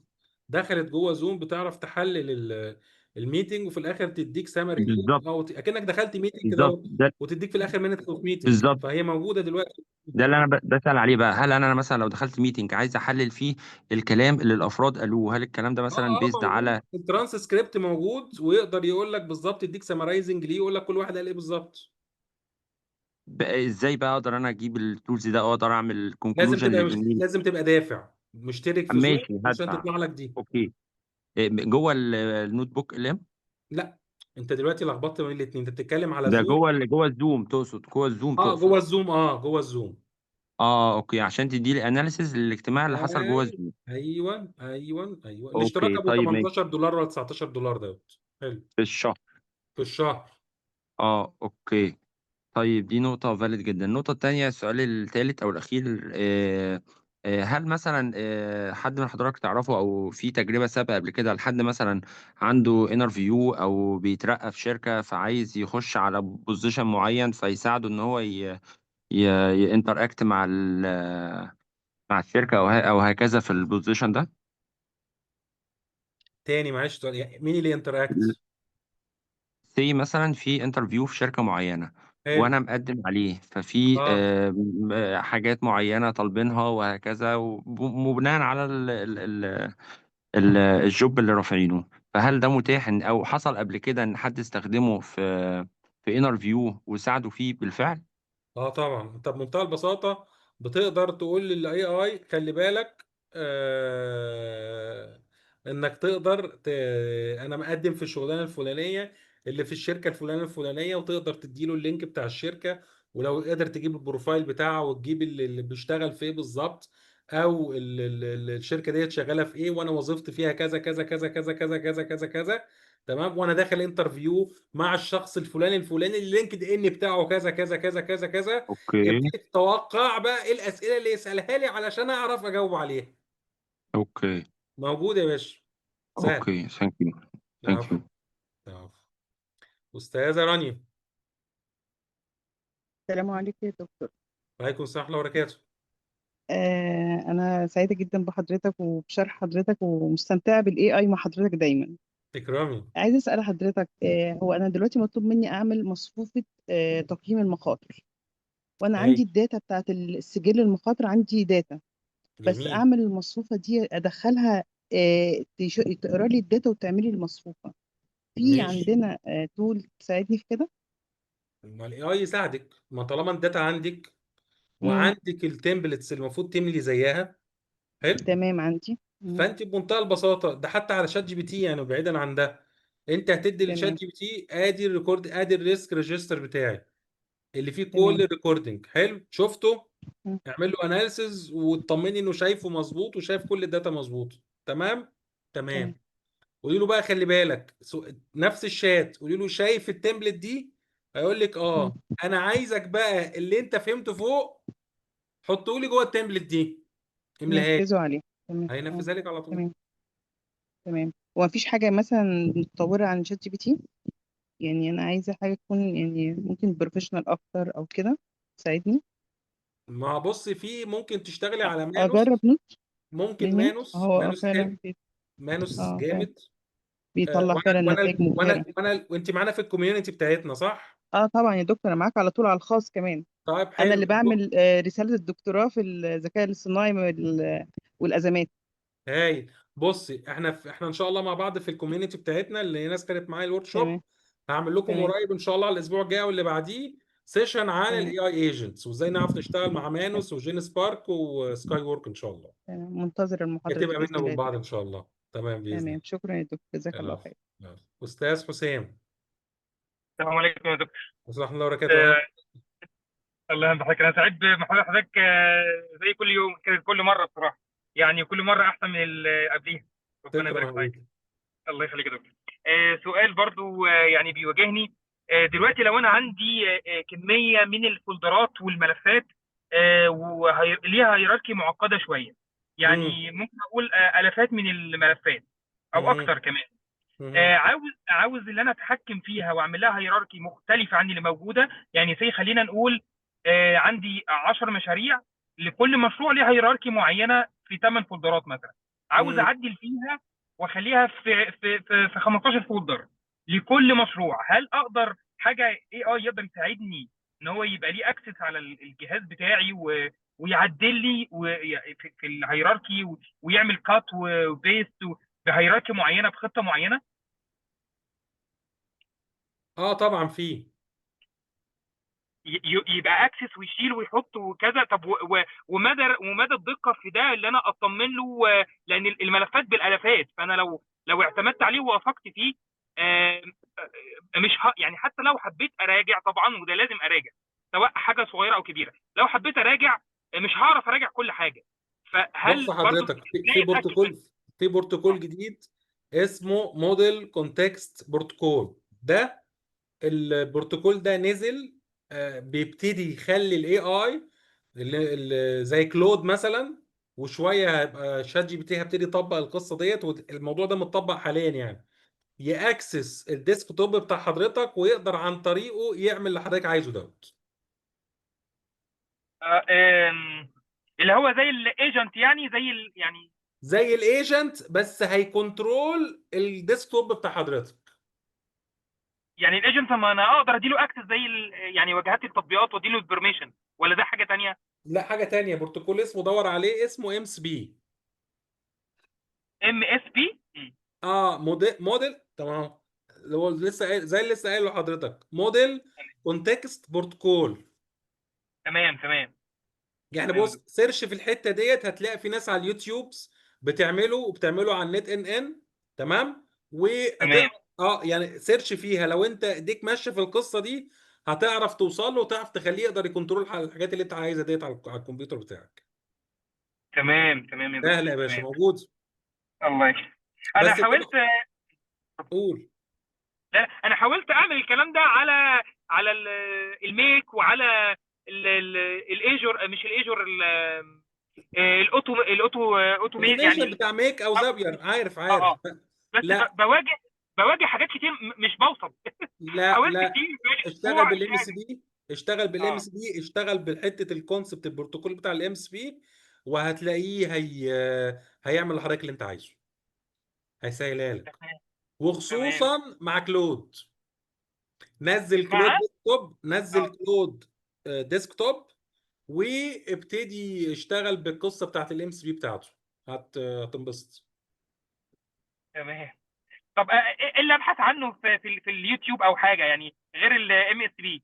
دخلت جوه Zoom، بتعرف تحلل ال meeting وفي الاخر تديك سمري كده، بالظبط. او اكنك دخلت meeting كده بالظبط ده. وتديك في الاخر minutes of meeting. بالظبط فهي موجودة دلوقتي. ده اللي انا بسأل عليه بقى. هل انا مثلا لو دخلت meeting عايز احلل فيه الكلام اللي الافراد قالوه، هل الكلام ده مثلا based موجود على الترانسكريبت موجود، ويقدر يقول لك بالظبط، يديك summarizing ليه، يقول لك كل واحد قال ايه بالظبط. ازاي بقى اقدر انا اجيب ال tools ده، اقدر اعمل لازم conclusion تبقى مش... للايميل؟ لازم تبقى دافع مشترك في Zoom ماشي عشان هدفع. تطلع لك دي. okay. إيه، جوه ال NotebookLM؟ لا، انت دلوقتي لخبطت بين الاثنين، انت بتتكلم على ده Zoom. جوه جوه ال Zoom تقصد؟ جوه ال Zoom اه جوه تقصد؟ ال Zoom، اه جوه ال Zoom. اه okay، عشان تدي لي analysis للاجتماع اللي حصل جوه ايوه ال Zoom. ايوه ايوه ايوه، الاشتراك okay ابو طيب ماشي. $18 ولا $19 دوت. حلو. في الشهر. في الشهر. اه okay طيب، دي نقطة valid جدا. النقطة التانية، السؤال الثالث أو الأخير، هل مثلا حد من حضرتك تعرفه أو في تجربة سابقة قبل كده لحد مثلا عنده interview أو بيترقى في شركة، فعايز يخش على position معين، فيساعده إن هو ي interact مع مع الشركة أو أو هكذا في ال position ده؟ تاني معلش سؤال، يعني مين اللي interact؟ سي مثلا في interview في شركة معينة حلو. وانا مقدم عليه، ففي اه حاجات معينة طالبينها وهكذا، وبناء على ال ال ال ال ال job اللي رافعينه، فهل ده متاح او حصل قبل كده ان حد استخدمه في interview وساعده فيه بالفعل؟ اه طبعا، انت بمنتهى البساطة بتقدر تقول لل AI خلي بالك انك تقدر انا مقدم في الشغلانة الفلانية اللي في الشركة الفلانية الفلانية، وتقدر تديله ال link بتاع الشركة، ولو قدر تجيب ال profile بتاعه وتجيب اللي بيشتغل في ايه بالظبط، او الشركة ديت شغالة في ايه، وانا وظيفتي فيها كذا كذا كذا كذا كذا كذا كذا كذا، تمام، وانا داخل interview مع الشخص الفلاني الفلاني، ال LinkedIn بتاعه كذا كذا كذا كذا كذا. okay. ابتدي تتوقع بقى ايه الاسئلة اللي يسالها لي علشان اعرف اجاوب عليها. okay. موجود يا باشا، سهل. okay، thank you، thank العفو you. العفو. استاذه رانيا. السلام عليكم يا دكتور. وعليكم السلام ورحمة الله وبركاته. أنا سعيدة جدا بحضرتك وبشرح حضرتك، ومستمتعة بال AI مع حضرتك دايما. تكرمي. عايزة أسأل حضرتك، هو أنا دلوقتي مطلوب مني أعمل مصفوفة تقييم المخاطر، وأنا عندي هاي ال data بتاعت السجل المخاطر، عندي data، بس جميل. أعمل المصفوفة دي أدخلها تقرا لي ال data وتعملي المصفوفة. في ماشي. عندنا tool تساعدني في كده؟ ما ال AI يساعدك، ما طالما ال data عندك مم. وعندك ال templates اللي المفروض تملي زيها. حلو. تمام، عندي. فانت بمنتهى البساطة، ده حتى على ChatGPT يعني، بعيدا عن ده، انت هتدي لشات تمام. GPT ادي ال record، ادي ال risk register بتاعي اللي فيه كل تمام. ال recording. حلو، شفته، مم. اعمل له analysis وتطمني انه شايفه مظبوط وشايف كل ال data مظبوط. تمام تمام. تمام. قولي له بقى خلي بالك، نفس الشات قولي له شايف ال template دي، هيقول لك مم. اه. انا عايزك بقى اللي انت فهمته فوق حطه لي جوه ال template دي، املاها لي. ننفذه عليه. تمام. هينفذها لك على طول. تمام تمام. ومفيش حاجة مثلا متطورة عن ChatGPT؟ يعني أنا عايزة حاجة تكون يعني ممكن professional أكتر أو كده تساعدني. ما بصي، في ممكن تشتغلي على أجرب Manus. note. ممكن Manus Manus، هو Manus فعلا حلو، Manus فعلا جامد. بيطلع وانا فعلا وانا نتائج وانا مبهرة. وانا وانت معانا في ال community بتاعتنا صح؟ اه طبعا يا دكتور، أنا معاك على طول على الخاص كمان. طيب أنا اللي حلو. بعمل رسالة الدكتوراه في الذكاء الاصطناعي والأزمات. هايل. بصي احنا ان شاء الله مع بعض في ال community بتاعتنا اللي ناس كانت معايا ال workshop، تمام. هعمل لكم تمام. قريب ان شاء الله على الاسبوع الجاي واللي بعديه session عن تمام. ال AI agents وازاي نعرف نشتغل مع Manus و Genspark و Skywork ان شاء الله. تمام، منتظر المحاضرة دي هتبقى بإذن بينا الله وبين يا بعض دكتور. ان شاء الله. تمام باذن تمام، الله. شكرا يا دكتور، جزاك الله العفو خير. العفو. استاذ حسام. السلام عليكم يا دكتور. ورحمة الله وبركاته. اهلا. الله يبارك حضرتك، انا سعيد بمحاضرة حضرتك، زي كل يوم كده، كل مرة بصراحة، يعني كل مرة احسن من اللي قبليها. ربنا تكرم يبارك يا فيك. حبيبي. الله يخليك يا دكتور. سؤال برضو يعني بيواجهني دلوقتي، لو انا عندي كمية من ال folderات والملفات وليها hierarchy معقدة شوية، امم يعني ممكن اقول الافات من الملفات او اكتر كمان، عاوز اللي انا اتحكم فيها واعمل لها hierarchy مختلفة عن اللي موجودة. يعني زي خلينا نقول عندي 10 مشاريع، لكل مشروع ليه hierarchy معينة في 8 folderات مثلا، عاوز اعدل فيها واخليها في 15 folder لكل مشروع. هل اقدر حاجة AI يقدر يساعدني ان هو يبقى ليه access على الجهاز بتاعي ويعدل لي في ال hierarchy ويعمل cut و paste ب hierarchy معينة بخطه معينة؟ اه طبعا في يبقى access ويشيل ويحط وكذا. طب ومدى الدقة في ده اللي انا اطمن له، لان الملفات بالالافات، فانا لو اعتمدت عليه ووثقت فيه مش يعني حتى لو حبيت اراجع، طبعا وده لازم اراجع سواء حاجة صغيرة او كبيرة، لو حبيت اراجع مش هعرف اراجع كل حاجة. بص فهل برضو حضرتك، في ازاي في اتاكد من بروتوكول، في بروتوكول جديد اسمه model context protocol. ده البروتوكول ده نزل، بيبتدي يخلي ال AI اللي زي Claude مثلا، وشوية هيبقى ChatGPT هيبتدي يطبق القصة ديت، والموضوع ده متطبق حاليا، يعني ي access ال desktop بتاع حضرتك ويقدر عن طريقه يعمل اللي حضرتك عايزه دوت. آه، آم، اللي هو زي ال agent، يعني زي يعني زي ال agent، بس هي control ال desktop بتاع حضرتك. يعني ال agent ما انا اقدر اديله access زي يعني واجهات التطبيقات واديله ال permission، ولا ده حاجة تانية؟ لا، حاجة تانية، بروتوكول اسمه، دور عليه، اسمه MCP. MSP. اه موديل، تمام، اللي هو لسه قايل، زي اللي لسه قايله لحضرتك، model context protocol. تمام تمام. يعني تمام يا بص دكتور. search في الحتة ديت، هتلاقي في ناس على اليوتيوب بتعمله، وبتعمله على ال n8n، تمام؟ تمام. وهتعرف. يعني search فيها، لو انت ايديك ماشية في القصة دي هتعرف توصل له، وتعرف تخليه يقدر ي control على الحاجات اللي انت عايزها ديت على الكمبيوتر بتاعك. تمام تمام يا سهل دكتور، يا باشا، تمام. موجود. الله يكرمك. انا بس حاولت قول. لا، انا حاولت اعمل الكلام ده على ال Make وعلى ال Azure، مش ال Azure، ال auto automate automation يعني. بتاع Make او Zapier، عارف عارف. اه بس لا بواجه حاجات كتير، مش بوصل. لا حاولت لا، كتير بقالي اشتغل اسبوع مش بال M قادر. CP، اشتغل بال MCP، اشتغل بالحتة ال concept البروتوكول بتاع ال MCP، وهتلاقيه هيعمل لحضرتك اللي انت عايزه، هيسهلها لك. تمام تمام. وخصوصا مع Claude. نزل Claude مع Desktop، نزل Claude Desktop، وابتدي اشتغل بالقصة بتاعت ال MCP بتاعته، هتنبسط. تمام. طب ايه اللي ابحث عنه في اليوتيوب او حاجة يعني غير ال MCP؟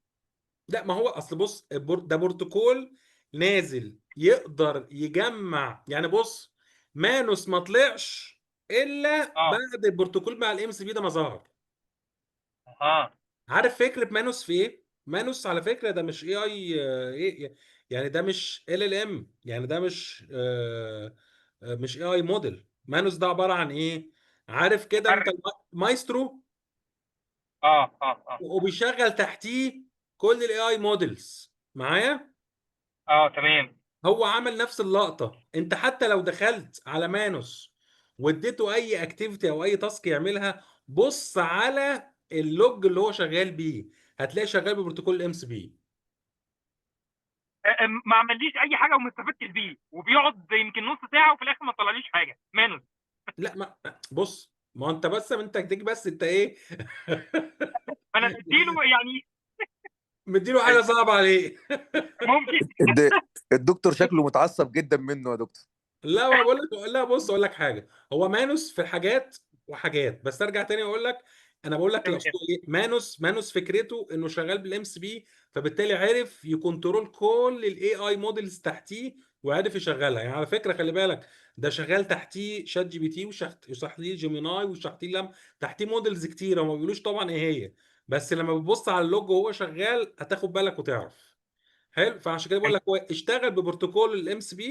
لا، ما هو اصل بص، ده بروتوكول نازل يقدر يجمع، يعني بص، Manus ما طلعش الا بعد البروتوكول مع ال MCP ده ما ظهر. عارف فكرة Manus في ايه؟ Manus على فكرة ده مش AI، ايه يعني، ده مش LLM، يعني ده مش مش AI model. Manus ده عبارة عن ايه؟ عارف كده انت محرك. مايسترو، وبيشغل تحتيه كل ال AI models معايا. تمام. هو عمل نفس اللقطة. انت حتى لو دخلت على Manus واديته اي activity او اي task يعملها، بص على ال log اللي هو شغال بيه، هتلاقي شغال ببروتوكول MCP. ما عمليش اي حاجة وما استفدتش بيه، وبيقعد يمكن نص ساعة وفي الاخر ما طلعليش حاجة Manus. لا، ما بص، ما انت بس انت تديك بس انت ايه انا بديله يعني مديله حاجة صعبة عليه. ممكن. الدكتور شكله متعصب جدا منه يا دكتور. لا، ما بقول لك، لا بص اقول لك حاجة، هو Manus في حاجات وحاجات، بس ارجع تاني اقول لك، انا بقول لك تمام الاصل ايه. Manus فكرته انه شغال بال MCP، فبالتالي عرف ي control كل ال AI models تحتيه وعرف يشغلها. يعني على فكرة خلي بالك، ده شغال تحتيه ChatGPT وتحتيه Gemini وتحتيه لم تحتيه models كتيرة، وما بيقولوش طبعا ايه هي، بس لما بتبص على ال log وهو شغال هتاخد بالك وتعرف. حلو، فعشان كده بقول لك هو اشتغل ببروتوكول ال MCP،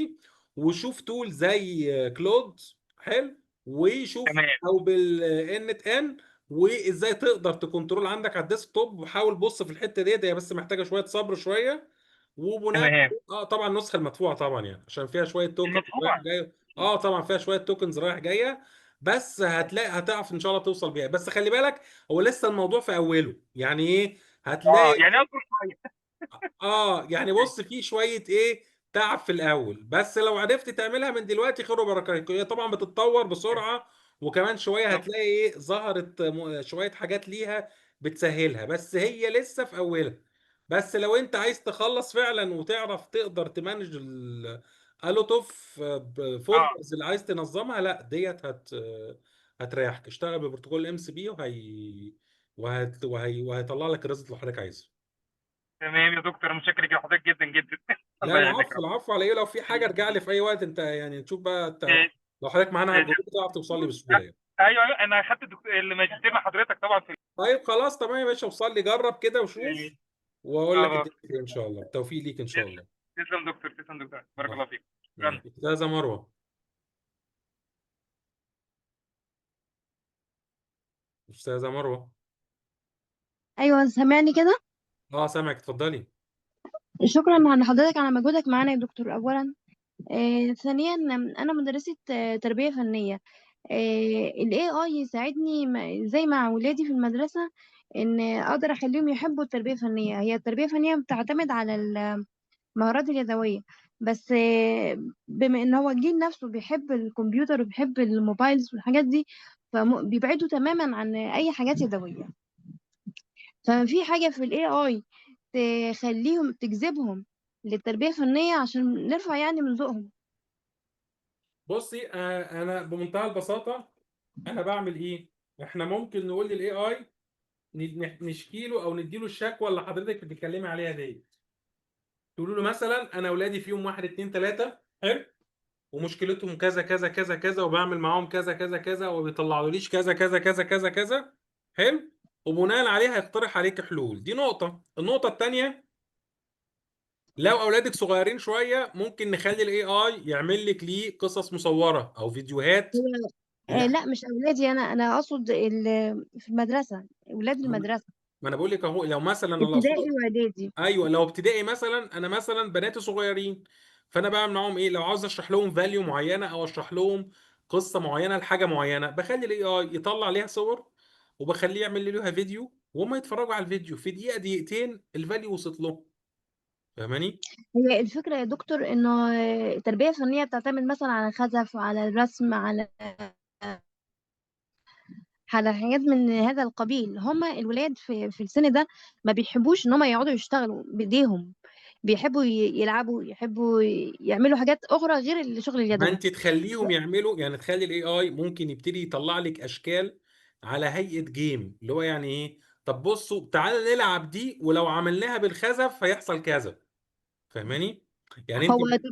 وشوف tool زي Claude، حلو، وشوف تمام او بال n8n، وازاي تقدر ت control عندك على ال desktop. وحاول بص في الحتة ديت، هي بس محتاجه شوية صبر شوية، وبناء تمام. طبعا النسخة المدفوعه طبعا، يعني عشان فيها شوية tokens رايح المدفوع. جاية. طبعا فيها شوية tokens رايح جاية، بس هتلاقي هتعرف ان شاء الله توصل بيها. بس خلي بالك، هو لسه الموضوع في اوله، يعني ايه، هتلاقي يعني اصبر شوية. يعني بص، في شوية ايه تعب في الاول، بس لو عرفت تعملها من دلوقتي خير وبركة. هي طبعا بتتطور بسرعة، وكمان شوية هتلاقي ايه ظهرت شوية حاجات ليها بتسهلها، بس هي لسه في اولها. بس لو انت عايز تخلص فعلا وتعرف تقدر ت manage ال a lot of folders اللي عايز تنظمها، لا ديت هتريحك. اشتغل ببروتوكول MCP وهي وهت وهي وهيطلع لك ال result اللي حضرتك عايزه. تمام يا دكتور، متشكر لحضرتك جدا جدا. لا الله يعزك العفو، يا رب. العفو على ايه، لو في حاجة ارجع لي في اي وقت. انت يعني تشوف بقى انت ماشي، لو حضرتك معانا على ماشي. الجروب تعرف توصل لي بسهولة يعني. ايوه ايوه، انا اخدت الماجستير مع حضرتك طبعا في طيب خلاص تمام يا باشا، وصل لي، جرب كده وشوف، ماشي. واقول لك خلاص. الدنيا فين ان شاء الله. بالتوفيق ليك ان شاء الله. تسلم دكتور، تسلم دكتور، بارك الله العفو. فيك. شكرا. استاذه مروه، استاذه مروه. ايوه سامعني كده؟ اه سامعك، اتفضلي. شكرا على حضرتك على مجهودك معانا يا دكتور. اولا ثانيا، انا مدرسة تربية فنية. ال AI يساعدني زي مع ولادي في المدرسة، ان اقدر اخليهم يحبوا التربية الفنية. هي التربية الفنية بتعتمد على المهارات اليدوية بس، بما ان هو الجيل نفسه بيحب الكمبيوتر وبيحب ال mobiles والحاجات دي، فبيبعدوا تماما عن اي حاجات يدوية. ففي حاجة في ال AI تخليهم، تجذبهم للتربية الفنية عشان نرفع يعني من ذوقهم. بصي، انا بمنتهى البساطة انا بعمل ايه؟ احنا ممكن نقول لل AI نشكيله او نديله الشكوى اللي حضرتك بتتكلمي عليها دي. تقولوا له مثلا انا اولادي فيهم 1 2 3، حلو، ومشكلتهم كذا كذا كذا كذا، وبعمل معاهم كذا كذا كذا، وبيطلعوليش كذا كذا كذا كذا كذا، حلو، وبناء عليها يقترح عليك حلول. دي نقطة. النقطة الثانية، لو اولادك صغيرين شوية ممكن نخلي ال AI يعمل لك ليه قصص مصورة او فيديوهات. هو لا مش اولادي، انا اقصد في المدرسة، اولاد المدرسة، ما انا بقول لك اهو، لو مثلا اللي ابتدائي اقصده، واعدادي. ايوه لو ابتدائي مثلا، انا مثلا بناتي صغيرين، فانا بعمل معاهم ايه؟ لو عاوز اشرح لهم value معينة او اشرح لهم قصة معينة لحاجة معينة، بخلي ال AI يطلع ليها صور، وبخليه يعمل لي ليها فيديو، وهم يتفرجوا على الفيديو في دقيقة دقيقتين ال value وصلت لهم. فاهماني؟ هي الفكرة يا دكتور انه التربية الفنية بتعتمد مثلا على الخزف، على الرسم، على حاجات من هذا القبيل. هما الولاد في السن ده ما بيحبوش ان هما يقعدوا يشتغلوا بايديهم، بيحبوا يلعبوا، يحبوا يعملوا حاجات اخرى غير الشغل ما اليدوي. انت تخليهم يعملوا، يعني تخلي ال AI ممكن يبتدي يطلع لك اشكال على هيئة game، اللي هو يعني ايه، طب بصوا تعالى نلعب دي، ولو عملناها بالخزف هيحصل كذا. فاهماني؟ يعني انت هو انت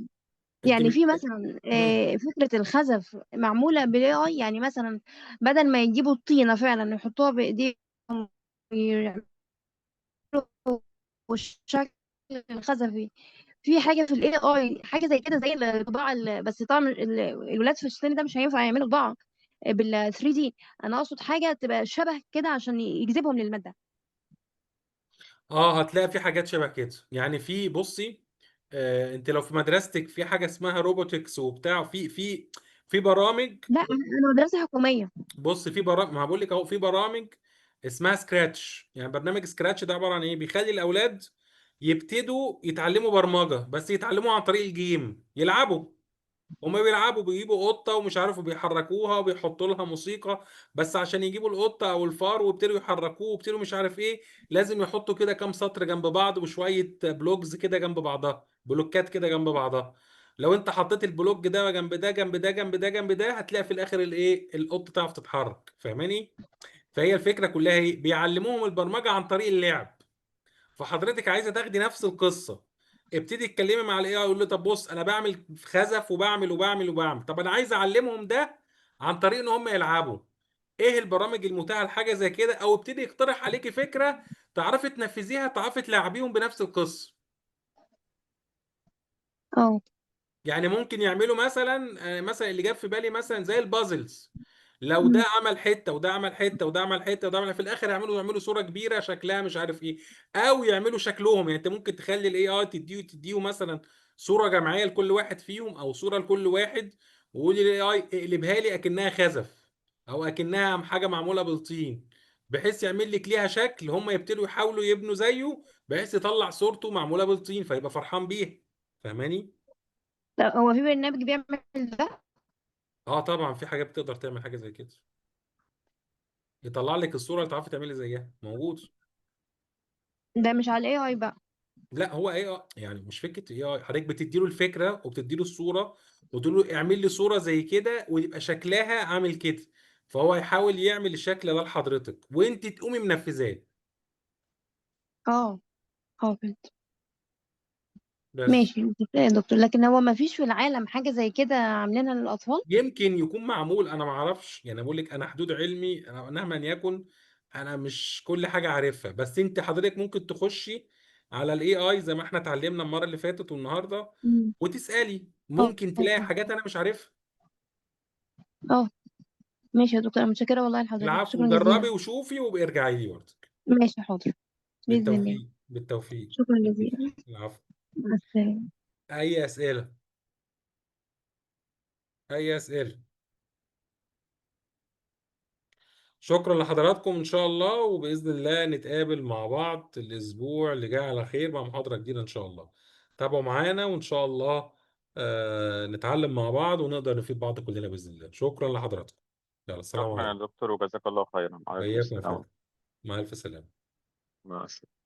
يعني في مثلا مم. فكرة الخزف معمولة بال AI، يعني مثلا بدل ما يجيبوا الطينة فعلا يحطوها بايديهم ويعملوا الشكل الخزفي، في حاجة في ال AI حاجة زي كده، زي الطباعة بس طبعا الولاد في السن ده مش هينفع يعملوا طباعة بال 3D. انا اقصد حاجة تبقى شبه كده عشان يجذبهم للمادة. اه هتلاقي في حاجات شبه كده. يعني في، بصي، انت لو في مدرستك في حاجة اسمها robotics وبتاع، في برامج. لا انا مدرسة حكومية. بص في برامج، ما بقول لك اهو، في برامج اسمها Scratch. يعني برنامج Scratch ده عبارة عن ايه؟ بيخلي الاولاد يبتدوا يتعلموا برمجة، بس يتعلموا عن طريق ال game، يلعبوا. هما بيلعبوا، بيجيبوا قطة ومش عارف وبيحركوها وبيحطوا لها موسيقى، بس عشان يجيبوا القطة او الفار ويبتدوا يحركوه ويبتدوا مش عارف ايه، لازم يحطوا كده كام سطر جنب بعض وشوية blocks كده جنب بعضها، بلوكات كده جنب بعضها. لو انت حطيت ال block ده جنب ده جنب ده جنب ده جنب ده، هتلاقي في الاخر الايه، القطة تعرف تتحرك. فاهماني؟ فهي الفكرة كلها ايه؟ بيعلموهم البرمجة عن طريق اللعب. فحضرتك عايزه تاخدي نفس القصة، ابتدي اتكلمي مع ال AI، يقول له طب بص انا بعمل خزف وبعمل وبعمل وبعمل، طب انا عايز اعلمهم ده عن طريق ان هم يلعبوا، ايه البرامج المتاحة لحاجة زي كده؟ او ابتدي يقترح عليكي فكرة تعرفي تنفذيها، تعرفي تلعبيهم بنفس القصة. اه يعني ممكن يعملوا مثلا، مثلا اللي جاب في بالي مثلا زي ال puzzles، لو ده عمل حتة وده عمل حتة وده عمل حتة وده عمل، في الاخر يعملوا صوره كبيرة شكلها مش عارف ايه، او يعملوا شكلهم. يعني انت ممكن تخلي ال AI تديه مثلا صوره جماعية لكل واحد فيهم، او صوره لكل واحد، وقولي لل AI اقلبها لي اكنها خزف، او اكنها حاجة معمولة بالطين، بحيث يعمل لك ليها شكل، هم يبتدوا يحاولوا يبنوا زيه، بحيث يطلع صورته معمولة بالطين فيبقى فرحان بيها. فاهماني؟ طب هو في برنامج بيعمل ده؟ اه طبعا في حاجات بتقدر تعمل حاجة زي كده، يطلع لك الصورة اللي تعرفي تعملي زيها، موجود. ده مش على ال AI بقى؟ لا هو ايه، يعني مش فكرة ايه، حضرتك بتدي له الفكرة وبتدي له الصورة وتقول له اعمل لي صوره زي كده ويبقى شكلها عامل كده، فهو يحاول يعمل الشكل ده لحضرتك وانت تقومي منفذاه. اه اه فهمت. بس ماشي يا دكتور، لكن هو ما فيش في العالم حاجة زي كده عاملينها للأطفال؟ يمكن يكون معمول، انا ما اعرفش، يعني بقول لك انا حدود علمي، انا مهما يكن انا مش كل حاجة عارفها، بس انت حضرتك ممكن تخشي على ال AI زي ما احنا اتعلمنا المرة اللي فاتت والنهارده، مم. وتسالي، اه ممكن تلاقي حاجات انا مش عارفها. اه ماشي يا دكتور، انا متشكرة والله لحضرتك، العفو، شكرا جربي جزيلا. وشوفي وارجعي لي برضك. ماشي حاضر، بإذن الله. بالتوفيق، بالتوفيق. شكرا جزيلا، العفو. مع السلامة. اي اسئلة؟ اي اسئلة؟ شكرا لحضراتكم ان شاء الله، وباذن الله نتقابل مع بعض الاسبوع اللي جاي على خير مع محاضرة جديدة ان شاء الله. تابعوا معانا وان شاء الله نتعلم مع بعض ونقدر نفيد بعض كلنا باذن الله. شكرا لحضراتكم، يلا السلام شكرا يا عليكم. دكتور، وجزاك الله خيرا. عليكم وإياكم يا السلام. فندم، مع الف سلامه. مع السلامة.